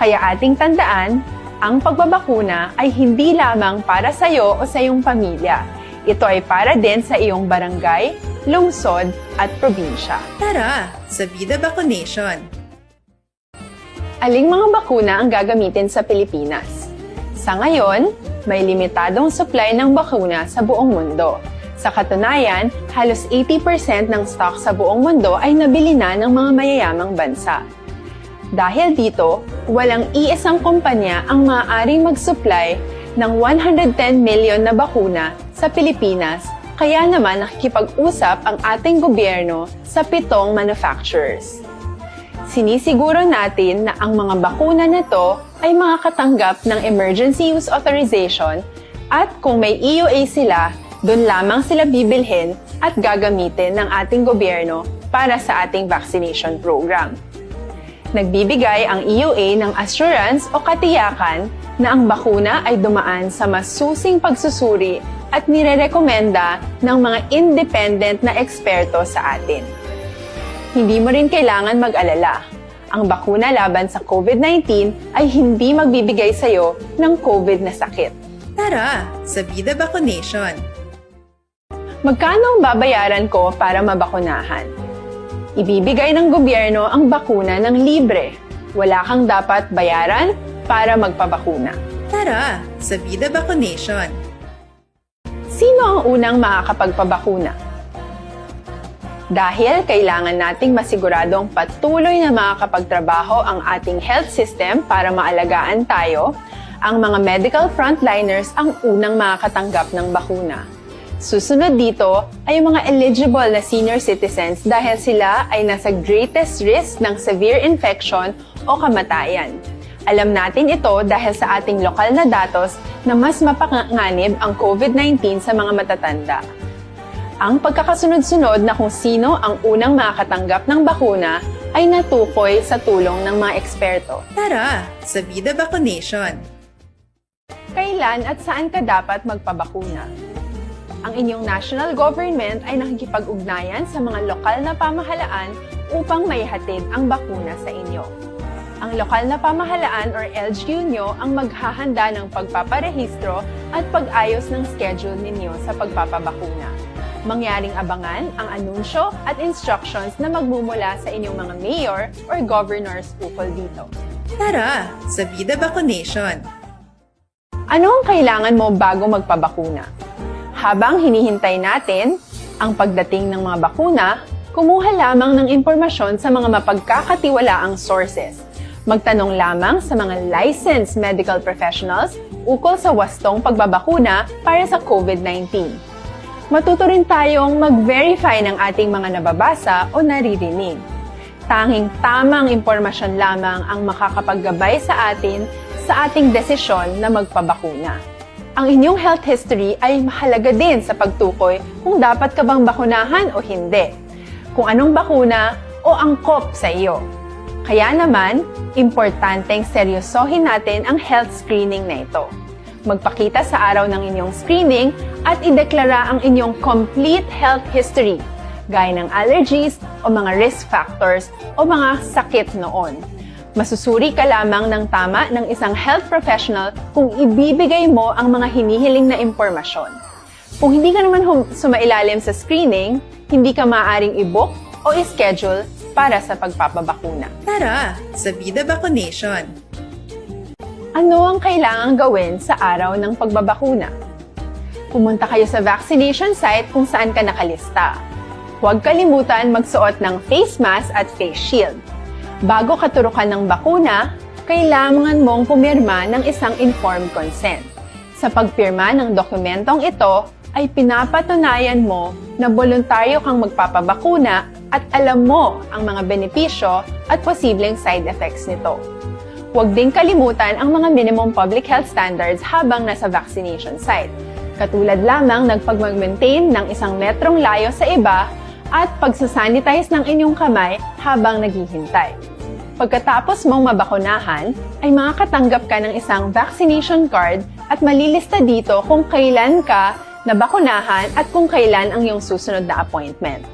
Kaya ating tandaan, Ang pagbabakuna ay hindi lamang para sa iyo o sa iyong pamilya. Ito ay para din sa iyong barangay, lungsod, at probinsya. Tara, sa Vida Vaccination! Aling mga bakuna ang gagamitin sa Pilipinas? Sa ngayon, may limitadong supply ng bakuna sa buong mundo. Sa katunayan, halos eighty percent ng stock sa buong mundo ay nabili na ng mga mayayamang bansa. Dahil dito, walang iisang kumpanya ang maaaring mag-supply ng one hundred ten million na bakuna sa Pilipinas, kaya naman nakikipag-usap ang ating gobyerno sa pitong manufacturers. Sinisiguro natin na ang mga bakuna na to ay makakatanggap ng emergency use authorization at kung may E U A sila, doon lamang sila bibilhin at gagamitin ng ating gobyerno para sa ating vaccination program. Nagbibigay ang E U A ng assurance o katiyakan na ang bakuna ay dumaan sa masusing pagsusuri at nirerekomenda ng mga independent na eksperto sa atin. Hindi mo rin kailangan mag-alala. Ang bakuna laban sa COVID nineteen ay hindi magbibigay sa iyo ng COVID na sakit. Tara, sa Vida Vaccination! Magkano ang babayaran ko para mabakunahan? Ibibigay ng gobyerno ang bakuna ng libre. Wala kang dapat bayaran para magpabakuna. Tara, sa Vida Vaccination! Sino ang unang makakapagpabakuna? Dahil kailangan nating masiguradong patuloy na makakapagtrabaho ang ating health system para maalagaan tayo, ang mga medical frontliners ang unang makakatanggap ng bakuna. Susunod dito ay ang mga eligible na senior citizens dahil sila ay nasa greatest risk ng severe infection o kamatayan. Alam natin ito dahil sa ating lokal na datos na mas mapanganib ang COVID nineteen sa mga matatanda. Ang pagkakasunod-sunod na kung sino ang unang makakatanggap ng bakuna ay natukoy sa tulong ng mga eksperto. Tara, sa Vida Vaccination! Kailan at saan ka dapat magpabakuna? Ang inyong national government ay nakikipag-ugnayan sa mga lokal na pamahalaan upang maihatid ang bakuna sa inyo. Ang lokal na pamahalaan or L G U nyo ang maghahanda ng pagpaparehistro at pag-ayos ng schedule ninyo sa pagpapabakuna. Mangyaring abangan ang anunsyo at instructions na magmumula sa inyong mga mayor or governors ukol dito. Tara, sa Vida Vaccination! Ano ang kailangan mo bago magpabakuna? Habang hinihintay natin ang pagdating ng mga bakuna, kumuha lamang ng impormasyon sa mga mapagkakatiwalaang sources. Magtanong lamang sa mga licensed medical professionals ukol sa wastong pagbabakuna para sa COVID nineteen. Matuto rin tayong mag-verify ng ating mga nababasa o naririnig. Tanging tamang impormasyon lamang ang makakapaggabay sa atin sa ating desisyon na magpabakuna. Ang inyong health history ay mahalaga din sa pagtukoy kung dapat ka bang bakunahan o hindi, kung anong bakuna o angkop sa iyo. Kaya naman, importanteng seryosohin natin ang health screening na ito. Magpakita sa araw ng inyong screening at ideklara ang inyong complete health history, gaya ng allergies o mga risk factors o mga sakit noon. Masusuri ka lamang ng tama ng isang health professional kung ibibigay mo ang mga hinihiling na impormasyon. Kung hindi ka naman hum- sumailalim sa screening, hindi ka maaaring i-book o i-schedule para sa pagpapabakuna. Tara, sa Vida Vaccination! Ano ang kailangang gawin sa araw ng pagbabakuna? Pumunta kayo sa vaccination site kung saan ka nakalista. Huwag kalimutan magsuot ng face mask at face shield. Bago katurukan ng bakuna, kailangan mong pumirma ng isang informed consent. Sa pagpirma ng dokumentong ito, ay pinapatunayan mo na boluntaryo kang magpapabakuna at alam mo ang mga benepisyo at posibleng side effects nito. Huwag ding kalimutan ang mga minimum public health standards habang nasa vaccination site, katulad lamang ng pagmag-maintain ng isang metrong layo sa iba at pagsasanitize ng inyong kamay habang naghihintay. Pagkatapos mong mabakunahan, ay makakatanggap ka ng isang vaccination card at malilista dito kung kailan ka nabakunahan at kung kailan ang iyong susunod na appointment.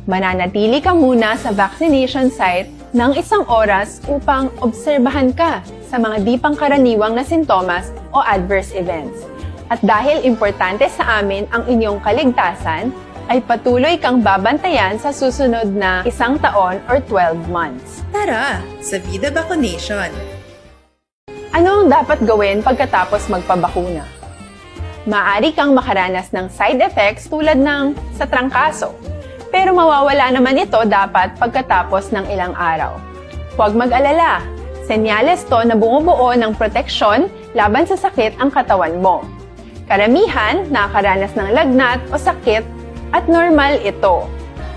Mananatili ka muna sa vaccination site ng isang oras upang obserbahan ka sa mga di pangkaraniwang na sintomas o adverse events. At dahil importante sa amin ang inyong kaligtasan, ay patuloy kang babantayan sa susunod na isang taon or twelve months. Tara sa Vida Vaccination! Ano ang dapat gawin pagkatapos magpabakuna? Maaari kang makaranas ng side effects tulad ng sa trangkaso, pero mawawala naman ito dapat pagkatapos ng ilang araw. Huwag mag-alala, senyales to na bumubuo ng proteksyon laban sa sakit ang katawan mo. Karamihan nakakaranas ng lagnat o sakit at normal ito.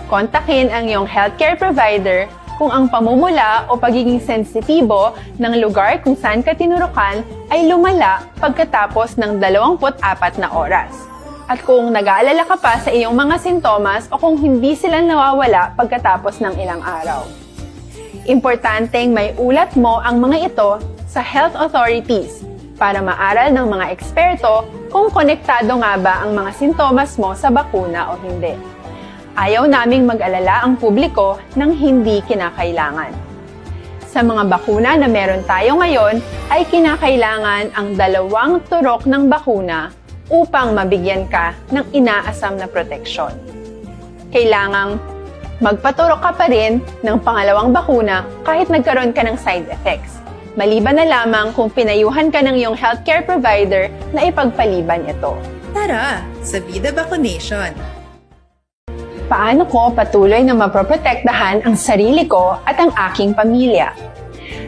Kontakin ang iyong healthcare provider kung ang pamumula o pagiging sensitibo ng lugar kung saan ka tinurukan ay lumala pagkatapos ng dalawampu't apat na oras. At kung nag-aalala ka pa sa iyong mga sintomas o kung hindi sila nawawala pagkatapos ng ilang araw. Importanteng may ulat mo ang mga ito sa health authorities para maaral ng mga eksperto kung konektado nga ba ang mga sintomas mo sa bakuna o hindi. Ayaw naming mag-alala ang publiko ng hindi kinakailangan. Sa mga bakuna na meron tayo ngayon, ay kinakailangan ang dalawang turok ng bakuna upang mabigyan ka ng inaasam na proteksyon. Kailangang magpaturok ka pa rin ng pangalawang bakuna kahit nagkaroon ka ng side effects, maliban na lamang kung pinayuhan ka ng iyong healthcare provider na ipagpaliban ito. Tara sa Vida Vaccination! Paano ko patuloy na mapoprotektahan ang sarili ko at ang aking pamilya?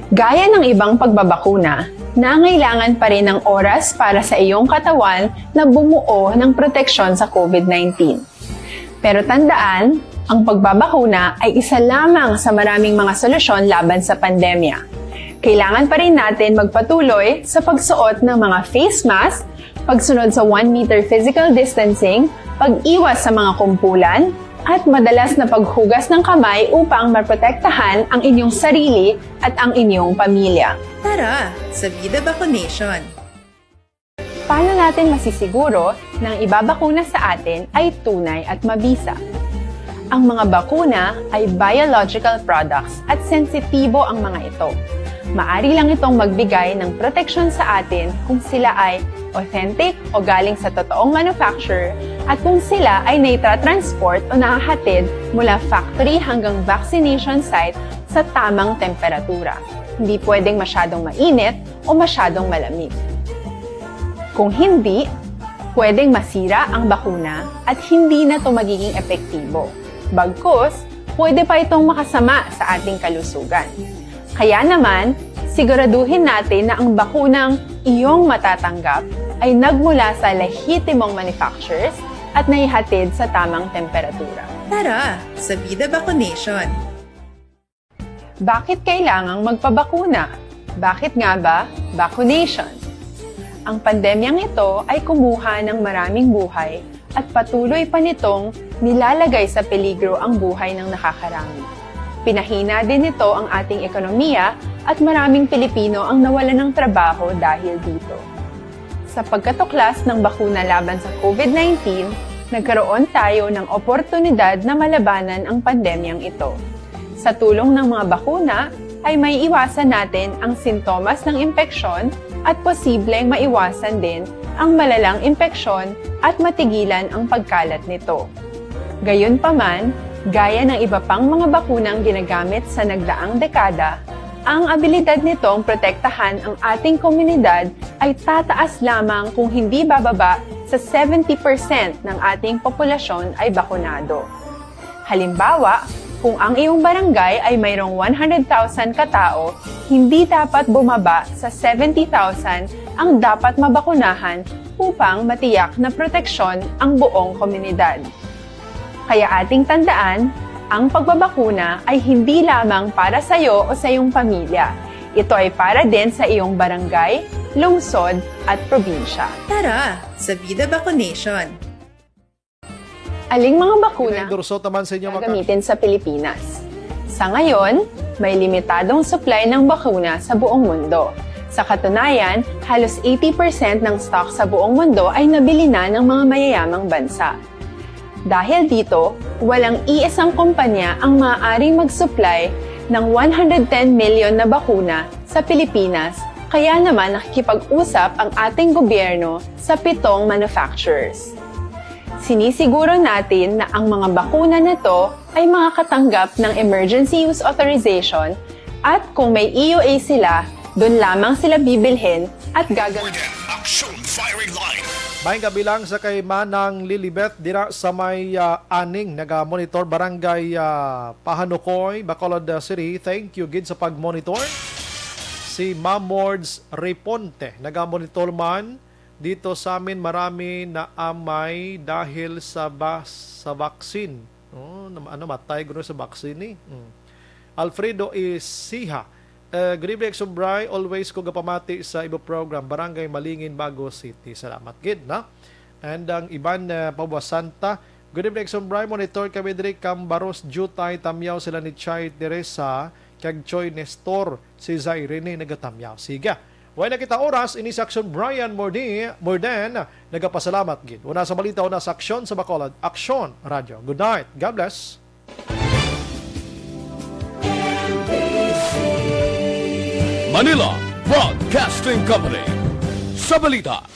Gaya ng ibang pagbabakuna, nangailangan pa rin ng oras para sa iyong katawan na bumuo ng proteksyon sa COVID nineteen. Pero tandaan, ang pagbabakuna ay isa lamang sa maraming mga solusyon laban sa pandemya. Kailangan pa rin natin magpatuloy sa pagsuot ng mga face mask, pagsunod sa one meter physical distancing, pag-iwas sa mga kumpulan, at madalas na paghugas ng kamay upang maprotektahan ang inyong sarili at ang inyong pamilya. Tara sa Vida Vaccination! Paano natin masisiguro na ang ibabakuna sa atin ay tunay at mabisa? Ang mga bakuna ay biological products at sensitibo ang mga ito. Maari lang itong magbigay ng proteksyon sa atin kung sila ay authentic o galing sa totoong manufacturer at kung sila ay naitra-transport o nahahatid mula factory hanggang vaccination site sa tamang temperatura. Hindi pwedeng masyadong mainit o masyadong malamig. Kung hindi, pwedeng masira ang bakuna at hindi na ito magiging epektibo. Bagkus, pwede pa itong makasama sa ating kalusugan. Kaya naman, siguraduhin natin na ang bakunang iyong matatanggap ay nagmula sa lehitimong manufacturers at naihatid sa tamang temperatura. Tara sa Vida Vaccination! Bakit kailangang magpabakuna? Bakit nga ba vaccination? Ang pandemyang ito ay kumuha ng maraming buhay at patuloy pa nitong nilalagay sa peligro ang buhay ng nakakarami. Pinahina din nito ang ating ekonomiya at maraming Pilipino ang nawalan ng trabaho dahil dito. Sa pagkatuklas ng bakuna laban sa COVID nineteen, nagkaroon tayo ng oportunidad na malabanan ang pandemyang ito. Sa tulong ng mga bakuna, ay maiiwasan natin ang sintomas ng impeksyon at posibleng maiwasan din ang malalang impeksyon at matigilan ang pagkalat nito. Gayunpaman, gaya ng iba pang mga bakunang ginagamit sa nagdaang dekada, ang abilidad nitong protektahan ang ating komunidad ay tataas lamang kung hindi bababa sa seventy percent ng ating populasyon ay bakunado. Halimbawa, kung ang iyong barangay ay mayroong one hundred thousand katao, hindi dapat bumaba sa seventy thousand ang dapat mabakunahan upang matiyak na proteksyon ang buong komunidad. Kaya ating tandaan, ang pagbabakuna ay hindi lamang para sa iyo o sa iyong pamilya. Ito ay para din sa iyong barangay, lungsod, at probinsya. Tara sa Vida Vaccination! Aling mga bakuna Endorso naman sa inyo, mga gagamitin sa Pilipinas? Sa ngayon, may limitadong supply ng bakuna sa buong mundo. Sa katunayan, halos eighty percent ng stock sa buong mundo ay nabili na ng mga mayayamang bansa. Dahil dito, walang iisang kumpanya ang maaaring mag-supply ng one hundred ten million na bakuna sa Pilipinas, kaya naman nakikipag-usap ang ating gobyerno sa pitong manufacturers. Sinisiguro natin na ang mga bakuna na to ay makakatanggap ng emergency use authorization at kung may E U A sila, doon lamang sila bibilhin at gagamit. Action Firing Line. Maayong kabilang sa kay Manang Lilibet dira sa may ah, Aning, naga-monitor, Barangay ah, Pahanukoy, Bacolod ah, City. Thank you gid sa pag-monitor. Si Mamords Reponte, naga-monitor man dito sa amin, marami na amay dahil sa ba, sa vaccine. Oh, nam- ano matay guro sa vaccine ni? Mm. Alfredo Isiha. Uh, good evening, Action Bri. Always ko gapamati sa ibo program, Barangay Malingin, Bago City. Salamat gid, na? And ang iban uh, pabuasan ta. Good evening, Action Bri. Monitor kami diri Cambaros, Jutay, Tamyaw sila ni Chay Teresa, kag Choy Nestor, si Zairene nagatamyaw. Siga. Way na kita oras, ini si Action Brian Mordi, Morden, nagapasalamat gid. Una sa balita, una sa aksyon sa Bacolod, Aksyon Radio. Good night. God bless. Manila Broadcasting Company. Sa balita,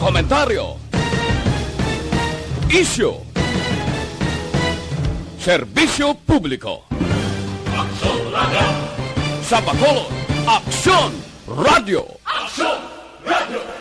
komentaryo, isyu, serbisyo publiko. Aksyon Radio. Sa Bacolod, Aksyon Radio. Aksyon Radio.